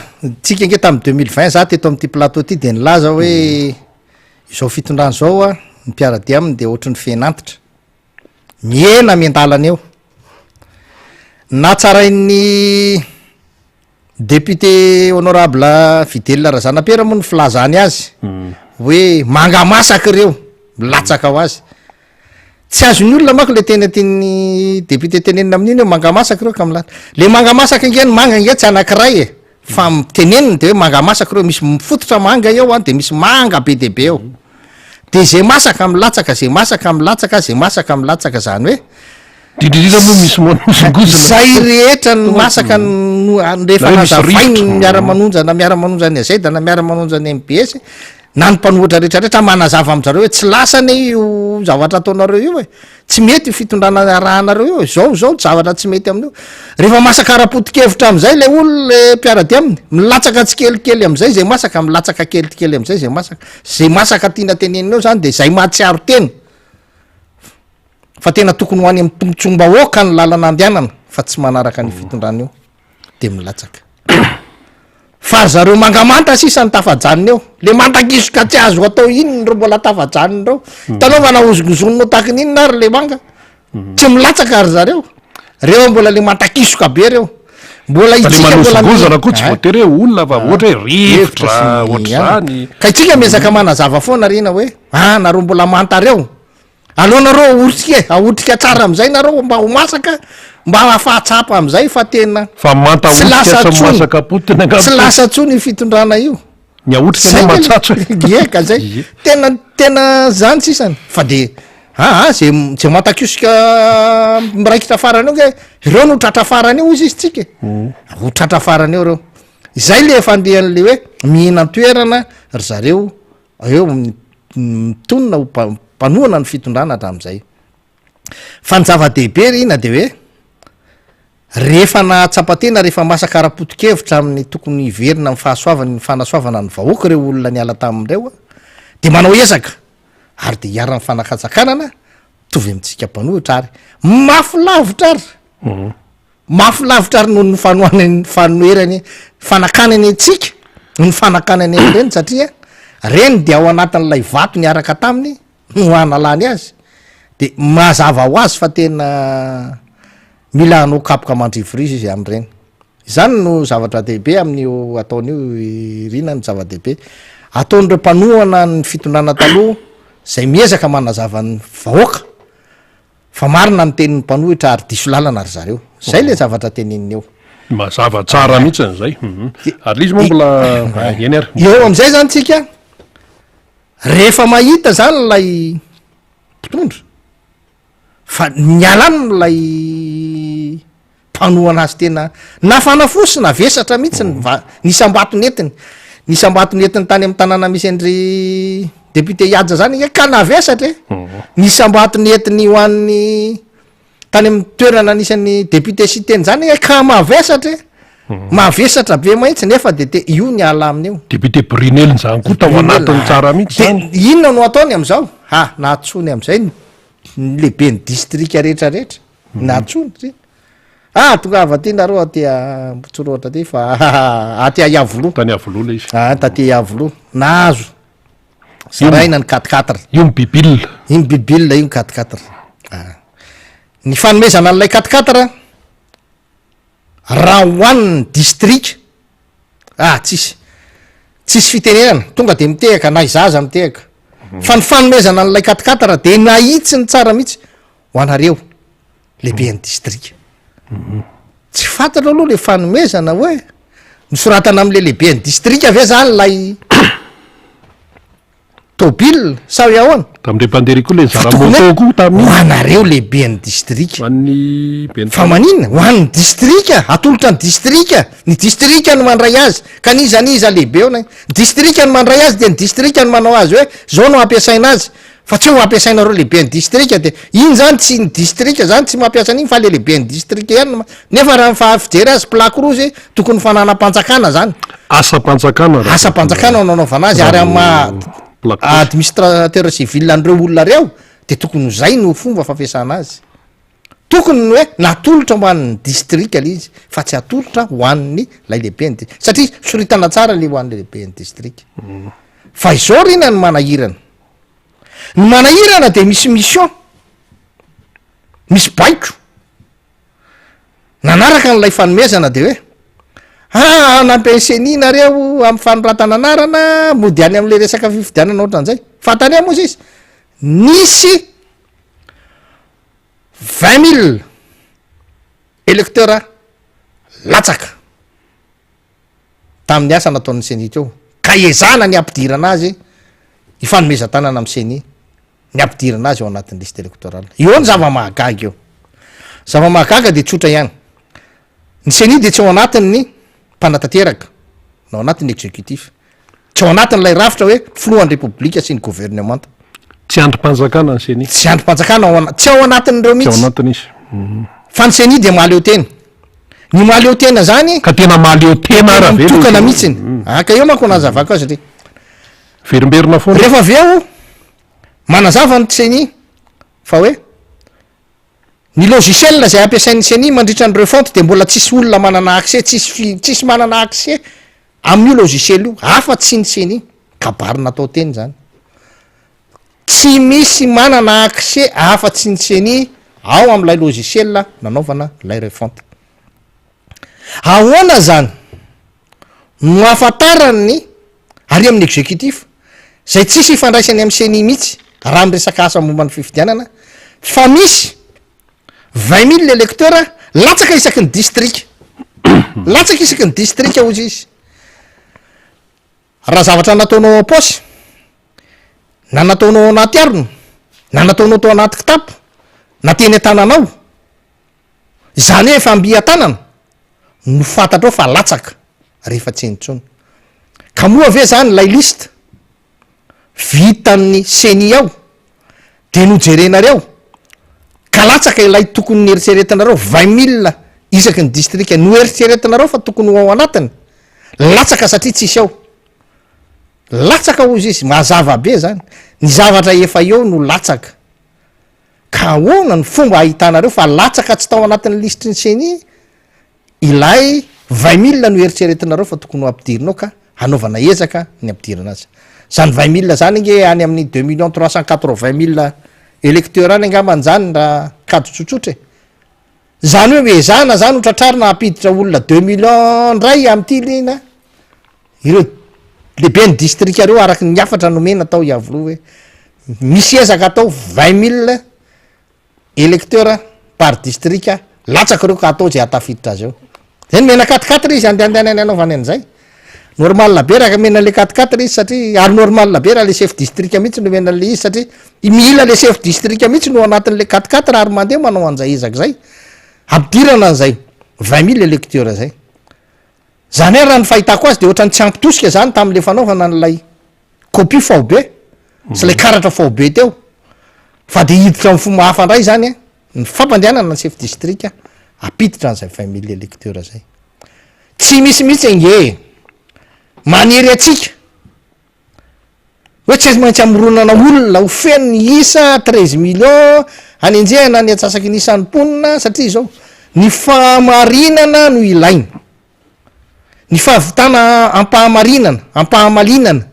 tsika ange tamin'ny 2020 za teto amin'ity plateau ity de nilaza hoe izao fitondrana izao a, ny mpiara-dia aminy de ohatry ny fehin'antitra, mihena miandalana eo. Natsarain'ny Député honorable Fidèle Razanapera moa ny filazany azy hoe manga masaka ireo, milatsaka ho azy. Tsy azon'ny olona manko le teny tian'ny député tenenina amin'iny hoe manga masaka ireo ka milatsaka. Le manga masaka ange ny manga ange tsy anankiray e, fa teneniny de hoe manga masaka ireo, misy mifototra manga eo an, de misy manga be dia be eo. De ze masaka milatsaka, ze masaka milatsaka, ze masaka milatsaka, zany hoe Indrindra indrindra moa misy manozongozona. Zay rehetra ny masaka no rehefa nazavainy ny miara-manonja na miara-manonja ny AZ na miara-manonja ny mbs na ny mpanohitra rehetra rehetra manazava amin-jareo hoe tsy lasa anie io zavatra ataonareo io e, tsy mety io fitondrana arahanareo io e, zao zao zavatra tsy mety amin'io. Rehefa masaka ara-poto-kevitra am'zay le olona le mpiara-dia aminy, milatsaka tsikelikely am'zay zay masaka, milatsaka kelikely am'zay zay masaka. Zay masaka tiana tenenina eo zany de zay mahatsiaro tena. Fa tena tokony ho any amin'ny tombotsoam-bahoaka ny lalana andehanana fa tsy manaraka an'io fitondrana io de milatsaka. Fa ry zareo manga manta sisa no tafajanona eo. Le manta kisoka tsy azo atao inona ireo mbola tafajanona ireo. Hitanao fa nahozongozonina ho tahaka ny inona ary le manga. Tsy milatsaka ry zareo. Reo mbola le manta kisoka be reo. Mbola Fa le itsika mbola manozongozona koa tsy Hein? voatery hoe olona fa ohatra hoe Rivotra rivotra sy ny ohatr'izany. Ka itsika miezaka manazava foana rina hoe ah nareo mbola manta reo. Aleo nareo ahoritsika e, ahotrika tsara amizay nareo mba ho masaka, mba hahafahatsapa amizay fa tena Fa manta tsy ahotrika lasa sy tsony, masaka potiny angamba tsy lasa tsony io fitondrana io. Ny ahotrika Zay anie kely, matsatso e. ie ka zay, Ie. tena tena zany sisany, fa de aa ze ze matakosika miraikitra farany eo nge, ireo no tratra farany eo ozy izy tsika e, ho tratra farany eo reo, zay le fandehan'le hoe mihinan-toerana ry zareo Eo mitonona ho mpanohana ny fitondrana hatramin'izay. Fa ny zava-dehibe ry Ina dia hoe rehefa nahatsapa tena, rehefa masaka ara-poto-kevitra amin'ny tokony hiverina amin'ny fahasoavany, ny fanasoavana ny vahoaka ireo olona niala tamin'ireo dia manao ezaka ary dia iharan'ny fanakatsakanana mitovy amintsika mpanohitra ary mafy lavitra ary. Mafy lavitra ary noho ny fanohanany fanoherany fanakanany antsika ny fanakanany an'ireny satria reny dia ao anatin'ilay vato niaraka taminy no hanalany azy de mazava ho azy fa tena mila hanao kapoka mandrivorivo izy amin'ireny. Izany no zavatra dehibe amin'io ataon'io Irina ny zava-dehibe ataon'ireo mpanohana ny fitondrana taloha izay miezaka manazava ny vahoaka Fa marina ny tenin'ny mpanohitra ary diso lalana ry zareo. Zay le zavatra teneniny eo. Mazava tsara mihitsy zay. Ary le izy moa mbola eny ary. Eo amizay zany tsika rehefa mahita zany lay mpitondra fa miala aminy lay mpanohana azy tena nafana fo sy navesatra mihitsy ny va- ny isam-bato nentiny, ny isam-bato nentiny tany amin'ny tanàna misy an-dry député Ihaja zany ange ka navesatra e, ny isam-bato nentiny ho an'ny tany amin'ny toerana nisy an'ny député Siteny zany ange ka mavesatra e, mavesatra be mihitsy nefa de te io niala aminy io. Député Brunel zany koa tao anatiny tsara mihitsy De zany. inona no ataony am'izao? Ha, nahatsony am'izay ny ny lehiben'ny distrika rehetrarehetra. Nantsoiny ry. Ah, tongava aty nareo aty Ambohitsirohitra aty fa aty Iavoloha. Tany Iavoloha ilay izy. Ah, taty Iavoloha. Nahazo. Zaraina ny quatre quatre. Io ny bibile. Io ny bibile io ny quatre quatre. Ah. Ny fanomezana an'ilay quatre quatre raha ho an'ny distrika, ah tsisy. Tsisy fitenenana, tonga de mitehaka na izaho aza mitehaka. Fa ny fanomezana an'ilay quatre-quatre de nahitsiny tsara mihitsy ho anareo lehiben'ny distrika. Tsy fantatro aloha le fanomezana hoe nosoratana am'le lehiben'ny distrika ve zany lay tôbila sa hoe ahoana? Tamin'ireo mpandeha iry koa le Fa nizara tokony moto hoe koa tamin'iny. ho anareo lehiben'ny distrika. Ho an'ny ben'ny Fa tanàna. maninona? Ho an'ny distrika, atolotra ny distrika, ny distrika no mandray azy, ka n'iza n'iza lehibe eo na, ny distrika no mandray azy dia ny distrika no manao azy hoe zao no ampiasaina azy, fa tsy hoe ho ampiasainareo lehiben'ny distrika dia iny zany tsy ny distrika zany tsy mampiasa an'iny fa le lehiben'ny distrika ihany no ma-, nefa raha ny faha fijery azy plaque rouge tokony fananam-panjakana zany. Asam-panjakana raha Asam-panjakana no anaovana azy ary amin'ny maha Plaque rouge. administrateur civil an'ireo olona ireo dia tokony ho zay no fomba fampiasana azy. Tokony ny hoe natolotra ho an'ny distrika le izy fa tsy atolotra ho an'ny lay lehiben'ny di-, satria soritana tsara le ho an'ny lehiben'ny distrika. Fa izao ry ina ny manahirana. Ny manahirana de misy mission, misy baiko. Nanaraka an'ilay fanomezana de hoe ah hanampy an'i ceni nareo amin'ny fanoratana anarana, mody any am'le resaka fifidianana ohatran'izay. Fantany moa izy, nisy 20 000 électeurs latsaka tamin'ny asa nataon'ny ceni teo, ka ezahana ny hampidirana azy hifanomezan-tanana amin'ny ceni ny hampidirana azy ao anatin'ny liste électorale. Eo ny zava-mahagaga eo. Zava-mahagaga dia tsotra ihany. Ny ceni dia tsy ao anatin'ny mpanatanteraka na ao anatin'ny exécutif. Tsy ao anatin'ilay rafitra hoe filohan'ny repoblika sy ny governemanta. Tsy andrim-panjakana ny ceni. Tsy andrim-panjakana ao ana-, tsy ao anatin'ireo Tsy ao mihitsy. anatiny izy. Fa ny ceni dia mahaleo tena. Ny mahaleo tena zany. Ka tena mahaleo tena Tena ara ve le mitokana ceni? mihitsiny. Ah, ka eo manko no nazavako azy ry. Verimberina foana. Rehefa avy eo, manazava ny ceni fa hoe ny logiciel izay ampiasain'ny ceni mandritra ny refonte dia mbola tsisy olona manana accès, tsisy fi-, tsisy manana accès amin'io logiciel io afa tsy ny ceni. Kabary natao teny zany. Tsy misy manana accès afa tsy ny ceni ao amin'ilay logiciel nanaovana ilay refonte. Ahoana zany no ahafantaran'ny ary amin'ny executif izay tsisy ifandraisany amin'ny ceni mihitsy raha miresaka asa momba ny fifidianana fa misy 20 000 électeurs latsaka isaky ny distrika, latsaka isaky ny distrika hozy izy. Raha zavatra nataonao am-paosy, na nataonao ao anaty harona, na nataonao tao anaty kitapo, na teny an-tananao, izany hoe efa mby an-tanana, no fantatrao fa latsaka rehefa tsy eny intsony. Ka moa ve zany ilay liste vitan'ny ceni ao de nojerenareo ka latsaka ilay tokony nieritreretinareo 20 000 isaky ny distrika noeritreretinareo fa tokony ho ao anatiny, latsaka satria tsisy ao. Latsaka hozy izy, mazava be zany, ny zavatra efa eo no latsaka. Ka ahoana ny fomba ahitanareo fa latsaka tsy tao anatin'ny lisitry ny ceni ilay 20 000 noeritreretinareo fa tokony ho ampidirina ao ka hanaovana ezaka ny ampidirana azy. Zany 20 000 zany ange any amin'ny deux millions trois cent quatre-vingt mille électeurs any angambany zany raha kajy tsotsotra e. Zany hoe ezahana zany ho tratrarina hampiditra olona deux millions ndray amin'ity lina ireo lehiben'ny distrika ireo araky ny hafatra nomena tao Iavoloha hoe misy ezaka atao 20 000 électeurs par district latsaka ireo ka atao zay hahatafiditra azy eo. Zay nomena quatre quatre izy andehandehanany anaovany an'izay. Normal be raha omena le quatre quatre izy satria ary normal be raha le chef district mihitsy no omena an'le izy satria mila le chef district mihitsy no anatin'le quatre quatre ary mandeha manao an'izay ezaka izay. Ampidirana an'izay 20 000 électeurs zay. Zany hoe raha ny fahitako azy de ohatran'ny tsy ampy tosika zany tamin'le fanaovana an'ilay copie faobe sy ilay karatra faobe teo fa de hiditra amin'ny fomba hafa indray zany ny fampandehanana ny chef district hampiditra an'izay 20 000 électeurs zay. Tsy misy mihitsy ange e! Manery antsika hoe tsy maintsy hamoronana olona ho feno ny isa 13 millions hanenjehana ny antsasaky ny isan'ny mponina satria izao ny fahamarinana no ilaina. Ny fahavitana ampahamarinana, ampahamalinana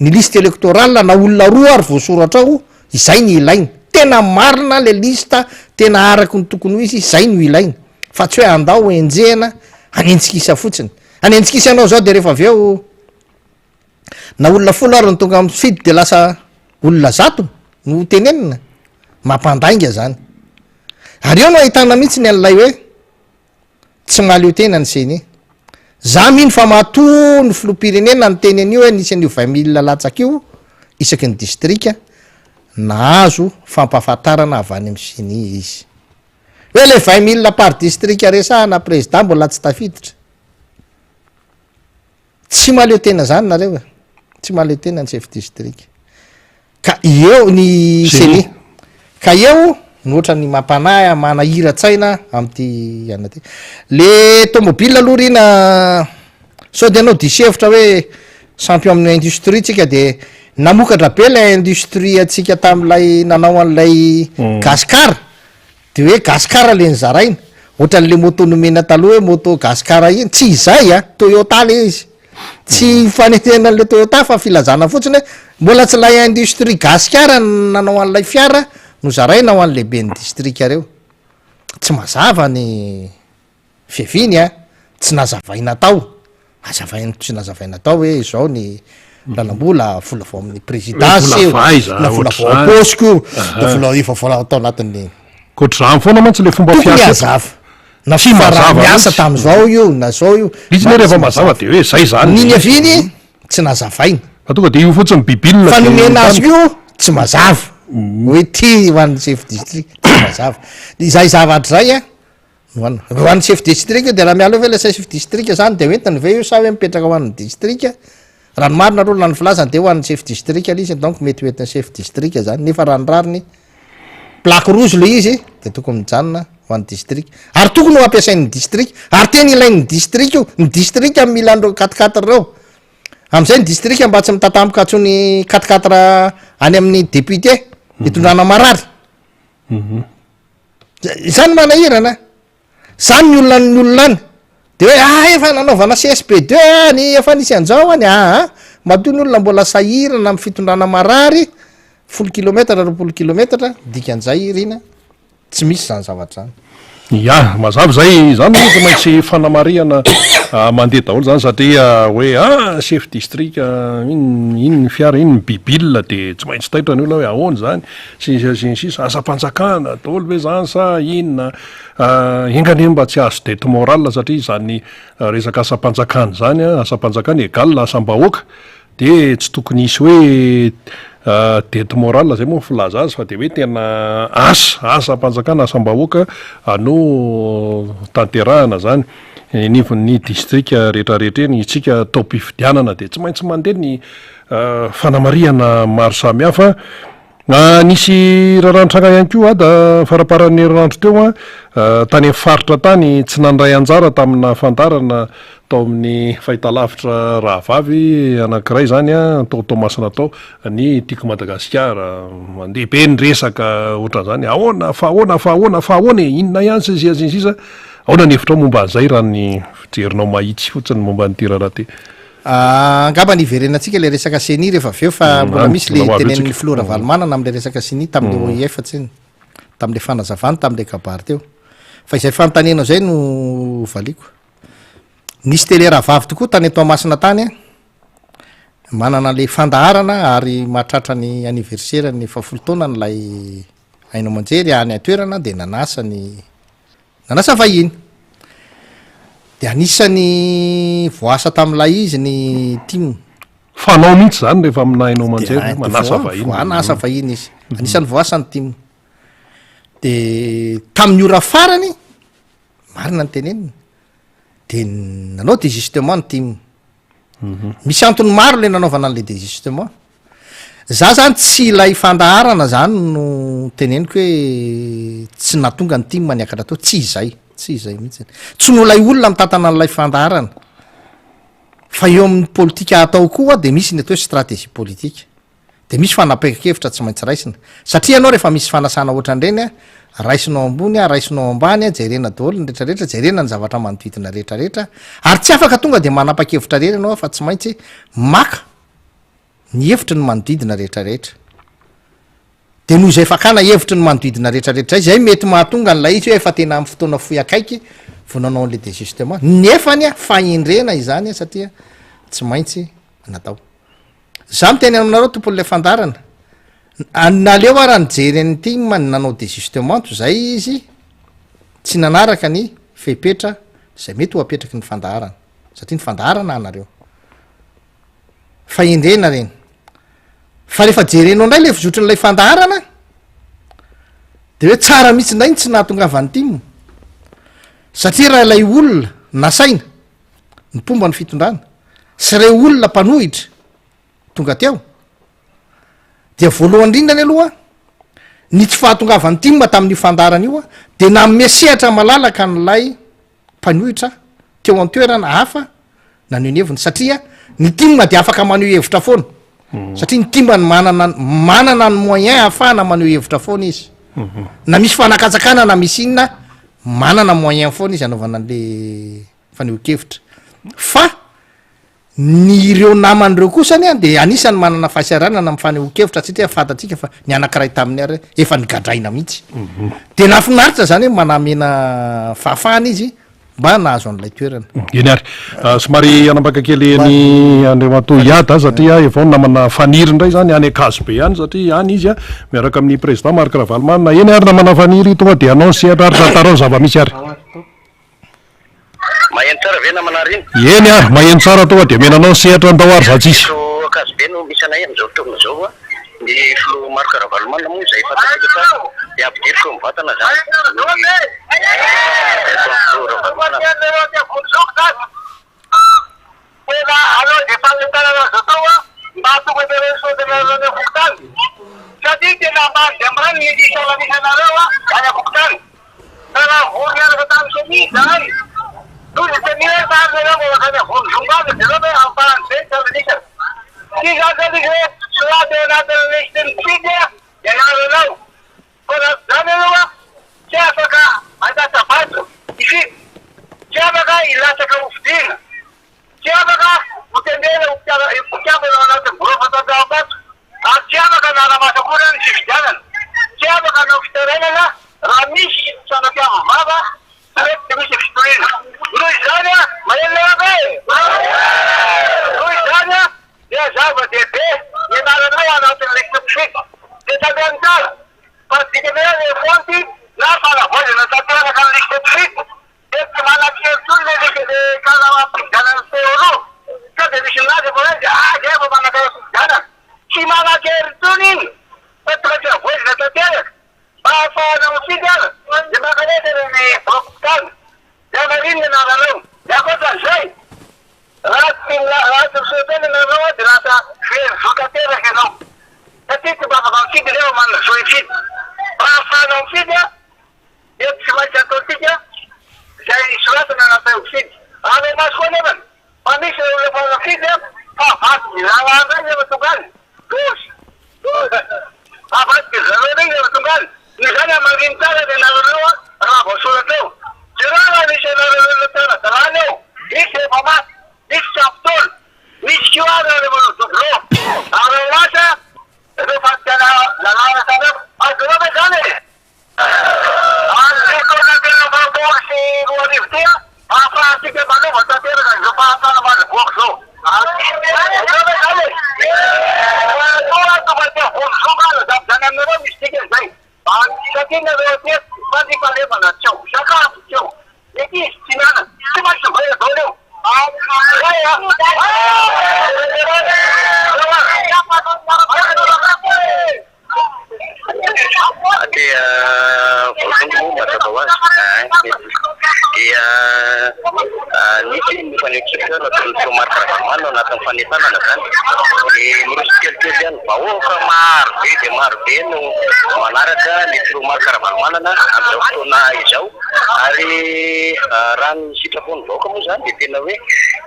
ny liste électorale na olona roa ary voasoratra ao, izay ny ilaina. Tena marina le liste, tena araky ny tokony ho izy, izay no ilaina. Fa tsy hoe andao enjehina hanenjika isa fotsiny. Hanenjika isa anao zao de rehefa avy eo. Na olona folo ary no tonga mifidy de lasa olona zato no ho tenenina? Mampandainga zany. Ary eo no ahitana mihitsy ny an'ilay hoe tsy mahaleo tena ny ceni. Za mino fa matoa ny filoham-pirenena niteny an'io hoe nisy an'io 20 mille latsaka io isaky ny distrika, nahazo fampahafantarana avy any amin'ny ceni izy. Hoe le 20 mille par district resahana prezida mbola tsy tafiditra. Tsy mahaleo tena zany nareo e. Tsy mahaleo tena ny chef district. Ka eo ny ceni. Ka eo no ohatran'ny mampanahy manahira-tsaina amin'ity anona ty. Le tomobile aloha ry na sao de ianao diso hevitra hoe champion amin'ny industrie tsika de namokatra be ilay industrie antsika tamin'ilay nanao an'ilay Gascar. De hoe Gascar le nozaraina, ohatran'le moto nomena taloha hoe moto Gascar iny, tsy izay a, Toyota le izy, tsy fanenjehana an'le Toyota fa filazana fotsiny hoe mbola tsy ilay industrie Gascar no nanao an'ilay fiara nozaraina ho an'ny lehiben'ny distrika reo, tsy mazava ny. Fiaviany a, tsy nazavaina tao, azavaina, tsy nazavaina tao hoe izao ny lalam-bola, vola vao amin'ny présidence io, na vola vao am-paosiko io, na vola efa vola tao anatin'ny. Ohatr'izany foana mantsy ilay fomba Tokony fiasa eto. hazava. Na Tsy mazava fiaraha-miasa mihitsy. tamin'izao io, na zao io. Izy anie rehefa mazava de hoe zay zany Ny le izy. niaviany tsy nazavaina. Fa tonga de io fotsiny bibile Fa de nomena azy tany. io tsy mazava. Hoe ty ho an'ny chef district, tsy mazava. Izay zavatra izay a, Ho an, ho an'ny chef district io de raha miala eo ve le chef district zany de hoentiny ve io sa hoe mipetraka ho an'ny district? Raha ny marina aloha na ny filazany de ho an'ny chef district le izy donc mety ho entin'ny chef district zany nefa raha ny rariny plaque rouge le izy de tokony mijanona ho an'ny district ary tokony ho ampiasain'ny district ary tena ilain'ny district io, ny district no mila an'ireo quatre quatre ireo, am'zay ny district mba tsy mitatampoka intsony quatre quatre any amin'ny député hitondrana marary. Izany manahirana a! Zany ny olona ny olona any de hoe ah efa nanaovana CSB deux any, efa nisy an'izao any, aa matoa ny olona mbola sahirana amin'ny fitondrana marary folo kilometatra 20 kilometatra dikan'izay ry na tsy misy zany zavatra zany. Ya, mazava izay, izany moa tsy maintsy fanamarihana mandeha daholo izany satria hoe ah chef district iny iny ny fiara iny ny bibile de tsy maintsy taitra ny olona hoe ahoana izany sy ny sisa sy ny sisa, asam-panjakana daholo ve izany sa inona, enga anie mba tsy hahazo dette morale satria izany resaka asam-panjakana izany an, asam-panjakana egal asam-bahoaka de tsy tokony hisy hoe dette morale zay moa ny filaza azy fa de hoe tena asa, asam-panjakana, asam-bahoaka no tanterahana zany eny anivon'ny distrika rehetrarehetra eny, isika taom-pifidianana de tsy maintsy mandeha ny fanamarihana maro samihafa. Nisy raharaha nitranga ihany koa Ada faramparan'ny herinandro teo tany amin'ny faritra tany, tsy nandray anjara tamina fandaharana tao amin'ny fahitalavitra rahavavy anankiray izany tao Toamasina tao ny Tiako Madagasikara. Mandeha be ny resaka ohatran'izany, ahoana fa ahoana fa ahoana fa ahoana e, inona ihany sy ny sisa sy ny sisa. Ahoana ny hevitrao momba an'izay raha ny fijerinao mahitsy fotsiny momba an'ity raharaha ity? Angamba ny hiverenantsika ilay resaka ceni rehefa avy eo fa mbola misy le tenenin'ny filoha Ravalomanana amin'ilay resaka ceni tamin'ilay OIF tsiny, tamin'ilay fanazavany tamin'ilay kabary teo. Fa izay fanontanianao izay no valiako. Nisy télé rahavavy tokoa tany Toamasina tany manana an'ilay fandaharana ary mahatratra ny anniversaire ny fahafolo taonany ilay haino aman-jery any an-toerana dia nanasa ny Nanasa vahiny. Dia anisan'ny voaasa tamin'ilay izy ny tim. Fanao mihitsy izany rehefa amina haino aman-jery hoe manasa vahiny. Voanasa vahiny izy. Anisan'ny voaasa ny tim. Dia tamin'ny ora farany, marina ny tenenina, dia nanao désistement ny tim. Misy antony maro le nanaovana an'le désistement. Za zany tsy ilay fandaharana zany no teneniko hoe tsy nahatonga ny tim niakatra teo, tsy izay, tsy izay mihitsy. Tsy noho ilay olona mitantana an'ilay fandaharana. Fa eo amin'ny politika atao koa de misy ny atao hoe stratégie politique. De misy fanapahan-kevitra tsy maintsy raisina. Satria ianao rehefa misy fanasana ohatran'ireny a, raisinao ambony a, raisinao ambany a, jerena daholo ny rehetrarehetra, jerena ny zavatra manodidina rehetrarehetra, ary tsy afaka tonga de manapa-kevitra irery ianao fa tsy maintsy maka ny hevitry ny manodidina rehetrarehetra. De noho izay fakana hevitry ny manodidina rehetrarehetra izay, izay mety mahatonga an'ilay izy hoe efa tena amin'ny fotoana fohy akaiky vao nanao an'ilay désistement. Nefany a, fahendrena izany a, satria tsy maintsy natao. Za miteny aminareo tompon'ilay fandaharana, naleo ara nijery an'i Tim nanao désistement toy izay izy tsy nanaraka ny fepetra izay mety ho apetraky ny fandaharana, satria ny fandaharana anareo. Fahendrena reny. Fa rehefa jerenao indray le fizotrin'ilay fandaharana de hoe tsara mihitsy indray ny tsy nahatongavan'ny tim satria raha ilay olona nasaina ny mpomba ny fitondrana sy ireo olona mpanohitra tonga teo dia voalohany indrindra ny aloha ny tsy fahatongavan'ny tim tamin'io fandaharana io de nanome sehatra malalaka an'ilay mpanohitra teo an-toerana hafa naneho ny heviny satria ny tim dia afaka maneho hevitra foana mhm. satria ny tim ny manana manana ny moyen ahafahana maneho hevitra foana izy mhm. na misy fanakatsakana na misy inona manana moyen foana izy anaovana an'le fanehoan-kevitra fa Ny ireo namany ireo kosa anie dia anisany manana fahasahiranana amin'ny fanehoan-kevitra satria fantatsika fa ny anankiray taminy ary efa nigadraina mihitsy. Dia nahafinaritra izany hoe manamena fahafahana izy mba nahazo an'ilay toerana. Eny ary. Somary hanambaka kely an'i Andriamatoa Iada satria efa ao ny namana Faniry indray izany any Ankazobe any satria any izy miaraka amin'ny Président Marc Ravalomanana. Eny ary namana Faniry tonga dia anao ny sehatra ary tantarao ny zava-misy ary. Maheno tsara ve namana Arina? Eny ary, maheno tsara tonga dia omena anao ny sehatra ndao ary za tsisy. Eto Ankazobe no misy anay amin'izao fotoana izao a. Ny filoha Marc Ravalomanana moa izay fantatsika tsara dia ampidiriko eo mivantana izany ny ataon'ny filoha Ravalomanana. Tena aleo izay fanentanana azo atao mba hahatonga anareo hisaotra anareo any am-pokontany satria tena ambany dia ambany ny isan'anisanareo any am-pokontany. Fa raha vory niaraka tamin'ny ceni izahay, toy ny ceni hoe sary nareo vao mankany Avondromba any jereo ve ampahany be ny isan'anisany. Tsy izany zany izy hoe soraty ao anatin'ny lisitry ny mpifidy ny anaranao. Fa raha tsy izany aloha tsy afaka handatsa-bato hifidy, tsy afaka hilatsaka hofidiana, tsy afaka hotendrena ho mpikambana ao anatin'ny birao fantanjaham-bato ary tsy afaka hanara-maso akory ny fifidianana. Tsy afaka hanao fitarainana raha misy sanatria vava tsy mety misy fitoriana. Noho izany, maheno nareo ve e? Noho izany, dia zava-dehibe ny anaranao anatin'ny lisitra mpifidy. Dia tandremo tsara fa ny dikan'ny hoe refonte na fanavaozana tanteraka ny lisitra mpifidy dia tsy manan-kery intsony ilay lisitra ilay karazam-pifidianana teo aloha. Sao dia misy milaza fa hoe ah zay efa manan-karazam-pifidianana. Tsy manan-kery intsony iny fa tsy maintsy havaozina tanteraka mba hahafahana mifidy ary dia mankanesa any amin'ny biraom-pokontany dia hamarino ny anaranao. Dia ankoatran'izay, Raha tsy raha tsy miseho tena ianareo dia lasa very zo tanteraka ianao satria tsy mba afaka mifidy nefa manana zo hifidy. Mba hahafahanao mifidy dia tsy maintsy ataontsika izay soratana anatin'ny mpifidy. Araho maso koa anefany fa misy ireo olona efa nifidy fa avadik'ny raharaha indray rehefa tonga any. Loza! Loza! Avadik'ny zareo indray rehefa tonga any. Noho izany hamarino tsara ny anaranao raha voasoratra eo. Jereo raha misy anaran'olona tsy ara-dalàna eo. Misy efa maty, misy tsy ampy taona, misy koa ary ireo manao doublon. Ary lasa ireo fandikana lalàna samihafa. Azonao ve izany e? Amin'ity taona 2023 ity, ahafahantsika manova tanteraka izao fahantrana mandry-bohoka izao. Azonao ve izany e? Raha toa tonga aty Vondrozoka aza izany aminareo misy dikany izay. Satria nareo aty fandriampahalemana tsy ao, sakafo tsy ao, ny ankizy tsy mianatra, tsy maintsy ovaina daholo io. Zay a! Dia voatongo moa mazava ho azy dia nisy ny fanehoan-kevitra nataon'ny filoha Marc Ravalomanana ao anatin'ny fanentanana izany dia miroso tsikelikely ihany vahoaka maro be dia maro be no manaraka ny filoha Marc Ravalomanana amin'izao fotoana izao ary raha ny sitrapon'ny vahoaka moa izany dia tena hoe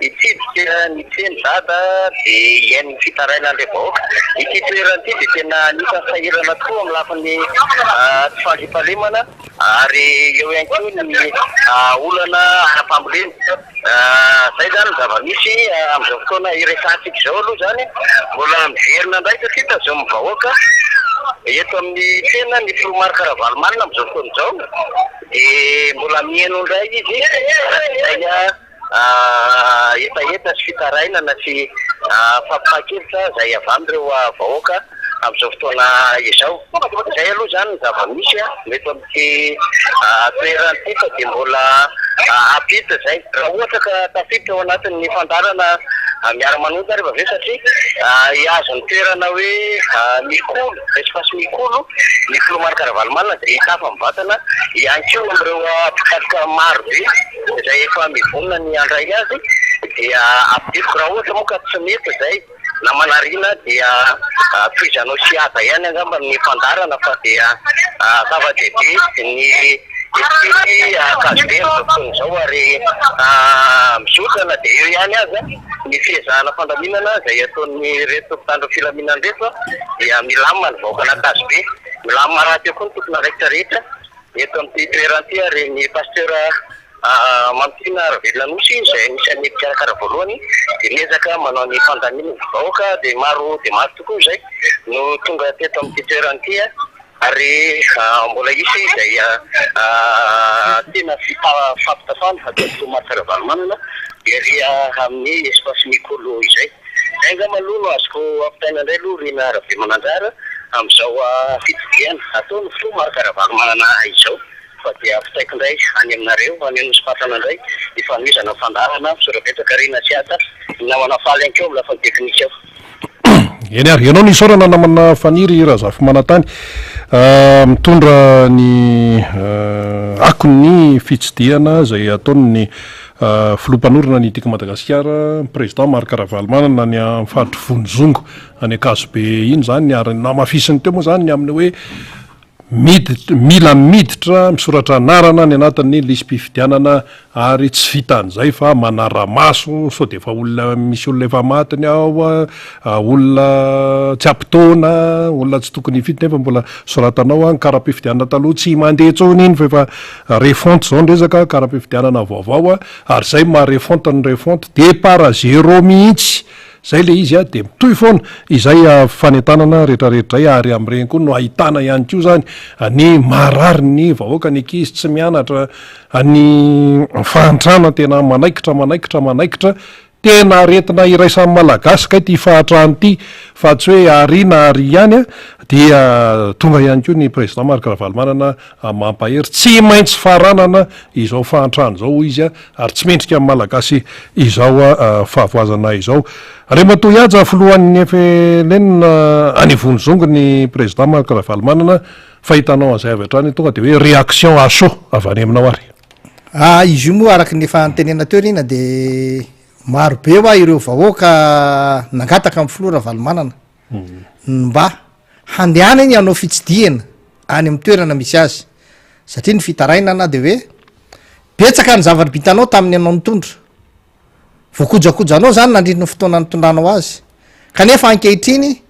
hitsidika ny tsena Dada dia hihaino ny fitarainan'ireo vahoaka. Ity toerana ity dia tena anisan'ny sahirana tokoa amin'ny lafiny tsy fandriampahalemana ary eo ihany koa ny olana ara-pambolena. Izay izany ny zava-misy amin'izao fotoana iresahantsika izao aloha izany. Mbola miverina indray satria tazomin'ny vahoaka eto amin'ny tsena ny filoha Marc Ravalomanana amin'izao fotoana izao dia mbola mihaino indray izy araka izay. hetaheta sy fitarainana sy fampipahan-kevitra izay avy amin'ireo vahoaka amin'izao fotoana izao. Izay aloha izany ny zava-misy eto amin'ity toerana ity fa dia mbola hampita izay. Raha ohatra ka tafiditra ao anatin'ny fandaharana miara-manonja ary avy eo satria hihazo ny toerana hoe Mikolo, espace Mikolo, ny filoha Marc Ravalomanana dia hitafa mivantana ihany koa amin'ireo mpikatroka maro be izay efa mivonona ny handray azy dia ampidiriko raha ohatra moa ka tsy mety izay na manarina dia tohizanao sy haja ihany angamba ny fandaharana fa dia zava-dehibe ny ity Ankazobe amin'izao fotoana izao ary mizotra na dia eo ihany aza ny fiezahana fandaminana izay ataon'ireto mpitandro filaminana ireto dia milamina ny vahoakan'Ankazobe, milamina rahateo koa ny tompon'andraikitra rehetra eto amin'ity toerana ity ary ny Pasteur Mamitiana Ravelonanosy izay anisan'ny mpikarakara voalohany dia miezaka manao ny fandaminana. Vahoaka dia maro dia maro tokoa izay no tonga teto amin'ity toerana ity ary mbola hisy izay tena fampitafana ataon'ny filoha Marc Ravalomanana ery amin'ny espace Mikolo izay. Izay angamba aloha no azoko ampitaina indray aloha Rina Rabemananjara amin'izao fitsidihana ataon'ny filoha Marc Ravalomanana izao. Fa dia ampitaiko indray any aminareo any Anosipatrana indray ny fanohizana ny fandaharana. Misaotra betsaka Rina sy Haja, ny namana Faly ihany koa amin'ny lafiny teknika ao. Eny ary, ianao no isaorana namana Faniry Razafimanantany mitondra ny akon'ny fitsidihana izay ataon'ny filoha mpanorina ny Tiko Madagasikara, Président Marc Ravalomanana any amin'ny faritry Vonizongo any Ankazobe iny izany ary namafisiny teo moa izany ny amin'ny hoe Miditra, mila miditra misoratra anarana any anatin'ny lisi-pifidianana ary tsy vitan'izay fa manara-maso sao dia efa olona misy olona efa maty ny ao, olona tsy ampy taona, olona tsy tokony hifidy nefa mbola soratana ao, ny kara-pifidianana taloha tsy mandeha intsony iny fa efa refonte izao ny resaka, kara-pifidianana vaovao ary izay maha refonte ny refonte, départ à zéro mihitsy. Zay le izy a, de mitohy foana izay fanentanana retraretra izay ary amin'ireny koa no ahitana ihany koa zany ny marary ny vahoaka, ny ankizy tsy mianatra, ny fahantrana tena manaikitra manaikitra manaikitra, tena aretina iraisan'ny malagasy kay ity fahantrana ity fa tsy hoe ary na ary ihany a, dia tonga ihany koa ny président Marc Ravalomanana mampahery, tsy maintsy faranana izao fahantrana izao hoy izy ary tsy mendrika amin'ny Malagasy izao fahavoazana izao. Andriamatoa Ihaja, filohan'ny FLN any Vonizongo ny Président Marc Ravalomanana, fahitanao an'izay avy hatrany tonga dia hoe réaction à chaud avy any aminao ary. Ah, izy io moa araka ny efa notenenina teo Rina dia maro be hoa ireo vahoaka nangataka amin'ny filoha Ravalomanana ny mba handehanany hanao fitsidihana any amin'ny toerana misy azy satria ny fitarainana dia hoe betsaka ny zavatra vitanao tamin'ny anao nitondra, voakojakojanao zany nandritra ny fotoana nitondranao azy kanefa ankehitriny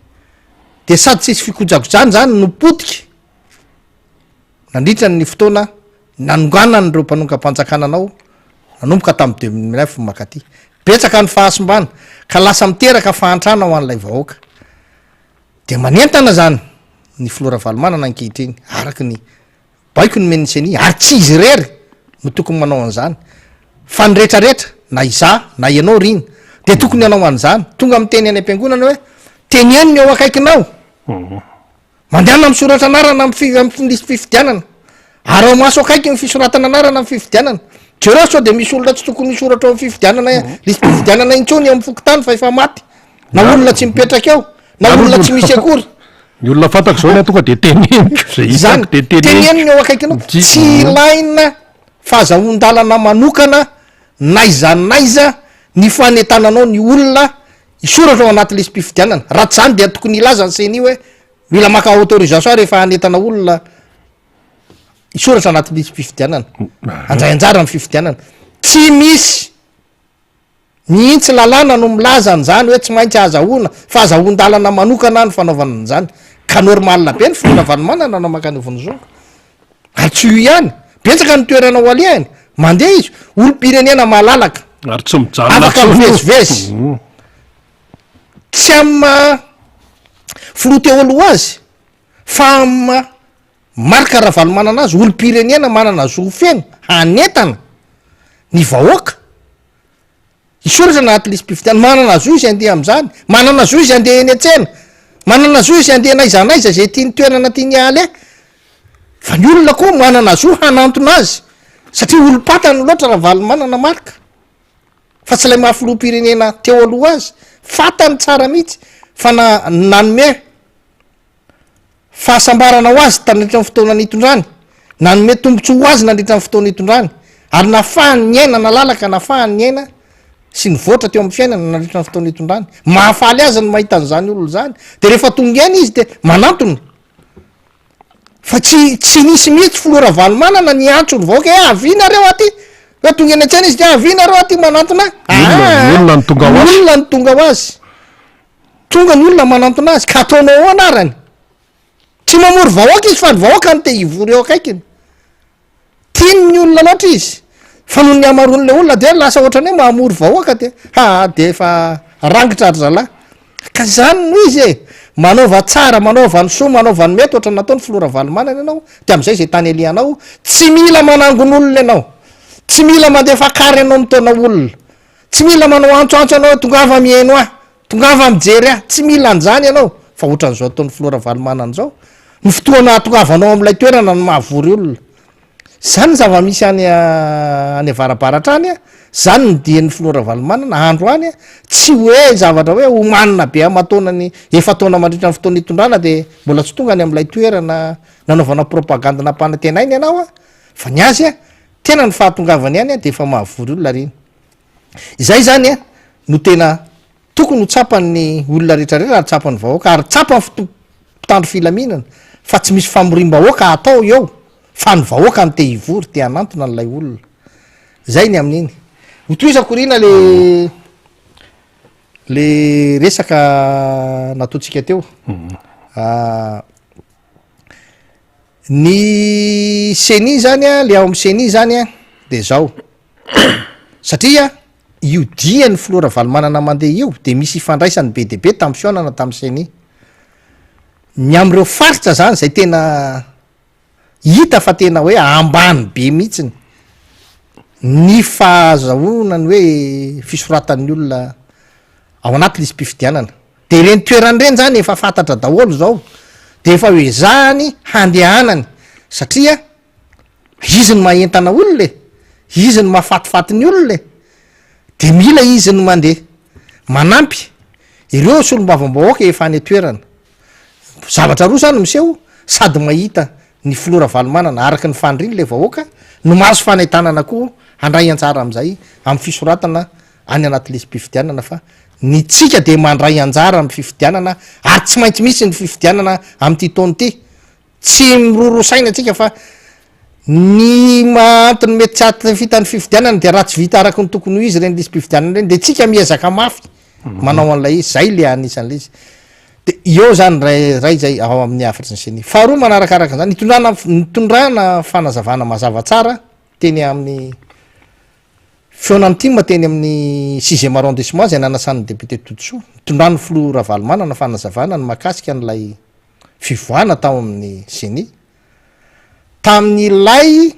de sady tsisy fikojakojana zany no potika nandritra ny fotoana nanonganan'ireo mpanongam-panjakana anao nanomboka tamin'ny 2009 mankaty. Betsaka ny fahasimbana ka lasa miteraka fahantrana ho an'ilay vahoaka. Dia manentana izany ny filoha Ravalomanana ankehitriny araka ny baiko nomen'ny ceni ary tsy izy irery no tokony manao an'izany fa ny rehetrarehetra na izaho na ianao Rina dia tokony hanao an'izany. Tonga miteny any am-piangonana hoe teneno ny eo akaikinao. Mandehana misoratra anarana amin'ny fi- amin'ny lisi-pifidianana. Araho maso akaiky ny fisoratana anarana amin'ny fifidianana. Jereo sao dia misy olona tsy tokony hisoratra ao amin'ny fifidianana, lisi-pifidianana intsony eo amin'ny fokontany fa efa maty. Na olona tsy mipetraka eo, na olona tsy misy akory. Ny olona fantako izao ny ahy tonga dia teneniko izay Izany, hitako dia teneniko. teneno ny eo akaikinao. Tsy- Tsy ilaina fahazahoan-dalana manokana n'aiza n'aiza ny fanentananao ny olona Hisoratra ao anaty lisi-pifidianana. Raha tsy izany dia tokony hilaza ny ceni hoe mila maka autorisation rehefa hanentana olona hisoratra anaty lisi-pifidianana, handray anjara amin'ny fifidianana. Tsy misy mihitsy lalàna no milaza an'izany hoe tsy maintsy ahazahoana fahazahoan-dalana manokana ny fanaovana an'izany. Ka normal be ny filoha Ravalomanana nanao mankany Vonizongo. Ary tsy io ihany, betsaka ny toerana ho alehany, mandeha izy, olom-pirenena malalaka. Ary tsy mijanona Afaka intsony io. mivezivezy. Tsy amin'ny maha filoha teo aloha azy, fa amin'ny maha Marc Ravalomanana azy, olom-pirenena manana zo feno hanentana ny vahoaka. Hisoratra anaty lisi-pifidianana. Manana zo izy handeha amin'izany. Manana zo izy handeha eny an-tsena. Manana zo izy handeha n'aiza n'aiza izay tiany toerana tiany haleha. Fa ny olona koa manana zo hanantona azy satria olom-pantany loatra Ravalomanana Marc fa tsy ilay maha filoham-pirenena teo aloha azy. Fantany tsara mihitsy fa na nanome fahasambarana ho azy tandritra ny fotoana nitondrany, nanome tombontsoa ho azy nandritra ny fotoana nitondrany ary nafahany niaina nalalaka, nafahany niaina sy nivoatra teo amin'ny fiainana nandritra ny fotoana nitondrany. Mahafaly azy ny mahita an'izany olona izany. Dia rehefa tonga eny izy dia manantona. Fa tsy tsy nisy mihitsy filoha Ravalomanana niantso ny vahoaka hoe avia nareo aty. Hoe tonga eny an-tsena izy dia avia nareo aty manantona ahy. Ny olona, ny olona no tonga ho azy. Ny olona no tonga ho azy. Tonga ny olona manantona azy ka ataonao ahoana arany? Tsy mamory vahoaka izy fa ny vahoaka no te hivory eo akaikiny. Tiany ny olona loatra izy fa noho ny hamaroan'ilay olona dia lasa ohatran'ny hoe mamory vahoaka dia ha dia efa rangitra ry zalahy. Ka izany no izy e! Manaova tsara, manaova ny soa, manaova ny mety ohatran'ny nataon'ny filoha Ravalomanana ianao dia amin'izay izay tany alehanao tsy mila manangon'olona ianao, tsy mila mandefa kary ianao mitaona olona, tsy mila manao antsoantso ianao hoe tongava mihaino ahy, Tongava mijery ahy, tsy mila an'izany ianao fa ohatran'izao ataon'ny filoha Ravalomanana izao, ny fotoana ahatongavanao amin'ilay toerana no mahavory olona. Izany ny zava-misy any any avarabaratra any, izany ny dian'ny filoha Ravalomanana andro any, tsy hoe zavatra hoe omanina be aman-taonany, efa-taona mandritra ny fotoana itondrana dia mbola tsy tonga any amin'ilay toerana nanaovana propagandy nampanantenaina ianao fa ny azy tena ny fahatongavany any dia efa mahavory olona ireny. Izay izany no tena tokony ho tsapan'ny olona rehetra rehetra ary tsapan'ny vahoaka ary tsapan'ny mpitandro filaminana fa tsy misy famoriam-bahoaka atao eo fa ny vahoaka no te hivory, te hanantona an'ilay olona. Izay ny amin'iny. Hotohizako Rina le le resaka nataontsika teo. Ny ceni zany a, le ao amin'ny ceni zany a de zao. Satria io dian'ny filoha Ravalomanana mandeha io de misy ifandraisany be dia be tamin'ny fihaonana tamin'ny ceni. Ny amin'ireo faritra zany zay tena hita fa tena hoe ambany be mihitsiny ny fahazahoana ny hoe fisoratan'ny olona ao anaty lisi-pifidianana. De ireny toerana ireny zany efa fantatra daholo zao de efa ho ezahany handehanany satria Izy no mahentana olona e! Izy no mahafatifaty ny olona e! De mila izy no mandeha manampy ireo solombavambahoaka efa any an-toerana. Zavatra roa zany miseho, sady mahita ny filoha Ravalomanana araka ny faniriany le vahoaka no mahazo fanentanana koa handray anjara amin'izay amin'ny fisoratana any anaty lisi-pifidianana fa ny tsika de mandray anjara amin'ny fifidianana ary tsy maintsy misy ny fifidianana amin'ity taona ity. Tsy miroroa saina tsika fa ny maha antony mety tsy hahatafita ny fifidianana dia raha tsy vita araka ny tokony ho izy ireny lisi-pifidianana ireny de tsika miezaka mafy manao an'ilay izy, zay le anisan'ilay izy. De eo zany ray ray zay ao amin'ny hafatry ny ceni. Faharoa manarakaraka an'izany, nitondrana nitondrana fanazavana mazava tsara teny amin'ny fihaonan'ny tim teny amin'ny sixième arrondissement izay nanasan'ny député Todisoa, nitondran'ny filoha Ravalomanana fanazavana ny mahakasika an'ilay fivoahana tao amin'ny ceni tamin'ilay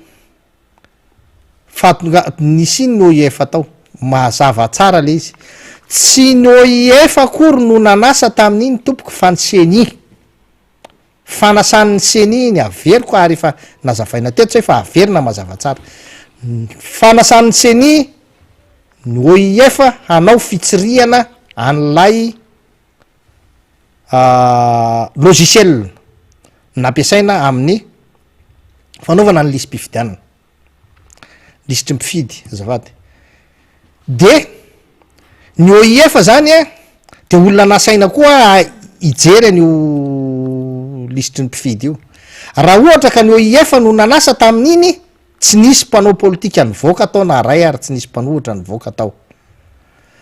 fahatonga nisian'ny OIF tao. Mazava tsara le izy. Tsy ny OIF akory no nanasa tamin'iny tompoko fa ny ceni. Fanasan'ny ceni iny averiko ary efa nazavaina teto zay fa averina mazava tsara. Fanasan'ny ceni ny OIF hanao fitsirihana an'ilay Logiciel nampiasaina amin'ny fanaovana ny lisi-pifidianana, lisitry ny mpifidy azafady, de ny OIF zany a de olona nasaina koa hijery an'io lisitry ny mpifidy io, raha ohatra ka ny OIF no nanasa tamin'iny tsy nisy mpanao politika nivoaka tao na ray ary tsy nisy mpanohitra nivoaka tao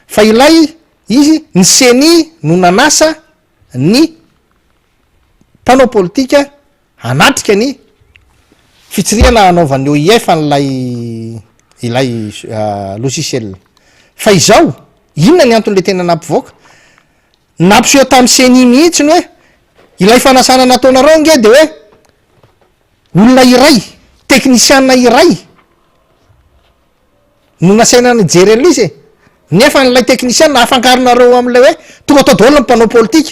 fa ilay Izy, ny ceni no nanasa ny mpanao politika hanatrika ny fitsirihana hanaovan'ny OIF an'ilay ilay logiciel. Fa izao, inona ny anton'ilay tena nampivoaka? Nampiseho tamin'ny ceni mihitsy ny hoe ilay fanasana nataonareo ange dia hoe olona iray, teknisiana iray, no nasaina nijery an'ilay izy e! Nefa an'ilay teknisiana afangaronareo amin'ilay hoe tonga tao daholo ny mpanao politika.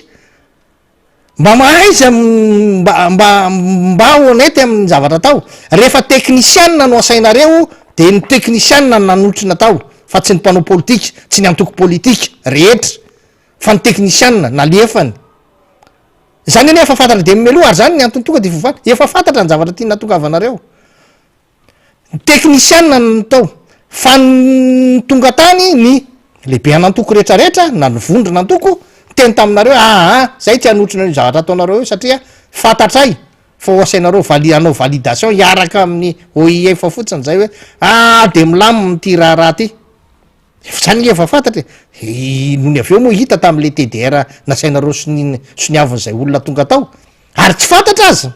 Mba mahaiza mba mba mba honnête amin'ny zavatra atao. Rehefa teknisiana no asainareo dia ny teknisiana no nanotrona tao fa tsy ny mpanao politika, tsy ny antoko politika rehetra fa ny teknisiana nalefany. Izany anie efa fantatra dia mialoha ary izany ny antony tonga dia fovana. Efa fantatra ny zavatra tiana hatongavanareo. Ny teknisiana no tao fa ny tonga tany ny lehibean'antoko retraretra na ny vondron'antoko niteny taminareo hoe aa zay tsy hanotrona an'io zavatra ataonareo io satria fantatray fa ho asainareo vali- hanao validation hiaraka amin'ny OIF fotsiny zay hoe aa de milamina ity raharaha ty. Efa zany nge efa fantatra e! Nony avy eo moa hita tamin'le TDR nasainareo sonia soniavin'izay olona tonga tao ary tsy fantatra aza.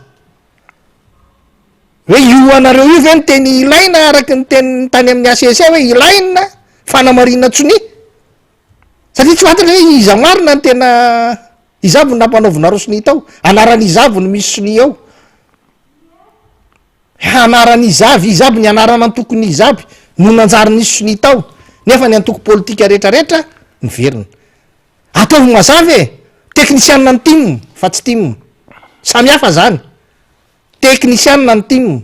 Hoe io anareo io ve no teny ilaina araky ny tenin'ny tany amin'ny HCC hoe ilaina fanamarinan-tsonia? Satria tsy fantatra hoe iza marina no tena iza avy no nampanaovinareo sonia tao? Anaran'iza avy no misy sonia ao? Anaran'iza avy, iza avy ny anaran'antokon'iza avy no nanjary nisy sonia tao? Nefa ny antoko politika retraretra niverina. Ataovy mazava e! Teknisianina ny tim fa tsy tim. Samy hafa zany. Teknisianina ny tim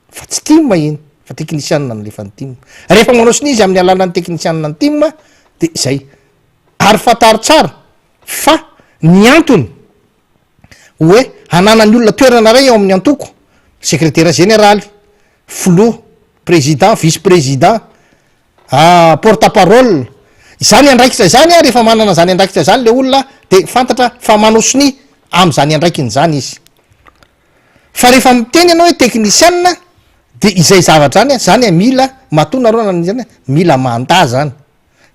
fa tsy tim iny fa teknisianina no alefan'ny tim. Rehefa manao sonia izy amin'ny alalan'ny teknisianina ny tim de zay. Ary fantaro tsara fa ny antony hoe hananan'ny olona toerana iray ao amin'ny antoko, sekretera jeneraly, filoha, président, vice président, Ah, porte parole. Izany andraikitra izany an, rehefa manana izany andraikitra izany le olona de fantatra fa manao sonia amin'izany andraikiny izany izy. Fa rehefa miteny ianao hoe teknisiana de izay zavatra zany an, zany an mila, matoa nareo nanao izany an, mila mandat zany.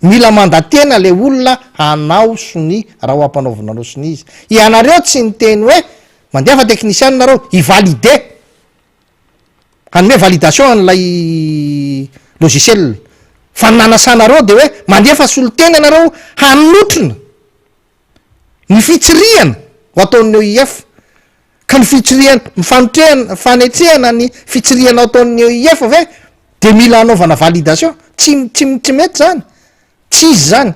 Mila mandat tena le olona hanao sonia raha ho ampanaovinareo sonia izy. Ianareo tsy niteny hoe mandeha fa teknisiana nareo, hi-valider. Hanome validation an'ilay logiciel. Fa ny nanasanareo dia hoe mandefa solontena ianareo hanotrona ny fitsirihana ho ataon'ny OIF. Ka ny fitsirihana, ny fanotrehana, fanetrehana ny fitsirihana ho ataon'ny OIF ve dia mila hanaovana validation? Tsy, tsy, tsy mety izany. Tsy izy izany.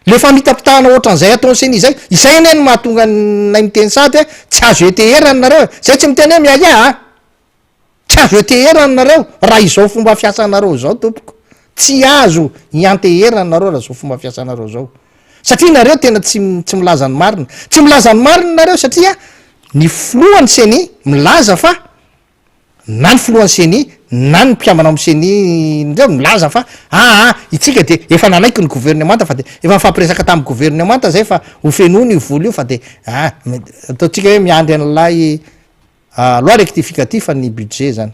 Le famitapitahana ohatran'izay ataon'i ceni izay, izay anie no mahatonga anay miteny sahady hoe tsy azo eteherana nareo e! Zay tsy miteny hoe miahiahy a! Tsy azo eteherana nareo raha izao fomba fiasanareo izao tompoko, tsy azo ianteherana nareo raha izao fomba fiasanareo izao, satria nareo tena tsy tsy milaza ny marina, tsy milaza ny marina nareo satria ny filohan'ny ceni milaza fa na ny filohan'ny ceni na ny mpikambana ao amin'ny ceni indreo milaza fa aa itsika de efa nanaiky ny governemanta fa de efa nifampiresaka tamin'ny governemanta zay fa ho fenoina io vola io fa de aa ataontsika hoe miandry an'ilay loi rectificatif ny budget zany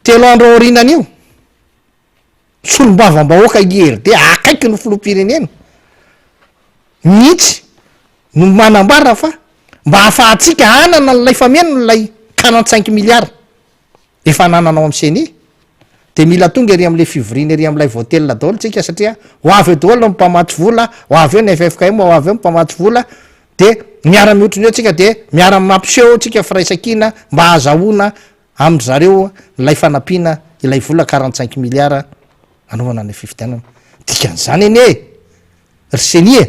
telo andro aorianan'io Solombavambahoaka IRD akaiky ny filoham-pirenena mihitsy no manambara fa mba hahafahantsika hanana an'ilay fameno ilay 45 milliards efa ananana ao amin'ny ceni de mila tonga ery amin'ilay fivoriana ery amin'ilay votel daholo tsika satria ho avy eo daholo ny mpamatsy vola, ho avy eo ny ffkm, ho avy eo ny mpamatsy vola de miara-miotrona eo tsika de miara-mampiseho tsika firaisankina mba hahazahoana amin-dry zareo ilay fanampiana ilay vola 45 milliards hanaovana an'ilay fifidianana. Dikan'izany anie ry ceni e,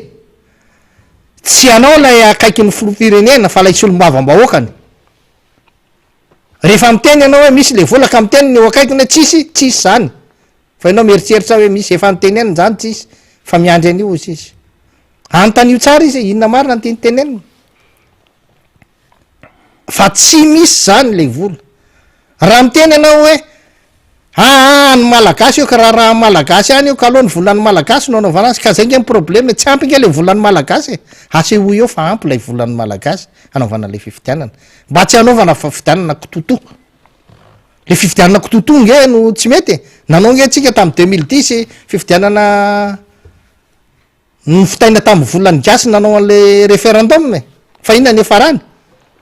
tsy ianao ilay akaikin'ny filoham-pirenena fa ilay solombavambahoakany. Rehefa miteny ianao hoe misy ilay vola ka miteny ny eo akaikiny hoe tsisy, tsisy izany. Fa ianao mieritreritra hoe misy, efa nitenenina izany tsisy fa miandry an'io hozy izy. Anontanio tsara izy hoe inona marina no tiany tenenina. Fa tsy misy zany le vola. Raha miteny ianao hoe aa ny malagasy io ka raharaha malagasy any io ka aleo ny volan'ny malagasy no anaovana azy ka zay nge ny problème e, tsy ampy nge le volan'ny malagasy e, asehoy eo fa ampy ilay volan'ny malagasy hanaovana le fifidianana, mba tsy hanaovana fifidianana kitotoa, le fifidianana kitotoa nge no tsy mety e, nanao nge tsika tamin'ny 2010 fifidianana Novitaina tamin'ny volan'ny gasy nanao an'ilay référendum e! Fa inona ny niafarany?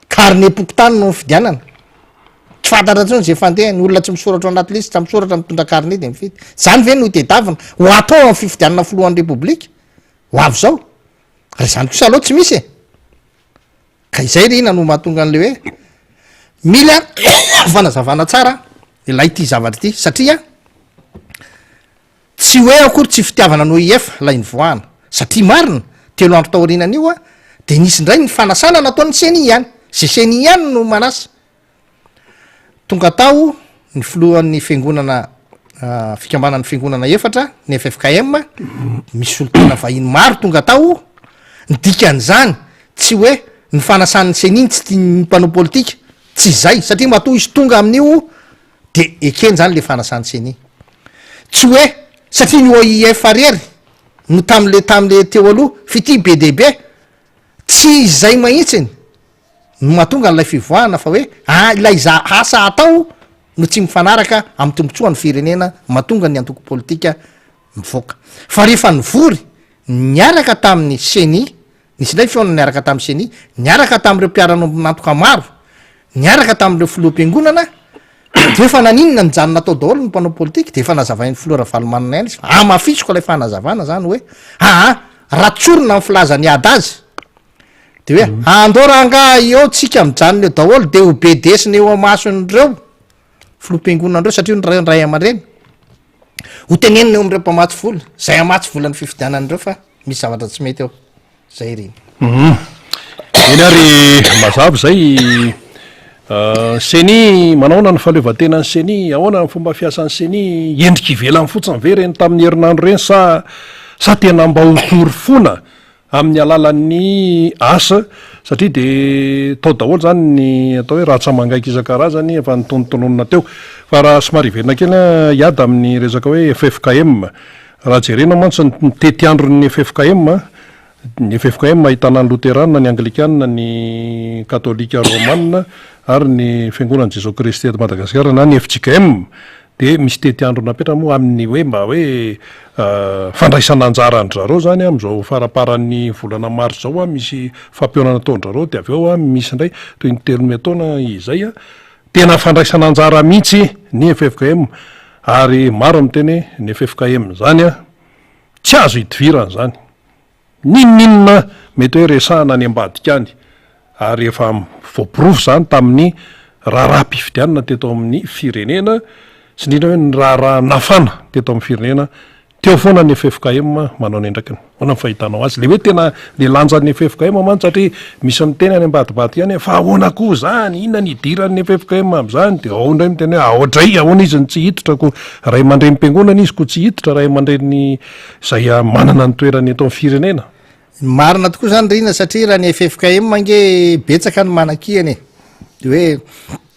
Carnet-pokontany no nifidianana. Tsy fantatra intsony izay fandehany, olona tsy misoratra ao anaty lisitra, misoratra mitondra carnet dia mifidy. Izany ve no tedavina ho atao amin'ny fifidianana filohan'ny Repoblika ho avy izao? Raha izany kosa aloha tsy misy e! Ka izay ry ina no mahatonga an'ilay hoe mila fanazavana tsara ilay ity zavatra ity satria. Tsy hoe akory tsy fitiavana ny OIF ilay nivoahana, satria marina, telo andro taorianan'io dia nisy indray ny fanasana nataon'ny ceni ihany, izay ceni ihany no manasa. Tonga tao ny filohan'ny fiangonana fikambanan'ny fiangonana efatra, ny ffkm, misy solontena vahiny maro tonga tao, ny dikan'izany tsy hoe ny fanasan'ny ceni no tsy tian'ny mpanao politika, tsy izay, satria matoa izy tonga amin'io de ekeny zany le fanasan'ny ceni, tsy hoe satria ny OIF irery no tamle tamle teo aloha f'ity be dia be, tsy izay mahitsiny no mahatonga an'ilay fivoahana fa hoe ah ilay za asa atao no tsy mifanaraka amin'ny tombotsoan'ny firenena mahatonga ny antoko politika mivoaka. Fa rehefa nivory niaraka tamin'ny ceni, nisy indray fihaonana niaraka tamin'ny ceni, niaraka tamin'ireo mpiara-miombon'antoka maro, niaraka tamin'ireo filoham-piangonana, de efa naninona nijanona tao daholo ny mpanao politika, de efa nazavain'ny filoha Ravalomanana ihany izy fa hamafisiko ilay fanazavana zany hoe aa raha tsorina ny filazan'i Ada azy, De hoe andao rangaha eo tsika mijanona eo daholo de ho bedesina eo amason'ireo filoham-piangonana ireo satria ny ray ray aman-dreny ho tenenina eo amin'ireo mpamatsy vola zay hamatsy vola ny fifidianana ireo fa misy zavatra tsy mety eo zay ry mhm. Eny ary mazava izay Ceni manahoana ny fahaleovantenan'ny Ceni ahoana ny fomba fiasan'ny Ceni endrika ivelany fotsiny ve ireny tamin'ny herinandro ireny sa sa tena mba ho porofoina Amin'ny alalan'ny asa, satria dia tao daholo izany ny atao hoe ratsa-mangaika isan-karazany efa notonotononina teo. Fa raha somary hiverina kely aho hiady amin'ny resaka hoe ffkm. Raha jerena mantsy ny tetiandron'ny ffkm, ny ffkm ahitana ny loterana, ny anglikana, ny katolika romana ary ny fiangonan'i Jesoa Kristy eto Madagasikara na ny fjkm Dia misy tetiandro napetraka moa amin'ny hoe mba hoe fandraisana anjara an-dry zareo izany amin'izao faramparan'ny volana marsa izao misy fampihaonana ataon-dry zareo dia avy eo misy indray toy ny telo miataona izay. Tena fandraisana anjara mihitsy ny ffkm ary maro ny miteny hoe ny ffkm izany tsy azo idivirana izany. N'inon'inona mety hoe resahana any ambadika any, ary efa voaporofo izany tamin'ny raharaham-pifidianana teto amin'ny firenena, sy indrindra hoe ny raharaha nafana teto amin'ny firenena, teo foana ny ffkm manao ny andraikiny. Ahoana ny fahitanao azy? Ilay hoe tena ilay lanjan'ny ffkm mantsy satria misy miteny any ambadibadika any hoe fa ahoana koa izany, inona ny idiran'ny ffkm amin'izany, dia ao indray miteny hoe aodray, ahoana izy no tsy hiditra ko ray aman-drenim-piangonana izy ko tsy hiditra, ray aman-dreny Izay manana ny toerany eto amin'ny firenena. Marina tokoa zany Rina satria raha ny ffkm ange betsaka ny manakihana e, de hoe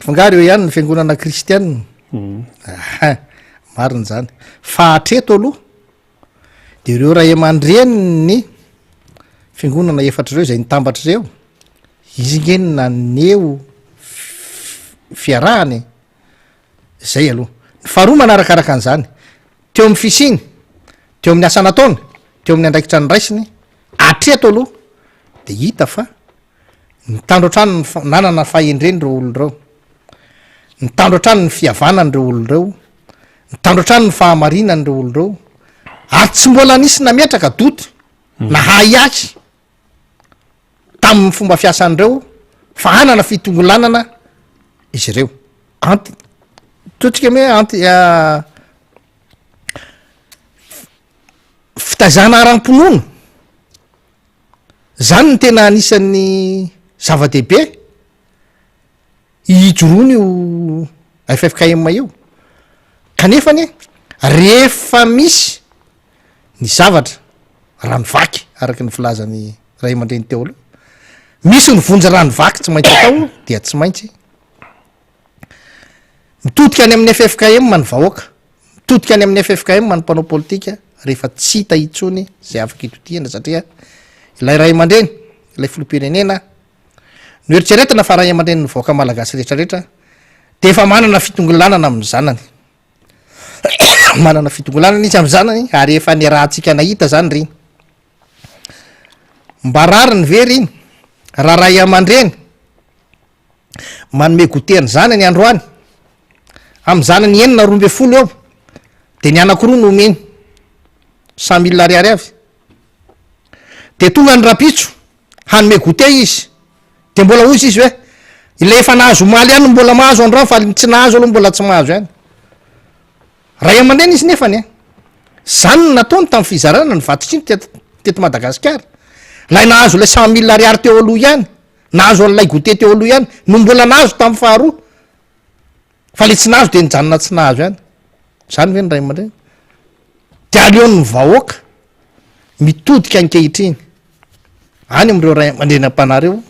fa nga reo ihany ny fiangonana kristianina? Aha, marina zany, fa hatreto aloha de ireo ray aman-dreny ny fiangonana efatra ireo izay nitambatra ireo, izy nge no naneho fiarahana e, zay aloha. Ny faharoa manarakaraka an'izany, Teo amin'ny fisiany, teo amin'ny asa nataony, teo amin'ny andraikitra noraisiny, hatreto aloha dia hita fa nitandro hatrany ny fa- nanana fahendrena ireo olona ireo, nitandro hatrany ny fihavanana ireo olona ireo, nitandro hatrany ny fahamarinana ireo olona ireo, ary tsy mbola nisy nametraka doute na ahiahy tamin'ny fomba fiasan'ireo fa hanana fitongolanana izy ireo. Anti, ataontsika hoe anti fitaizana ara-pinoana, zany no tena anisan'ny zava-dehibe ijoroana io ffkm io, kanefa anie rehefa misy ny zavatra rano vaky araka ny filazan'ny ray aman-dreny teo aloha, misy ny vonjy rano vaky tsy maintsy atao dia tsy maintsy Mitodika any amin'ny ffkm ny vahoaka, mitodika any amin'ny ffkm ny mpanao politika rehefa tsy hita intsony izay afaka itodihana satria ilay ray aman-dreny, ilay filoham-pirenena noeritreretina fa ray aman-drenin'ny vahoaka malagasy rehetrarehetra dia efa manana fitongilanana amin'ny zanany. Manana fitongilanana izy amin'ny zanany ary efa niarahantsika nahita izany ry. Mba rariny ve ry iny raha ray aman-dreny Manome goûter ny zanany androany. Amin'ny zanany enina 12 eo de ny anankiroa no omeny. Cent mille ariary avy. De tonga ny rahampitso hanome goûter izy. De mbola hozy izy hoe ilay efa nahazo omaly ihany no mbola mahazo androany fa ny tsy nahazo aloha mbola tsy mahazo ihany. Ray aman-dreny izy nefany e. Zany no nataony tamin'ny fizarana ny vato tsindry teto teto Madagasikara. Ilay nahazo ilay 100 mille ariary teo aloha ihany, nahazo an'ilay goûter teo aloha ihany no mbola nahazo tamin'ny faharoa. Fa le tsy nahazo de nijanona tsy nahazo ihany. Zany ve ny ray aman-dreny? De aleon'ny vahoaka mitodika ankehitriny any amin'ireo ray aman-dreny am-panahy ireo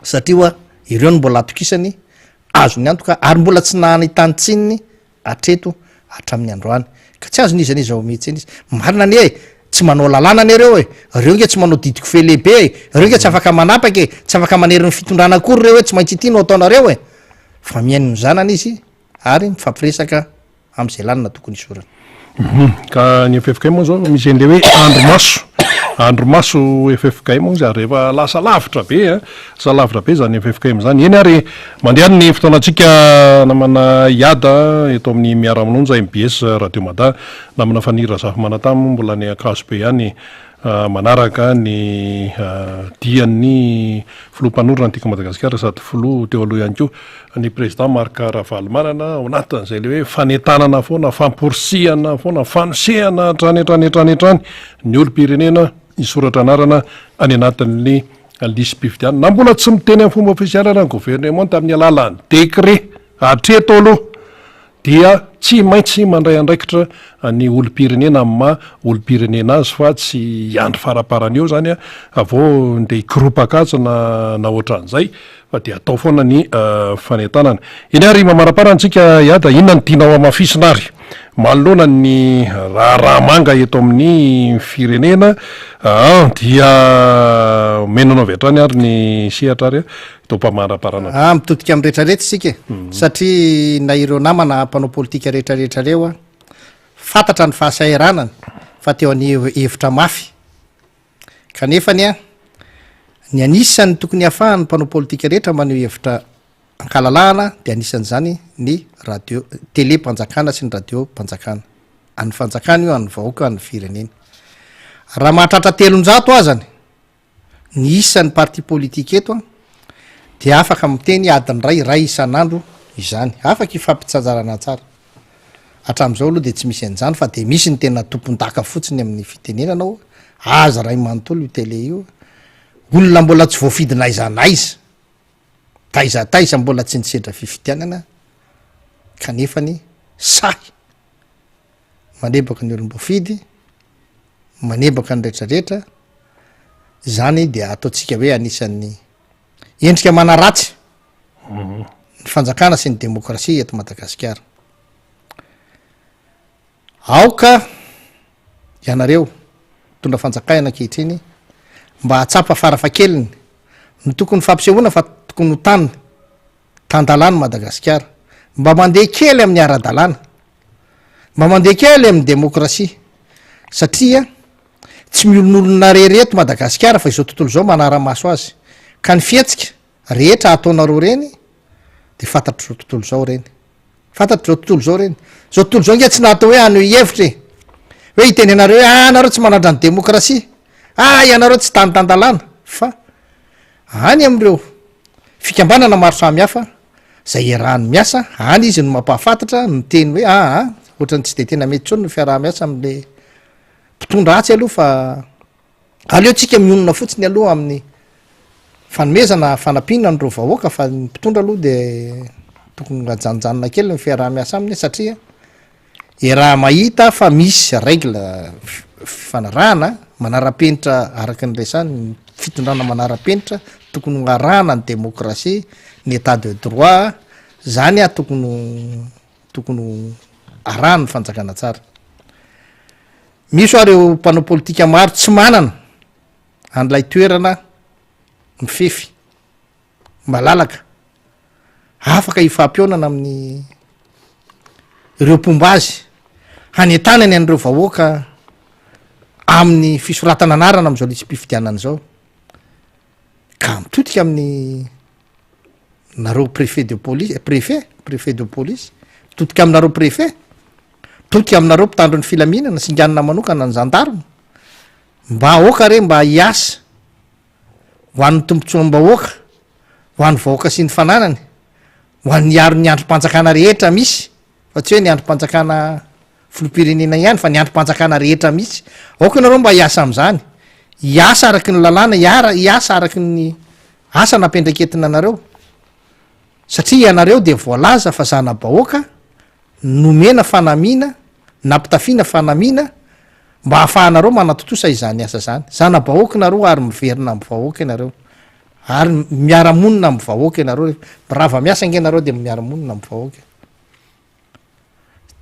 satria hoa ireo no mbola atokisany, azony antoka ary mbola tsy nahitany tsininy hatreto hatramin'ny androany. Ka tsy azon'iza n'iza ometsy eny izy. Marina anie e! Tsy manao lalàna anie ireo e! Ireo nge tsy manao didiko fe lehibe e! Ireo nge tsy afaka manapaka e! Tsy afaka manery ny fitondrana akory ireo hoe tsy maintsy ity no ataonareo e! Fa mihaino ny zanany izy ary mifampiresaka amin'izay lalana tokony hisorana. Ka ny ffkm moa zao misy an'le hoe andrimaso, andrimaso ffkm hozy ary efa lasa lavitra be a, lasa lavitra be zany ffkm zany. Eny ary mandeha any ny fotoanantsika namana Iada eto amin'ny Miara-Manonja mbs Radio Mada, namana Faniry Razafimanantany moa mbola any Ankazobe ihany manaraka ny dian'ny filoha mpanorina ny Tiako Madagasikara sady filoha teo aloha ihany koa ny président Marc Ravalomanana ao anatin'izay le hoe fanentanana foana, famporisihana foana, fanosehana hatrany hatrany hatrany hatrany ny olom-pirenena hisoratra anarana any anatin'ny lisi-pifidianana. Na mbola tsy miteny amin'ny fomba ofisialy ara ny governemanta amin'ny alalan'ny décret hatreto aloha dia tsy maintsy mandray andraikitra ny olom-pirenena amin'ny maha olom-pirenena azy fa tsy hiandry faraparany eo zany vao ndeha hikoropaka azy na na ohatran'izay fa dia atao foana ny fanentanana. Eny ary mamaraparana antsika Iada, inona no tianao hamafisina ary manoloana ny raharaha manga eto amin'ny firenena an, dia omena anao avy hatrany ary ny sehatra ary eto am-pamaraparana. Ah, mitodika amin'ny rehetrarehetra isika e, satria na ireo namana mpanao politika rehetrarehetra ireo an, fantatra ny fahasahiranany fa teo haneho hevitra mafy, kanefa anie ny anisan'ny tokony hahafahan'ny mpanao politika rehetra maneho hevitra ankalalahana dia anisan'izany ny radio, tele mpanjakana sy ny radio mpanjakana, an'ny fanjakana io, an'ny vahoaka, an'ny firenena. Raha mahatratra 300 azany ny isan'ny parti politique eto an, dia afaka miteny adiny iray, iray isan'andro izany, afaka ifampitsanjarana tsara. Hatramin'izao aloha dia tsy misy an'izany fa dia misy ny tena tompon-daka fotsiny amin'ny fitenenana ao, azy iray manontolo io tele io, olona mbola tsy voafidy n'aiza n'aiza, taiza taiza mbola tsy nisedra fifidianana kanefany sahy manebaka ny olom-boafidy, manebaka ny retraretra, izany dia ataontsika hoe anisan'ny endrika manaratsy ny fanjakana sy ny demokrasia eto Madagasikara. Aoka ianareo mpitondra fanjakana ankehitriny mba hahatsapa farafahakeliny ny tokony fampisehoana fa tokony ho tany tan-dalàna Madagasikara, mba mandeha kely amin'ny ara-dalàna, mba mandeha kely amin'ny demokrasia satria tsy miolonolona rery eto Madagasikara fa izao tontolo izao manara-maso azy ka ny fihetsika rehetra ataonareo ireny de fantatr'izao tontolo izao ireny. Fantatr'izao tontolo izao ireny. Izao tontolo izao ange tsy natao hoe haneho hevitra e. Hoe hiteny anareo hoe ah nareo tsy manaja ny demokrasia, ah ianareo tsy tany tan-dalàna fa any amin'ireo fikambanana maro samihafa izay iarahany miasa, any izy no mampahafantatra, miteny hoe aa ohatran'ny tsy de tena mety intsony ny fiaraha-miasa amin'le mpitondra atsy aloha fa aleo tsika mionona fotsiny aloha amin'ny fanomezana fanampiana an'ireo vahoaka fa ny mpitondra aloha de tokony ajanonjanona kely ny fiaraha-miasa aminy satria iaraha-mahita fa misy règle fifanarahana manara-penitra araka ny resahany ny fitondrana manara-penitra tokony ho arahana ny demokrasia ny état de droit zany a tokony ho tokony ho arahan'ny fanjakana tsara Misy hoa ireo mpanao politika maro tsy manana an'ilay toerana mifefy, malalaka, afaka hifampihaonana amin'ny ireo mpomba azy, hanentanany an'ireo vahoaka amin'ny fisoratana anarana amin'izao lisi-pifidianana izao. Ka mitodika amin'ny nareo préfet de police, préfet, préfet de police, mitodika aminareo préfet, mitodika aminareo mpitandro ny filaminana, singanina manokana ny gendarme, mba aoka re mba hiasa ho an'ny tombontsoam-bahoaka, ho an'ny vahoaka sy ny fananany, ho an'ny hiaro ny andrim-panjakana rehetra misy, fa tsy hoe ny andrim-panjakana. filoham-pirenena ihany fa ny andrim-panjakana rehetra mihitsy. Aoka ianareo mba hiasa amin'izany. Hiasa araky ny lalàna, hiara, hiasa araky ny asa nampiandraiketina anareo. Satria ianareo dia voalaza fa zana-bahoaka nomena fanamiana, nampitafiana fanamiana mba hahafahanareo manatontosa izany asa izany. Zana-bahoaka ianareo ary miverina amin'ny vahoaka ianareo. Ary miara-monina amin'ny vahoaka ianareo. Rehefa mirava miasa ange ianareo dia miara-monina amin'ny vahoaka.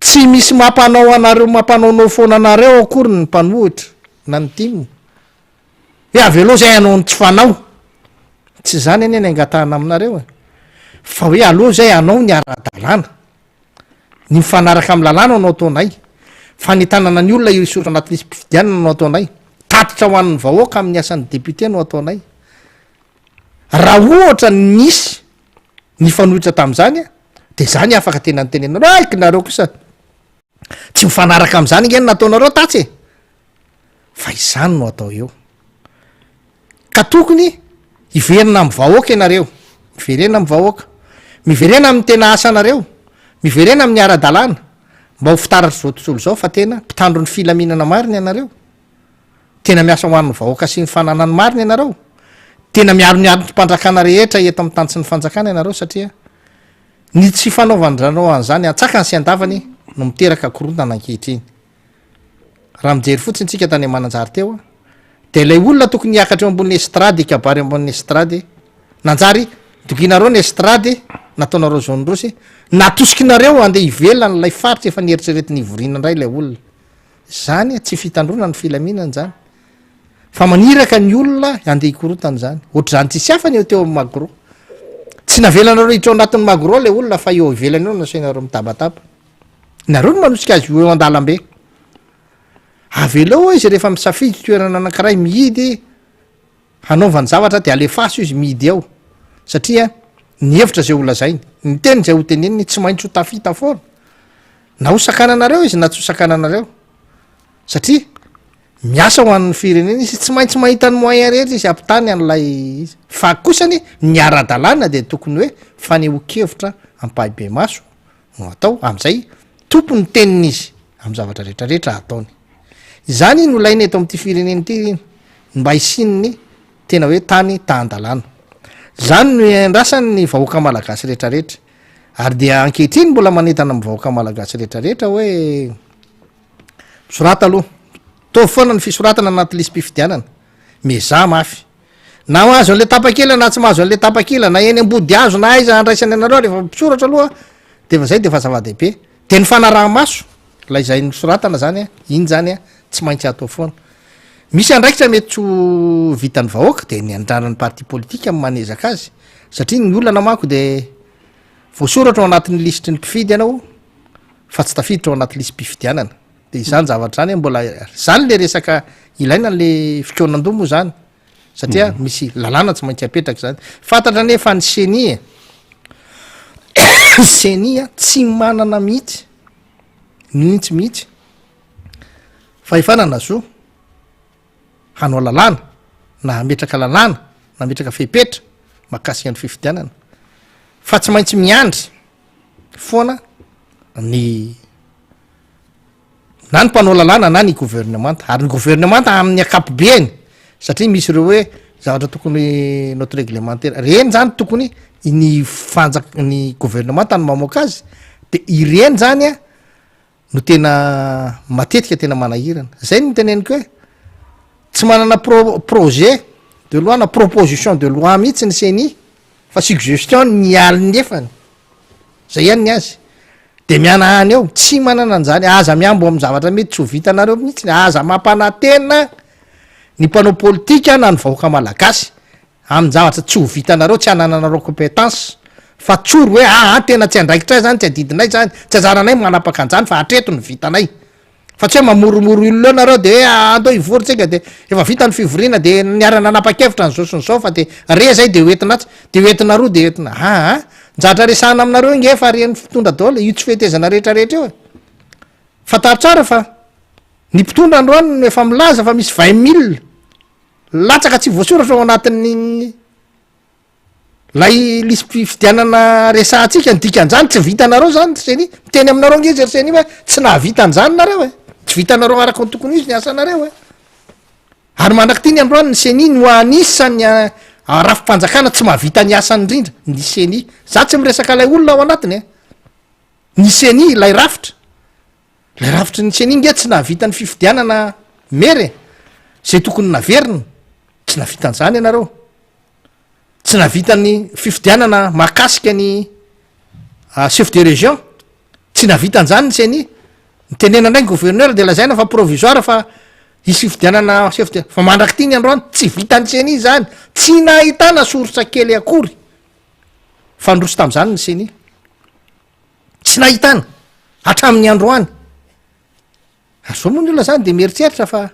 Tsy misy mampanao anareo mampanaonao foana anareo akory ny mpanohitra na ny tim. Hoe avelao zay hanao ny tsy fanao. Tsy izany anie ny angatahana aminareo e. Fa hoe aleo zay hanao ny ara-dalàna. Ny mifanaraka amin'ny lalàna no ataonay. Fanentanana ny olona hisoratra anaty lisi-pifidianana no ataonay. Tatitra ho an'ny vahoaka amin'ny asan'ny député no ataonay. Raha ohatra nisy nifanohitra tamin'izany dia zany afaka tena nitenenanareo, hay nareo kosa tsy mifanaraka amin'izany ange ny nataonareo tatsy e. Fa izany no atao eo. Ka tokony hiverina amin'ny vahoaka ianareo, miverena amin'ny vahoaka, miverena amin'ny tena asanareo, miverena amin'ny ara-dalàna, mba ho fitaratr'izao tontolo izao fa tena mpitandro ny filaminana marina ianareo, tena miasa ho an'ny vahoaka sy ny fananany marina ianareo, tena miaro ny andrim-panjakana rehetra eto amin'ny tany sy ny fanjakana ianareo satria ny tsy fanaovan-dranao an'izany antsakany sy andavany no miteraka korontana ankehitriny. Raha mijery fotsiny tsika tany Mananjary teo dia ilay olona tokony hiakatra eo ambony estrade hikabary eo ambony estrade nanjary doginareo ny estrade nataonareo zone rouge natosikinareo andeha ivelany ilay faritra efa nieritreretina hivoriana indray ilay olona. Zany tsy fitandroana ny filaminana zany fa maniraka ny olona andeha hikorotana zany. Ohatr'izany tsisy hafa ny eo teo amin'ny magro. Tsy navelanareo hiditra ao anatin'ny magro ilay olona fa eo ivelany eo no nasainareo mitabataba. Nareo no manosika azy ho eo an-dalambe. Avelao izy rehefa misafidy toerana anankiray mihidy hanaovany zavatra de alefaso izy mihidy ao satria ny hevitra zay ho lazainy, ny teny zay ho teneniny tsy maintsy ho tafita foana. Na ho sakananareo izy na tsy ho sakananareo satria miasa ho an'ny firenena izy, tsy maintsy mahita ny moyen rehetra izy hampitany an'ilay izy. Fa kosany ny ara-dalàna dia tokony hoe fanehoan-kevitra ampahibemaso no atao, amin'izay tompon'ny teniny izy amin'ny zavatra rehetra rehetra ataony. Izany no ilaina eto amin'ity firenena ity iny, mba hisian'ny tena hoe tany tahan-dalàna. Izany no iandrasany ny vahoaka malagasy rehetra rehetra. Ary dia ankehitriny mbola manentana amin'ny vahoaka malagasy rehetra rehetra hoe misorata aloha, ataovy foana ny fisoratana anaty lisi-pifidianana, miezaha mafy. Na mahazo an'le tapakila na tsy mahazo an'le tapakila, na eny ambodihazo na aiza andraisany anareo, rehefa mpisoratra aloha de efa zay de efa zava-dehibe. De ny fanaraha-maso, ilay izay nosoratana zany an, iny zany an, tsy maintsy atao foana. Misy andraikitra mety tsy ho vitan'ny vahoaka, de ny anjaran'ny parti politika no manezaka azy, satria ny olana manko de voasoratra ao anatin'ny lisitry ny mpifidy ianao, fa tsy tafiditra ao anaty lisi-pifidianana. De izany zavatra zany mbola zany le resaka ilaina le fikaonandoha moa zany satria misy lalàna tsy maintsy apetraka zany. Fantatra anie fa ny CENI e, CENI a tsy manana mihitsy mihitsy mihitsy fahefana na zo hanao lalàna na hametraka lalàna na hametraka fepetra mahakasika ny fifidianana fa tsy maintsy miandry foana ny na ny mpanao lalàna na ny governemanta, ary ny governemanta amin'ny ankapobeny satria misy ireo hoe zavatra tokony note réglementaire reny zany tokony ny fanjak- ny governemanta no mamoaka azy de ireny zany a no tena matetika tena manahirana, zay no teneniko hoe tsy manana pro- projet de loi na proposition de loi mihitsy ny CENI fa suggestion ny alefany. Zay ihany ny azy. De mihanahana eo, tsy manana an'zany, aza mihambo amin'ny zavatra mety tsy ho vitanareo mihitsy, aza mampanantena ny mpanao politika na ny vahoaka malagasy amin-javatra tsy ho vitanareo, tsy anananareo compétence, fa tsory hoe aa tena tsy andraikitray zany, tsy adidinay zany, tsy anjaranay manapaka an'zany fa hatreto ny vitanay. Fa tsy hoe mamoromoro olona eo nareo de hoe andao hivory tsika de efa vita ny fivoriana de niara nanapa-kevitra ny zao sy ny zao fa de re zay de hoentina atsy de hoentina aroa de hoentina aa ny zavatra resahana aminareo nge efa ren'ny mpitondra daholo e, io tsy fetezana rehetra rehetra io e, fantaro tsara fa ny mpitondra androany no efa milaza fa misy 20 mille latsaka tsy voasoratra ao anatin'ny. Lay lisi-pifidianana resahantsika, ny dikan'izany tsy vitanareo zany ry ceni, miteny aminareo nge izy ry ceni hoe tsy nahavita an'izany nareo e, tsy vitanareo araka ny tokony ho izy ny asanareo e. Ary mandrak'ity ny androany ny ceni no anisan'ny rafi-panjakana tsy mahavita ny asany indrindra, ny ceni. Za tsy miresaka ilay olona ao anatiny e, ny ceni ilay rafitra, ilay rafitry ny ceni nge tsy nahavita ny fifidianana maire e, zay tokony naverina, tsy nahavita an'izany ianareo. Tsy nahavita ny fifidianana mahakasika ny chef de région, tsy nahavita an'izany ny ceni, nitenena indray ny gouverneur de lazaina fa provisoire fa hisy fifidianana chef de, fa mandrak'ity ny androany tsy vitan'ny ceni izany, tsy nahitana source kely akory fa niroso tamin'izany ny ceni, tsy nahitana hatramin'ny androany, ary zao moa ny olona zany de mieritreritra fa.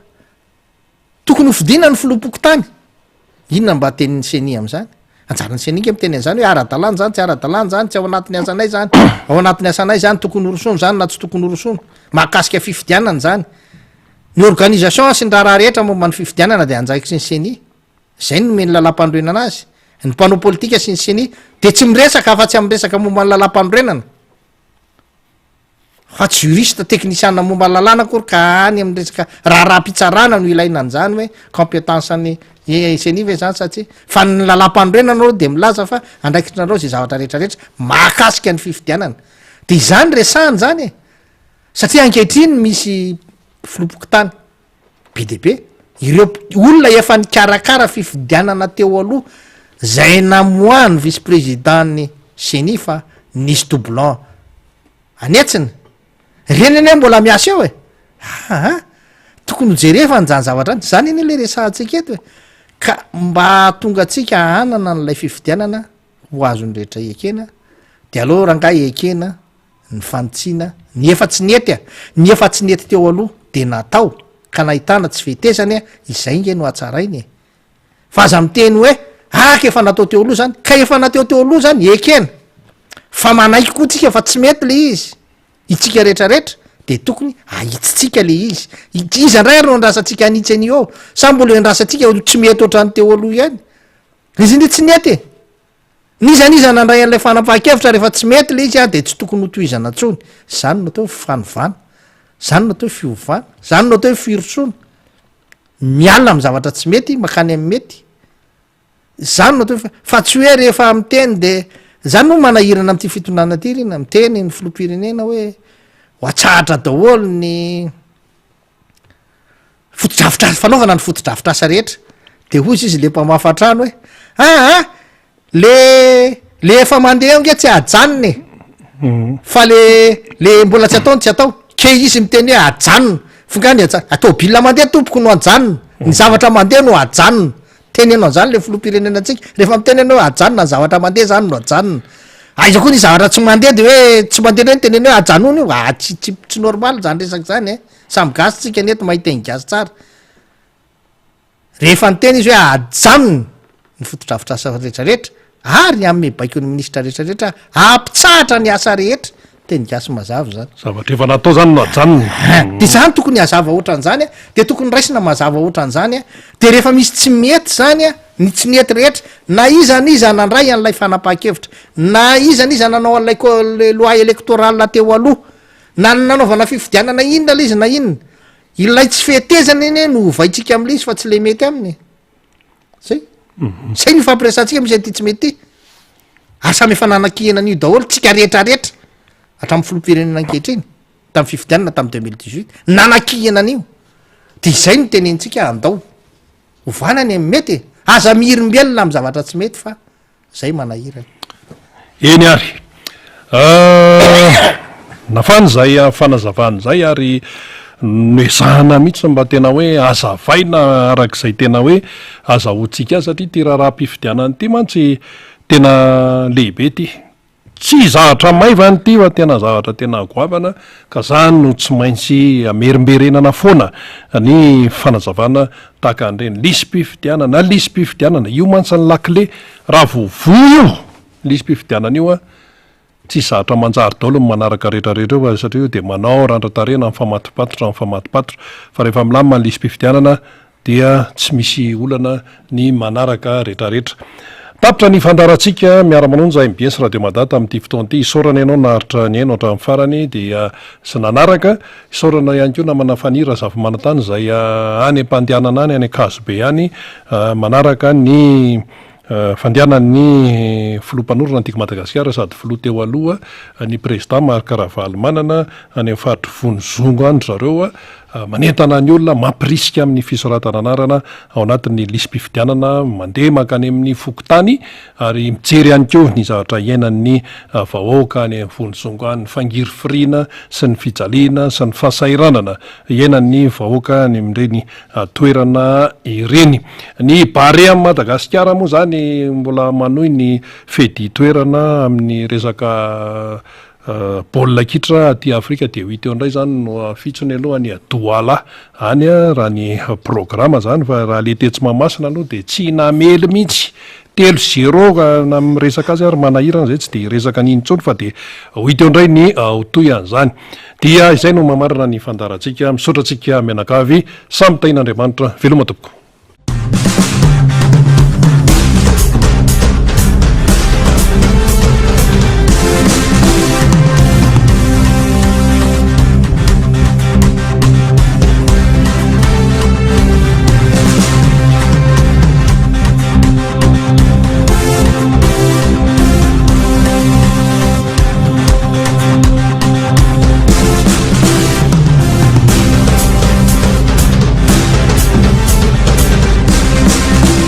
Tokony ho fidiana ny filoham-pokontany. Inona mba tenin'ny ceni amin'izany? Anjaran'ny ceni nge miteny an'izany hoe ara-dalàna izany, tsy ara-dalàna izany, tsy ao anatin'ny asanay izany, ao anatin'ny asanay izany, tokony horosoana izany na tsy tokony horosoana. Mahakasika fifidianana izany. Ny organisation sy ny raharaha rehetra momba ny fifidianana dia andraikitry ny ceni. Izay no nomen'ny lalàmpanorenana azy. Ny mpanao politika sy ny ceni dia tsy miresaka afa-tsy amin'ny resaka momba ny lalàmpanorenana. Fa tsy juriste, teknisiana momba ny lalàna akory ka any amin'ny resaka raharaham-pitsarana no ilaina an'izany hoe compétence an'ny CENI ve izany sa tsia. Fa ny lalàmpanorenana aloha dia milaza fa andraikitrinareo izay zavatra rehetra rehetra mahakasika ny fifidianana. Dia izany resahana izany e! Satria ankehitriny misy filoham-pokontany be dia be, ireo olona efa nikarakara fifidianana teo aloha izay namoahan'ny vice président-n'ny CENI fa nisy doublon an'hetsiny, reny anie mbola miasa eo e! Aa tokony ho jerevana zany zavatra zany, zany anie le resahantsika eto e! Ka mba hahatonga antsika hanana an'ilay fifidianana ho azon'ny rehetra ekena de aleo rangahy ekena ny fanitsiana ny efa tsy nety a! Ny efa tsy nety teo aloha de natao ka nahitana tsy fetezany a, izay nge no hatsaraina e! Fa aza miteny hoe ah ka efa natao teo aloha zany, ka efa nateo teo aloha zany ekena fa manaiky koa tsika fa tsy mety le izy, itsika rehetra rehetra de tokony ahitsitsika le izy, iza ndray ary no andrasantsika hanitsy an'io eo? Sa mbola endrasantsika ho tsy mety ohatran'ny teo aloha ihany? Izy anie tsy nety e! N'iza n'iza nandray an'ilay fanapahan-kevitra rehefa tsy mety le izy de tsy tokony ho tohizana intsony, zany no atao hoe fanovana, zany no atao hoe fiovana, zany no atao hoe firosoana. Miala amin'ny zavatra tsy mety mankany amin'ny mety. Zany no atao hoe fa tsy hoe rehefa miteny de zany moa manahirana amin'ity fitondrana ity ry na miteny ny filoham-pirenena hoe ho atsahatra daholo ny fotodrafitrasa fanaovana ny fotodrafitrasa rehetra de hozy izy le mpamafa trano hoe aa Le le efa mandeha eo nge tsy ajanona e fa le le mbola tsy atao no tsy atao ke izy miteny hoe ajanona f'ngaha ny ajanona tôbila mandeha tompoko no ajanona ny zavatra mandeha no ajanona teneno an'zany le filoham-pirenena antsika rehefa miteny ianao hoe ajanona ny zavatra mandeha zany no ajanona aiza koa ny zavatra tsy mandeha de hoe tsy mandeha ndray no teneno hoe ajanona io ah tsy tsy tsy normal zany resaka zany e samy gasy tsika anie eto mahay teny gasy tsara Rehefa niteny izy hoe ajanony ny fotodrafitrasa rehetrarehetra ary hanome baiko ny minisitra rehetrarehetra hampitsahatra ny asa rehetra, teny gasy mazava izany. Zavatra efa natao izany no ajanona. Hein, de zany tokony hazava ohatran'izany a, de tokony raisina mazava ohatran'izany a, de rehefa misy tsy mety zany a, ny tsy nety rehetra, na iza n'iza nandray an'ilay fanapahan-kevitra, na iza n'iza nanao an'ilay co- le loi électorale teo aloha, na ny nanaovana fifidianana inona le izy na inona, Ilay tsy fetezana anie no ovaintsika amin'ilay izy fa tsy le mety aminy e. Zay. Zay no ifampiresahantsika misy an'ity tsy mety ity. Ary samy efa nanakihana an'io daholo tsika rehetra rehetra hatramin'ny filoham-pirenena ankehitriny tamin'ny fifidianana tamin'ny 2018 nanakihana an'io. De izay no tenenintsika andao ovana ny amin'ny mety e. Aza mihirimbelona amin'ny zavatra tsy mety fa Zay manahirana. Eny ary. Nafana izay fanazavana izay ary noezahana mihitsy mba tena hoe hazavaina araka izay tena hoe azahoantsika azy satria ity raharaham-pifidianana ity mantsy tena lehibe ity. Tsy zavatra maivana ity fa tena zavatra tena goavana ka zany no tsy maintsy amerimberenana foana ny fanazavana tahaka an'ireny lisi-pifidianana, lisi-pifidianana, io mantsy ny lakile raha vao voa io lisi-pifidianana io an, tsisy zavatra manjary daholo ny manaraka retraretra eo fa satria io dia manao randra-tarehina mifamatopatotra mifamatopatotra fa rehefa milamina ny lisi-pifidianana dia tsy misy olana ny manaraka retraretra. Tapitra ny fandaharantsika Miara-manonja mbs Radio Mada tamin'ity fotoana ity. Isaorana ianao naharitra nihaino hatramin'ny farany dia sy nanaraka. Isaorana ihany koa namana Faniry Razafimanantany izay any am-pandehanana any, any Ankazobe any manaraka ny fandehanan'ny filoha mpanorina ny Tiako Madagasikara sady filoha teo aloha ny Prezida Marc Ravalomanana any amin'ny faritr'i Vonizongo any ry zareo. Manentana ny olona, mampirisika amin'ny fisoratana anarana ao anatin'ny lisi-pifidianana, mandeha mankany amin'ny fokontany ary mijery ihany koa ny zavatra iainan'ny vahoaka any Vonizongo any, ny fangirifiriana sy ny fijaliana sy ny fahasahiranana iainan'ny vahoaka any amin'ireny toerana ireny. Ny Barea amin'i Madagasikara moa izany mbola manohy ny fedin-toerana amin'ny resaka Baolina kitra aty Afrika dia ho hita eo indray izany no hafitsony aloha any Douala any raha ny programa izany fa raha le tetsy Mahamasina aloha dia tsy namely mihitsy telo zéro na miresaka azy ary manahirana izay tsy dia hiresaka an'iny intsony fa dia ho hita eo indray ny ho tohin'izany. Dia izay no mamarana ny fandaharantsika. Misaotra antsika mianakavy. Samy tahin'Andriamanitra. Veloma tompoko.